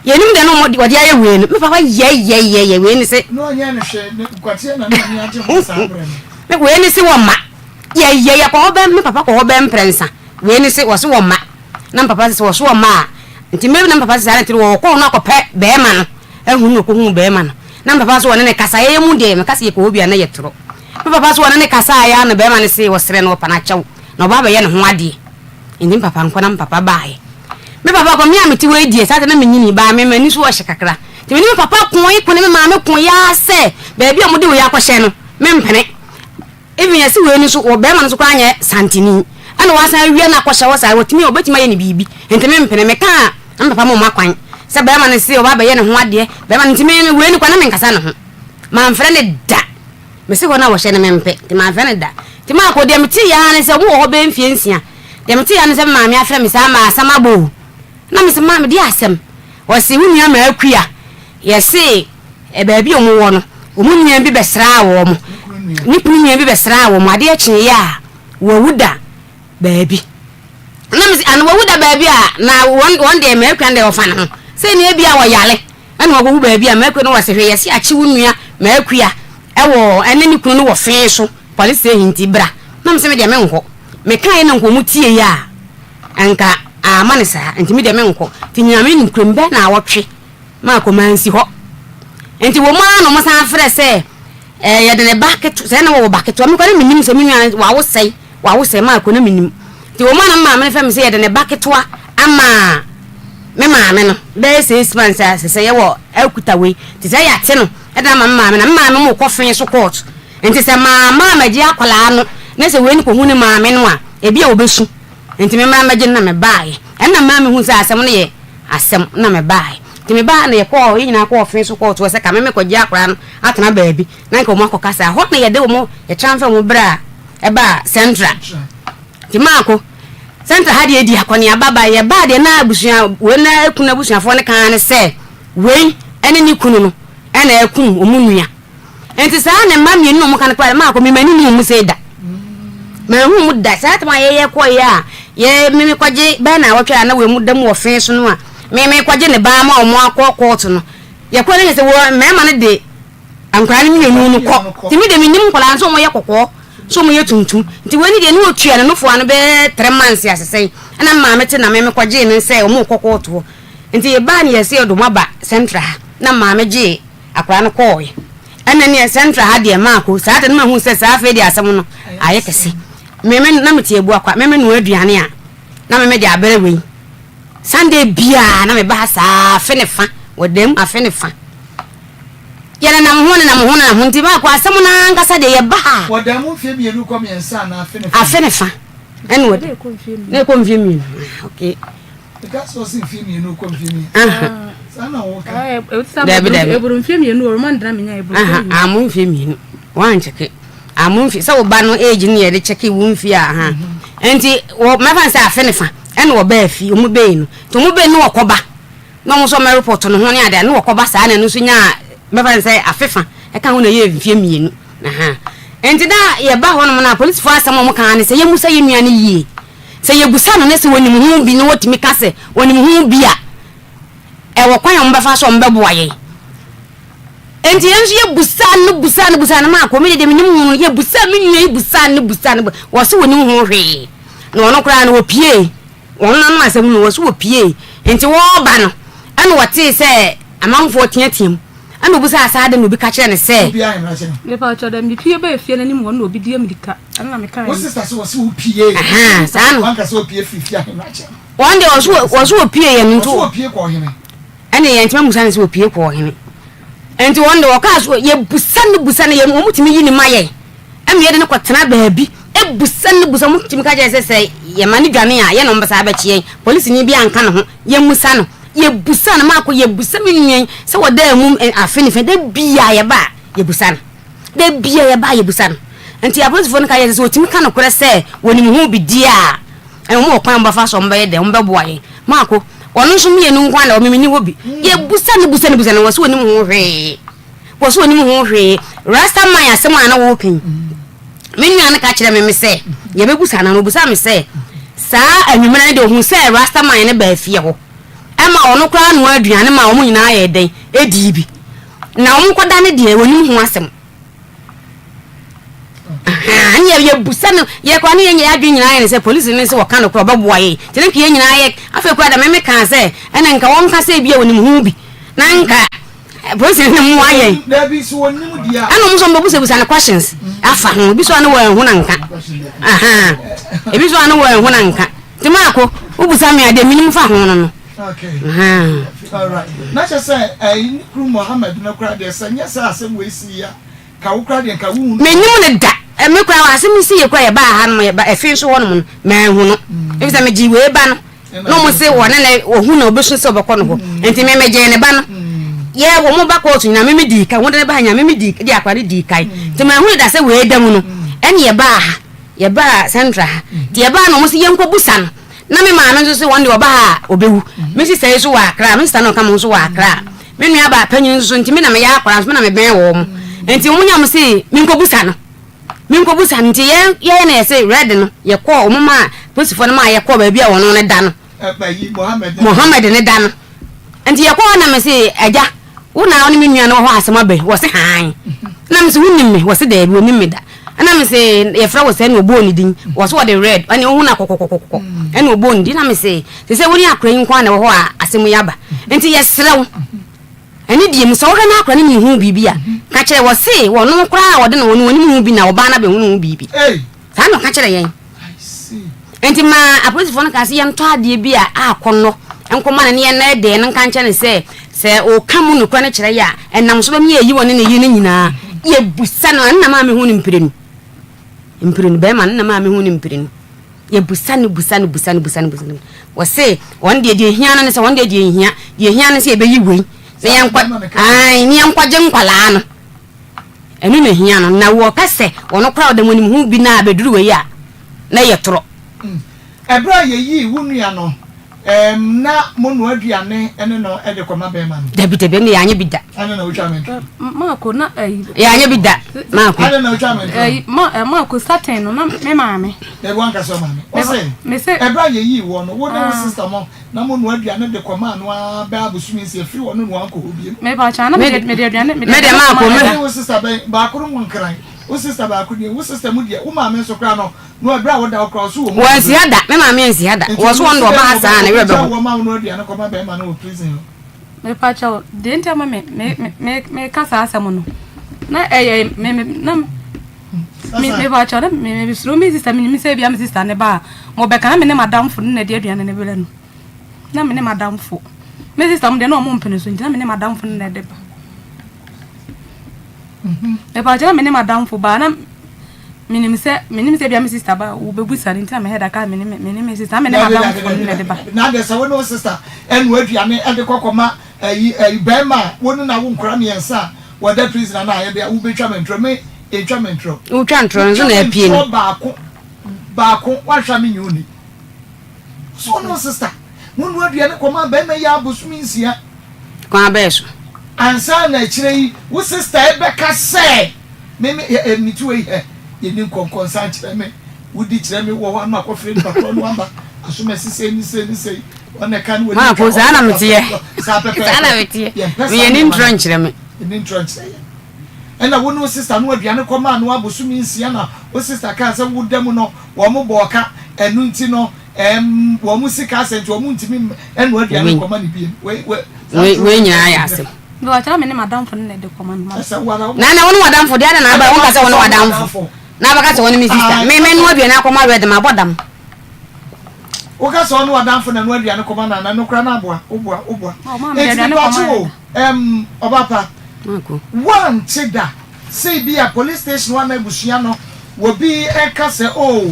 Yɛnim deɛ na wɔn wɔde ayɛ wei no. Me papa yɛyɛyɛyɛ wei no se. Na ɔnyɛ no hwee, ne nkwateɛ na na n'ani agye ho saa berɛ no. Wei no se wɔmma. Yɛyɛ, yɛkɔ hɔ bɛ, me papa kɔ hɔ bɛ mprɛnsa. Wei no se, wɔse wɔmma. Na me papa se sɛ wɔso ɔma a, nti mmerɛ bi na me papa se saa na nti no wɔkɔɔ no akɔpɛ bɛɛma no ahu no ɔkɔhuu bɛɛma no na me papa so ɔne no kasa yɛyɛ mu deɛ meka se yɛkɔ hɔ bi a na yɛ torɔ me papa so ɔne no kasa a yɛ a na bɛɛma no se ɔsrɛ no ɔpa no akyɛw na ɔba abɛyɛ ne ho adeɛ nti me papa nkɔ na me papa baeɛ me papa kɔ me a mete hɔ yi deɛ saa na menyini baa me m'ani so ɔhye kakra nti me ne me papa koe ko ne me maame koe ara sɛ baabi a wɔde wei akɔhyɛ no mempene Even yɛse wei no nso wɔ bɛɛma no nso koraa nyɛ santini ɛna wasan awia no akɔhyɛ hɔ saa watumi a ɔbɛtumi ayɛ no biribi nti me mpene me kaa na me papa ma ɔma kwan sɛ bɛɛma no se ɔba abɛyɛ ne ho adeɛ bɛɛma no nti me wei no koraa na me nkasa ne ho manfrɛ no da me se hɔ no a wɔhyɛ no me mpɛ nti manfrɛ no da nti maakɔ deɛ mete yɛ ara ne sɛ ɔmo wɔ hɔ bɛyɛ mfie nsia deɛ mete yɛ ara ne sɛ me maame afrɛ me saa ma asɛm abɔ o na me se maame deɛ asɛm ɔse wo nua ma akua yɛse Baabi a wɔwɔ no, wɔn nua bi bɛsraa wɔn. Ne kunu nua bi bɛsraa wɔn. Adeɛ kyeeɛ a, wawu da baabi. Na mese, ana wawu da baabi a, na wɔn wɔn deɛ mɛkua no deɛ wɔfa ne ho. Sɛ nea ebi a wɔyare ɛna wakɔwu baabi a mɛkua no wɔse hwɛ yɛse akye wo nua mɛkua ɛwɔ ɛne ne kunu no wɔ fee so police station nti bra. Na mese me deɛ menkɔ. Mekaeɛ na nka wɔn tieeɛ a, nka amma no saa nti me deɛ menkɔ. Nti Nyame nim kurom bɛɛ naawɔtwe. Marko mansi hɔ. Nti wɔn ara na wɔsan frɛ sɛ ɛɛ yɛde ne ba ketewa sɛ na wɔwɔ ba ketewa mekɔ na menim sɛ me nua no wawo sɛe wawo sɛe Marko na menim nti wɔn ara na me maame no frɛ me sɛ yɛde ne ba ketewa ama me maame no bɛyɛ six months a sɛ sɛ yɛwɔ akuta wei nti sɛ yɛate no ɛde ama me maame na me maame mo kɔ fe so court nti sɛ maama amagye akwadaa no na sɛ wei no kɔhu ne maame no a ebi a wɔbɛsu Nti me mmra mmɛgye no na mebaeɛ. Ɛnna maa mehuu sɛ asɛm no yɛ asɛm na mebaeɛ. Nti mebaa na yɛkɔɔ, yɛn nyinaa kɔɔ ɔfe so kɔɔ toɔ sɛ ka me mekɔgye akwadaa no atena baabi na nka wɔn akɔkasa. Ɛhɔ na yɛde wɔn, yɛtransfer wɔn berɛ a ɛbaa Central. Nti maako, Central ha deɛ ɛdi akɔneaba ba yɛbaa deɛ na abusua, wei na ekunu abusuafoɔ no kaa ne sɛ wei ɛne ne kunu no ɛna ɛkum wɔn nua. Nti saa ne mma mmienu na wɔn ka no koraa maakɔ me m'ani nhu wɔn sei da. Manhu wɔn da. Saa tam a yɛyɛ kɔeɛ a yɛ me mekɔgye bɛyɛ na awɔtwe a na wɔn mu da mu wɔ fe so no a me mekɔgye ne ba ma wɔn akɔ kɔɔto no. Yɛkɔ no yɛ sɛ wɔ mmarima no de nkwadaa no mmienu no kɔ. Nti me de menim nkwadaa no sɛ wɔyɛ kɔkɔɔ sɛ wɔyɛ tuntum. Nti wei ne deɛ ne wɔtua ne nofoa no bɛyɛ three months asesɛn. Ɛna me maame te na me mekɔgyee no sɛ wɔn rekɔ kɔɔto hɔ. Nti yɛbaa no yɛsɛ yɛde wɔn aba central ha na maame gyee Akwadaa no kɔɔe. Ɛna neɛ central ha deɛ maako saa de no mahu sɛ saa afei deɛ asɛm no ayɛ kɛse. Me me na mete Abuakwa me me noa aduane a na me me de abrɛ wei. Sunday biara na me ba ha saa afe ne fa wɔ dɛm afe ne fa. Yɛnenam ho nenam ho nenam ho nti maako asɛm no ankasa deɛ yɛba ha. Wɔ dɛm mfeɛ mmienu kɔ mmiɛnsa anaa afe ne fa. Afe ne fa ɛna wɔ dɛm na ɛkɔ mfeɛ mmienu. Ah, okay. Ɛka sɛ ɔsi mfeɛ mmienu kɔ mfeɛ mmiɛnsa. Dabi dabi. Eburu mfie mmienu o remand na menya eburu mfie mmienu. Amu mfie mmienu wankyɛke amu mfie sɛ wo ba no age no yɛde kyɛke wo mfie a ha nti wɔ mɛfa sɛ afe ne fa ɛna wɔbaa fie wɔn bɛyi no nti wɔn bɛyi no wɔkɔba na wɔn nso wɔn report no ho ne adeɛ na wɔkɔba saa na ɛno nso nyaa mɛfa sɛ afe fa ɛka ho na ɛyɛ mfie mmienu aha nti na yɛba hɔ nom na polisifoɔ asɛm a wɔn kan ne sɛ yɛmu sɛ yɛn nua no yie sɛ yɛbusa no ne sɛ wɔnim ho bi na wɔtumi ka sɛ wɔnim ho bi a ɛwɔ kwan a wɔbɛfa so a wɔbɛboa yɛn. Enti yɛn nso yɛbusaa no busaa no busaa no maa kɔ me deɛ menim ho no yɛbusaa me nua yi busaa no busaa no wɔse wɔnim ho hwee na ɔno koraa no wɔpie wɔn nanom asɛm no wɔse wɔpie nti wɔreba no ɛna wɔtee sɛ amanfoɔ teateam ɛna obusaa saa de na obi ka kyerɛ no sɛ Obi ahemrakye no. Mepa kyɛw dɛ mepie bɛɛ fie n'anim hɔ na obi di amirika ɛna na meka Wo sister sɛ wɔse wo pie. Ahaa, saa no. Wanka sɛ opie firi fie ahemrakye no. Wɔn deɛ wɔso wɔso wɔpie yɛ no nti. Wɔso wɔpie kɔɔ hene. Ɛne yɛn ntoma musa no sɛ wɔpie kɔɔ hene. Nti wɔn deɛ wɔkaa so yɛbusa no busa no yɛn wɔn tumi yi ne ma yɛn. Ɛma yɛde no kɔtena baabi ebusa no busa wɔn tumi ka kyerɛ sɛ sɛ yɛma no dwane a yɛn na wɔn bɛsa abɛkye yɛn. Polisini bi anka ne ho yɛmusa no yɛbusa no maako yɛbusa me nua yi sɛ wɔdaa mu afe ne fɛ da bia yɛba a yɛbusa no da bia yɛba a yɛbusa no. Nti apolisifoɔ no ka kyerɛ sɛ sɛ wɔtumi ka nokorɛ sɛ wɔnim ho bi deɛ a Ɛna wɔn wɔ kwan a wɔbɛfa so a wɔbɛyɛ dɛn, wɔbɛboa yɛn. Maako, ɔno nso mmienu nko ara na ɛwɔ, me menni hɔ bi. Yɛbusa no busa no busa no, wɔse wɔnim ho hwee. Wɔse wɔnim ho hwee. Rasta man asɛm a na wɔreka yi, me nua no ka kyerɛ me me sɛ, yɛbɛbusa no, na ɔbusa me sɛ, saa anwummerɛ no deɛ ɔhu sɛ Rasta man no baa fie hɔ, ɛma ɔno koraa noa aduane ma wɔn nyinaa yɛɛ dɛn, ɛdii bi. Na wɔn kɔda no deɛ, wɔnim ho asɛm. Ahaa, ne yɛbusa no, yɛ koraa ne yɛn yɛ adwene nyinaa yɛ ne sɛ polisi no sɛ wɔka no korɔ ɔbɛboa yɛn. Nti na nka yɛn nyinaa yɛ, afei koraa da meme kaa sɛ ɛna nka wɔnka sɛ ebia wɔnim ho bi na nka polisi no mmoa yɛn. Ɛna wɔn nso wɔbɛbusabusa no questions afa ho, ebi so a ne wɔanhu na nka. Ahaa, ebi so a ne wɔanhu na nka. Nti maako, wobusa me a deɛ menim fa ho no no. Okay. All right. Na kyerɛ sɛ ɛyi ne kuru Mohammed no koraa deɛ sɛ nyɛ sɛ asɛm wei si yi a ka wo koraa deɛ nka wohu no. Menim no da. Me koraa wɔ asɛm yi si yɛ koraa yɛbaa ha nom yɛba ɛfe nso hɔ nom no manhu no. Ebi sɛ megye wei ba no na wɔn se wɔne na wɔhu na obesu sɛ ɔbɛkɔ no hɔ. Nti me megyee ne ba no. Yɛ wɔn ba kɔɔto nyinaa me me dii kan wɔn de ne ba ha nyinaa me me dii de akora no dii kan. Nti manhu no da sɛ wei da mu no ɛne yɛbaa ha yɛbaa central ha. Nti yɛbaa no wɔn se yɛnkɔ busa no. Na me maame nso se wɔn deɛ ɔba ha a ɔbɛwu. Me sista yi nso wɔ Accra, me sista no a ɔka me ho nso wɔ Accra. Me nua baa panyin nso so nti me na meyɛ akwadaa nso me na mebɛn wɔn. Nti wɔn nyinaa wɔn se menkɔbusa no. Menkɔbusa no nti yɛn yɛyɛ na yɛse red no yɛkɔɔ wɔn maa polisifoɔ no maa yɛkɔɔ baabi a wɔn no da no. Mohammed ne da no. Nti yɛkɔɔ hɔ na mese agya Wo na wo ne me nua no wɔ hɔ asɛm aba yi? Wɔse haan. Ɛna mese wonim me? Wɔse daabi wɔnim me da. Ɛna mese yɛfrɛ wo sɛ ɛna ɔbɔɔ ne din. Wɔse wɔde red ɛne wohu no akɔkɔkɔkɔkɔ ɛna ɔbɔɔ ne din. Ɛna mese te sɛ wo ne akora yi nko ara na ɛwɔ hɔ a asɛm yi aba. Nti yɛsrɛ wo ɛne deɛ mu sɛ wohwɛ na akora no nim ho biribi a ka kyerɛ. Wɔse wɔno koraa a wɔde no wɔno wɔnim ho bi na ɔbaa no abɛhunu ho biribi. Saa na ɔka kyerɛɛ yɛn. Enti maa apolisifoɔ no kaa sɛ yɛntɔ adeɛ bi a akɔnnɔ nkɔma no na yɛnnɛɛdɛɛ no nka nkyerɛ no sɛ, sɛ ɔka mu nokorɛ no kyerɛ yɛn a, ɛnam so bɛma yɛayi ɔne ne yere no nyinaa. Yɛbusa no, ɛno na maa mehu no mprenu. Mprenu, bɛrima no na maa mehu no mprenu. Yɛbusa no, busa no, busa no, busa no, busa no. Wɔse wɔn deɛ deɛ ehia no ne sɛ wɔn deɛ deɛ ehia, deɛ ehia no sɛ yɛbɛyi wei na yɛnkɔ, ae, na yɛnkɔgye nkwadaa no. Ɛno na ehia no. Na wɔka sɛ ɔno koraa ɔda mu anim ho bi na abɛduru wei a, na ɛyɛ torɔ. Ɛberɛ a yɛyii wo nua no, ɛɛm, na monoa aduane ne no de kɔma bɛrima no? Dabi, dabi, ɛnde yɛanyɛ bi da. Adɛn na wotwa me ntoro? Maako, na ɛyi. Yɛanyɛ bi da, Maako. Adɛn na wotwa me ntoro? Ɛyi, ma, ɛ, Maako, starting no, na me maame. Dabi, wanka sɛ ɔmaame. Ɔse, Mese. ɛberɛ a yɛyii woɔ no, wo ne wo sister mo Na mo noa aduane de kɔmaa no ara bɛyɛ abosome nsia firi hɔ no na wankɔ hɔ bio. Mepakyɛw na mede mede aduane mede Me deɛ aduane maako kɔmaa me. Wo ne wo sista bɛn baako no mo nkran wo sista baako nie wo sista mu deɛ wo maame nso koraa no no ɛberɛ a woda hɔ koraa ɔso wɔ mu Wansi ha da me maame ansi ha da nti wɔ so ɔno wɔn nso de ɔba dɛn ha na saa a ne werɛ ɔbɛ bɛho. ɔbɛgya wo ma wo noa aduane kɔma bɛrima no wɔ prison hɔ. Mepakyɛw deɛ nti ama me me me meka saa asɛm no na ɛyɛ me me na me mepakyɛw na me me suro me sista menim sɛ ebia me sista ne ba a mobɛka na me ne madamfo no na ɛde aduane no brɛ no na me ne madamfo me sista mo deɛ na ɔmo mpene so nti na me ne madamfo no na ɛde ba mepakyɛw na me ne madamfo ba na menim sɛ menim sɛ ebia me sista ba wobɛbusa no nti na mehɛ da ka me ne me ne me sista me ne madamfo no na ɛde ba na deɛ sɛ wo ne wo sista ɛnoa aduane ɛde kɔkɔma. ɛyi ɛyi bɛrima a wo ne no awo nkwadaa mmiɛnsa a wɔda prison anaa ayɛ dɛ a wobɛtwa me ntorɔ me yɛntwa me ntorɔ. Wotwa ntorɔ nso Wotwa na me apue no. ntorɔ baako baako woanhwɛ a menye wo nni. So wo ne wo sister monoa aduane kɔmaa bɛrima yi ara bosome nsia. Kwan bɛɛ so? Ansa na akyire yi wo sister rebɛka sɛ me me ɛ ɛ mete wei hɛ yɛnni nkɔnkɔnsa nkyerɛ me wodi kyerɛ me wɔ hɔ ano akɔfrɛ nipa korɔ no aba asomasi sei ne sei ne sei ɔna ɛka ne wɔdi Maako ka saa na ɔka meteɛ saa saa na pɛpɛɛpɛ meteɛ yɛmpɛ saa meyɛ ne nneɛma ntorɔ no nkyerɛ me. ɛni ntorɔ nkyerɛ yɛn ɛna wo ne wo sister no aduane kɔmaa no abosome nsia na wo sister kaa sɛ woda mu no wɔn bɔɔ ka ɛno nti no Ɛɛm wɔn sika asɛ nti wɔn ntumi ɛnoa aduane Wei nkɔma no biem. Wei wei saa wei ntoro wei wei nyinaa yɛ nyinaa asɛm. Me wɔ kyerɛ me ne madamfo no na ɛde kɔma no. Ɛsɛ wo ara wo. Na na wo ne w'adamfo deɛ adɛn na Ɛna aba wonka sɛ wo waka ne sɛ wo ne w'adamfo w'adamfo. na abɛka sɛ wo ne me sister Ae me mɛnoa aduane akɔma wɛ de mabɔ dam. Woka sɛ ɔne w'adamfo na ɛnoa aduane kɔma no a na ɛno koraa na aboa woboa woboa. Ɔmaa me de Enti aduane mepatwo kɔma o ɛɛm ɔba pa Mako. woante da Sɛ ebia police station hɔ anaa abusua no wɔ bi reka sɛ oh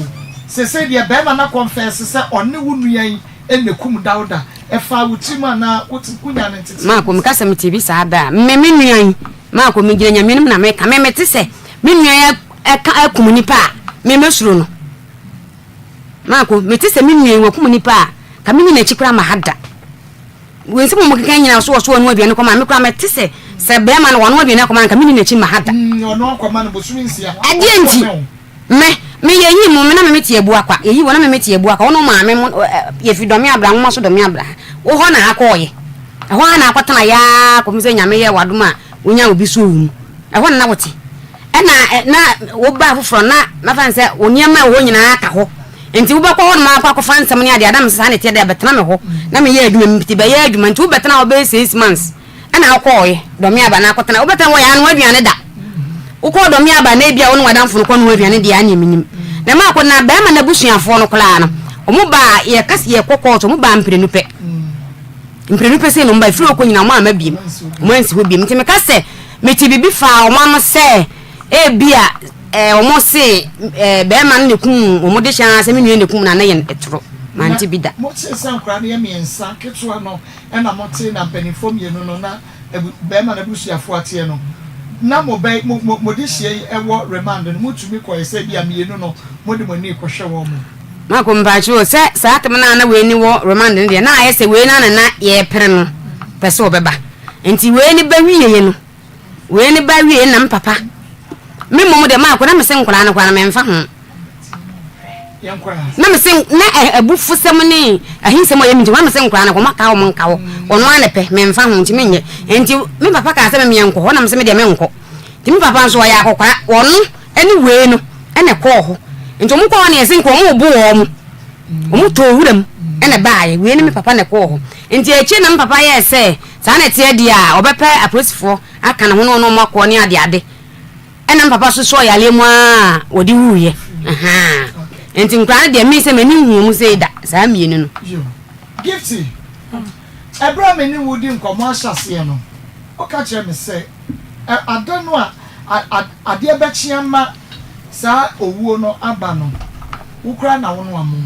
sesei deɛ barima no akɔnfɛse sɛ ɔne wo nua yi na ɛkum Dauda, ɛfaa wo tirim anaa wote wonyaa no nteteɛ Marko, bi meka saa? sɛ mete bi saa da a, me me nua yi, Marko, megyina Nyame anim na meka, me mete sɛ me nua yi aka akum nipa a, me mɛsuro no. Marko, mete sɛ me nua yi wakum nipa a, ka menni n'akyi koraa ma ha da. Wei nsɛm a wɔkeka nyinaa so ɔso ɔno aduane kɔma me koraa mete sɛ sɛ bɛrima no ɔno aduane akɔma nka menni n'akyi mma ha da. Mm, ɔno akɔma no bosome nsia. Ɛdeɛ nti me me yɛyi mo me na me mete abu akwa yɛyi wɔ na me mete abu akwa wo ne wo maame mo yɛfi dɔme abra nwoma so dɔme abra wo hɔ na akɔɔyɛ ɛhɔ a na akɔtena yaa kɔpem sɛ nyame yɛ wadom a wonya obi so wo mu ɛhɔ na na wote Ɛna na wobaa foforɔ na mɛfa no sɛ wo nneɛma a ɛwɔ hɔ nyinaa ka hɔ nti wobɛkɔ hɔ nom akɔ akɔfa nsɛm ne adeɛ adam sɛ saa na ɛteɛ dɛ bɛtena me hɔ na meyɛ adwuma mti bɛyɛ adwuma nti wobɛtena hɔ bɛyɛ 6 months ɛna wokɔɔyɛ dɔme aba na akɔtena wobɛtena hɔ yɛ anoa aduane da wokɔɔ dɔme aba na ebia wo ne wadamfo no kɔ noa aduane deɛ aneɛ menim na ɛma akɔ na bɛrima no abusuafoɔ no koraa no ɔmo baa yɛka yɛkɔ kɔɔto ɔmo baa mprenu pɛ mprenu pɛ sɛ no ɔmo baa firi ɔkɔ nyina ɔmo ama biem ɔmo ansi hɔ biem nti meka sɛ Mete biribi faa wɔn ano sɛ ebia eh, wɔn se eh, bɛrima no na ekum wɔn de hyɛ ara sɛ me nua na ekum na ne yɛ toro. Mante bi da. Na motee sɛ nkwadaa no yɛ mmiɛnsa, ketewa no ɛna motee na mpanimfoɔ mmienu no na abu, bɛrima no abusuafoɔ ateɛ no. Na mo bɛ, mo, mo, mo dehyeɛ yi ɛwɔ remand no, motumi kɔɛ sɛ ebia mmienu no mode mo ani rekɔhwɛ wɔn mo? Marco, Mpakyɛw o, sɛ saa tem no a na wei ni wɔ remand no deɛ, na ayɛ sɛ wei no ara na na yɛrepere no pɛ sɛ ɔbɛba. Nti wei no ba wieɛ no, wei no ba wieɛ na me papa, me mmom deɛ maakɔ na mese nkwadaa no koraa no memfa ho. Na mese na abufusɛm ne ahinsɛm a ɛyɛ me nti na mese nkwadaa no kɔ maka wɔn nka hɔ, ɔno ara na pɛ memfa ho nti menyɛ. Nti me papa kaa sɛ memeɛ nkɔ hɔ na mese me deɛ menkɔ. Nti me papa nso ɔyɛ akɔkora, ɔno ne wei no na ɛkɔɔ hɔ. Nti wɔn kɔɔ hɔ na yɛse nka wɔn rebo wɔn. Wɔn tɔɔ wuram na ɛbaeɛ. Wei ne me papa na ɛkɔɔ hɔ. Nti akyire na me papa yɛɛ sɛ saa na ɛteɛ deɛ a ɔbɛpɛ apolisifoɔ aka ne ho ne wɔn akɔ ne adeade. Ɛna me papa so sɔɔ yareɛ mu ara a wɔde wuiɛ. Ahaa. Nti nkwadaa no deɛ me sɛ m'ani nhuu wɔn sei da, saa mmienu no. Yo. Gifty, ɛberɛ a me ne wo redi nkɔmmɔ ahyɛaseɛ no, woka kyerɛɛ me sɛ Ɛ, ada no a a, a, adeɛ bɛkye ama saa owuo no aba no, wo koraa na wonoa mo.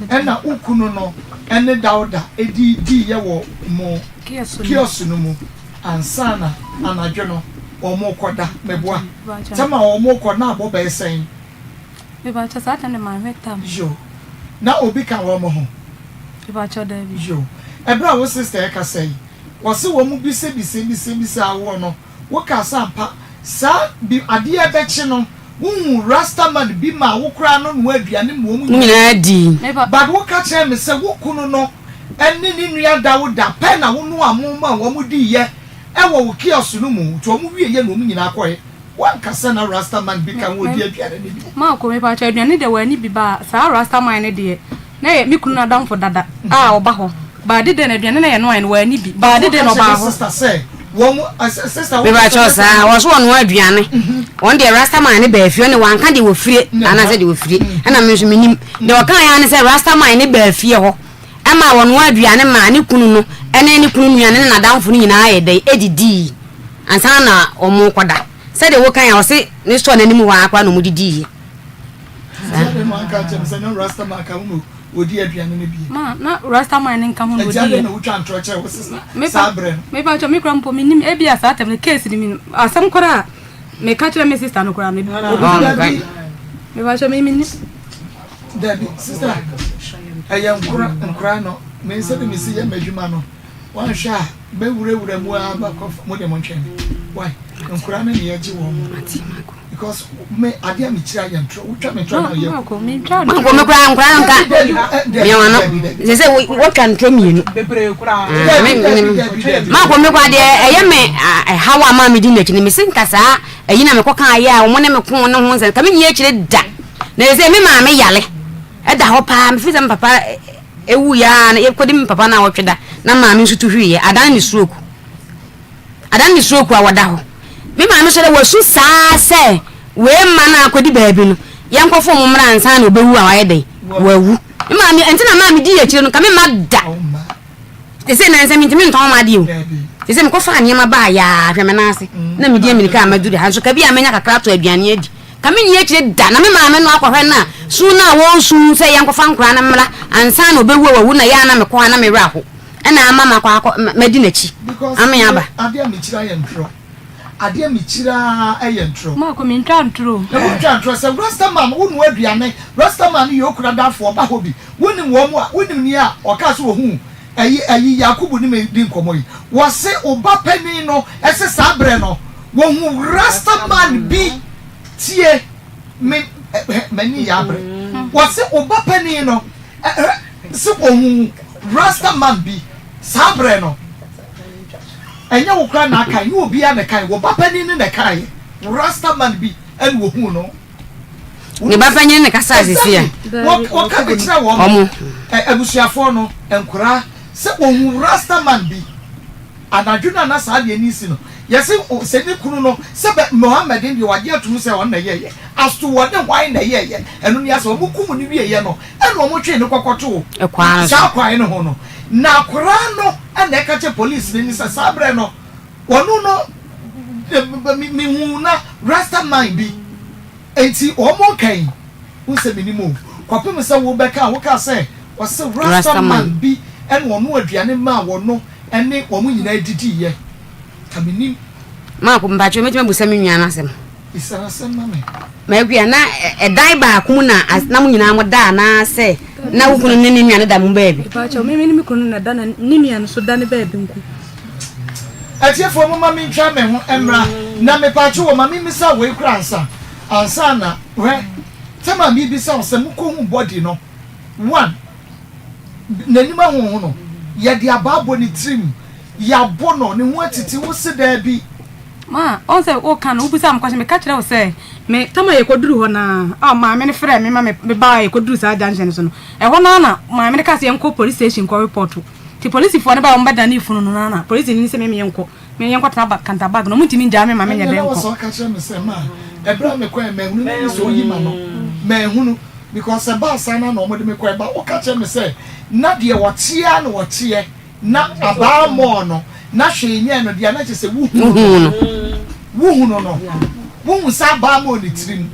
Ɛna wo kunu no ne Dawda di diiɛ wɔ mo kiosk no mu ansa na anadwo no wɔrekɔda. Meboa? Tam a wɔrekɔ na abɔ bɛyɛ sɛn? Mepakyɛw, saa tam no manhwɛ tam. Yo. Na obi ka wɔn ho? Mepakyɛw, daabi. Yo. Ɛberɛ a wo sister rekasa yi, Wɔse wɔn bisabisa-bisabisaa woɔ no, wokaa sɛ ampa saa bi adeɛ rebɛkye no, wohuu rasta man bi maa wo koraa no noa aduane ma wɔn Mo nyinaa dii. But woka kyerɛɛ me sɛ wo kunu no ne ne nua Dawuda pɛ na wonoaa mo maa wɔn diiɛ wɔ wo kiosk no mu, nti wɔn wieeɛ na wɔn nyinaa kɔeɛ. Woanka sɛ na rasta man bi ka ho ɔdi aduane no bi? Marco, mepakyɛw aduane deɛ wanni bi ba saa rasta man no deɛ na ɛyɛ me kunu no adamfo dada a ɔba hɔ ba de dɛn aduane na yɛnoaɛ no wanni bi ba de dɛn ɔbaa hɔ. Mepakyɛw saa wɔso wɔnoa aduane wɔn deɛ rasta man no baa fie ɔne wanka deɛ wɔfire anaasɛ deɛ wɔfire ɛna me nso menim deɛ ɔka yɛ ne sɛ rasta man no baa fie hɔ ɛma wɔnoa aduane maa ne kunu no ɛne ne kunu nua ne ne nadamfo no nyinaa yɛ dɛn ɛdidii Ansa na wɔrekɔda. Sɛdeɛ wokae a, ɔse ne store no anim hɔ ara koraa na wɔde diiɛ. Nti adɛn na wanka ankyerɛ me sɛ na Rastaman ka ho na wɔdi aduane no bi? Ma na Rastaman no nka ho na Nti wɔdi adɛn yɛ. na wotwa ntorɔ kyerɛ wo sista saa berɛ no? Mepa kyɛw, me koraa mpo mennim, ebia saa tɛm no case no mi asɛm koraa a meka kyerɛ me sista no koraa no, obi Dabi. Mepa kyɛw, me mennim. Dabi, sista, ɛyɛ nkora nkora no, me sɛde mesi yɛ m'adwuma no, Woanhwɛ a mɛwurawura mu ara makɔ mo deɛ montwɛn me why nkwadaa no na yɛgye wɔn mo because me adeɛ a mekyiri ayɛ ntorɔ wotwa me ntorɔ na meyɛ Manko me koraa nkwadaa no nka mewa no sɛ sɛ wotwa ntorɔ mmienu manko me koraa deɛ ɛyɛ me ɛhaw a maa medi n'akyi no mese nka saa ɛyi na mekɔ kaa yɛ a wɔn ne me ko ne ho nsɛm ka menni akyire da na ɛsɛ me maame yale ɛda hɔ paa mefiri sɛ me papa Ewuiɛ ara no, yɛkɔdi me papa naawɔtwe da na maame nso tu hwiiɛ. Adane ne stroke. Adane ne stroke a wɔda hɔ. Me maame nso dɛ wasu saa sɛ wei mma no akɔdi baabi no, yɛnkɔfo wɔn mmra ansa na ɔbɛwu a wayɛ dɛn? Wawu. Me maame, ɛnti na maame dii akyire no, nka me mma da. Te sɛ nansa mentumi ntɔn m'adeɛ o. Te sɛ mekɔfaa nneɛma baa yaa hwɛ me nan ase na medi amirika a maduru ha nso ka bi a manya kakra ato aduane adi. Ka menni akyire da na me maame no akɔhwɛ no a, su no a wɔresu sɛ yɛnkɔfa nkoraa no mmra ansa na ɔbɛwu a wawu na yɛ a na mekɔ a na me werɛ aho ɛna ama makɔ akɔ madi n'akyi Because ame me aba. adeɛ a mekyiri ayɛ ntorɔ. Adeɛ a mekyiri ara yɛ ntorɔ. Maako mentwa ntorɔ o. Na wontwa ntorɔ sɛ Rasta man wonoa aduane, Rasta man no yɛ okura danfoɔ ɔba hɔ bi, wonim wɔn a, wonim nea ɔkaa sɛ ɔhuu ɛyi ɛyi Yakubu ne me di nkɔmmɔ yi, wɔse wo ba panin no ɛse saa berɛ no wɔhu Rasta man bi tie me hɛ m'ani yɛ abere wɔse wo ba panin no ɛ se wɔhu Rasta man bi saa berɛ no ɛnyɛ wo koraa na akae ne obiara na ɛkae wo ba panin no na ɛkaeɛ Rasta man bi ɛna wɔhuu no. Ne ba panyin ne kasa sisi a. Wɔka bi kyerɛ wɔn abusuafoɔ no nkoraa sɛ wɔhu rasta man bi anadwo no a na saa adeɛ no resi no yɛse sɛ ne kunu no sɛ bɛ Mohammed deɛ wagye atum sɛ ɔno na ɛyɛɛyɛ as to wɔne hwan na ɛyɛɛyɛ ɛno ne asɛ wɔn kum no wieɛ no ɛna wɔn twee no kɔkɔtoo saa kwan no ho no na akoraa no ɛna ɛka kyerɛ police no ni sɛ saa berɛ no Wɔno no mehuu na rasta man bi nti wɔn ka yi wohu sɛ menim o kɔpem sɛ wo bɛka a wokaa sɛ wɔse rasta man bi ɛna ɔno aduane maa wɔno ɛne wɔn nyinaa didiiɛ ka menim. Maako mpakyɛw mɛtumi abusa me nua no asɛm. Bisa no asɛm ma me. M'akua, na ɛdan baako mu na na mo nyinaa mo da anaasɛ na wo kunu ne ne nua no da mo baabi? Mpakyɛw, me ne me kunu na da na ne nua no so da ne baabi nko. Atiefoɔ momma mentwa me ho mmra na mepaakyɛw o ma memmisa wei koraa ansa ansa na hwɛ tɛm a mebisa wo sɛ mokɔhu body no one n'anim ahonhono yɛde abaa bɔ ne tirim yɛabo no ne ho atiti wo se daabi. Ma, ɔhu sɛ woka no, wobisaa me question, meka kyerɛ wo sɛ, me, tam a yɛkɔduru hɔ no ara, a maame no frɛɛ me ma me, mebaa a yɛkɔduru saa junction no so no, ɛhɔ no ara na maame no kaa sɛ yɛnkɔ police station nkɔ report. Nti polisifoɔ no baeɛ a wɔbɛdanee funu no no ara na polisini no sɛ me menkɔ, me yɛnkɔtena ba, kanta bag no, wɔntumi ngyaa me ma menyɛ Ɛnneɛ dɛn na wɔ nkɔ. sɛ ɔka kyerɛ me sɛ, Ma, ɛberɛ a mekɔeɛ manhunu no ne sɛ ɔyi m'ano, manhunu, because ɛbaa saa no ara na wɔde me kɔeɛ, but woka kyerɛ me sɛ na deɛ ɔteɛ ara na ɔteɛ. Na abaa mmɔɔ no, na hwee nyɛɛ no deɛ, na kyerɛ sɛ wohunu no. Wohunu no. Wohu sɛ abaa mmɔɔ ne tirim.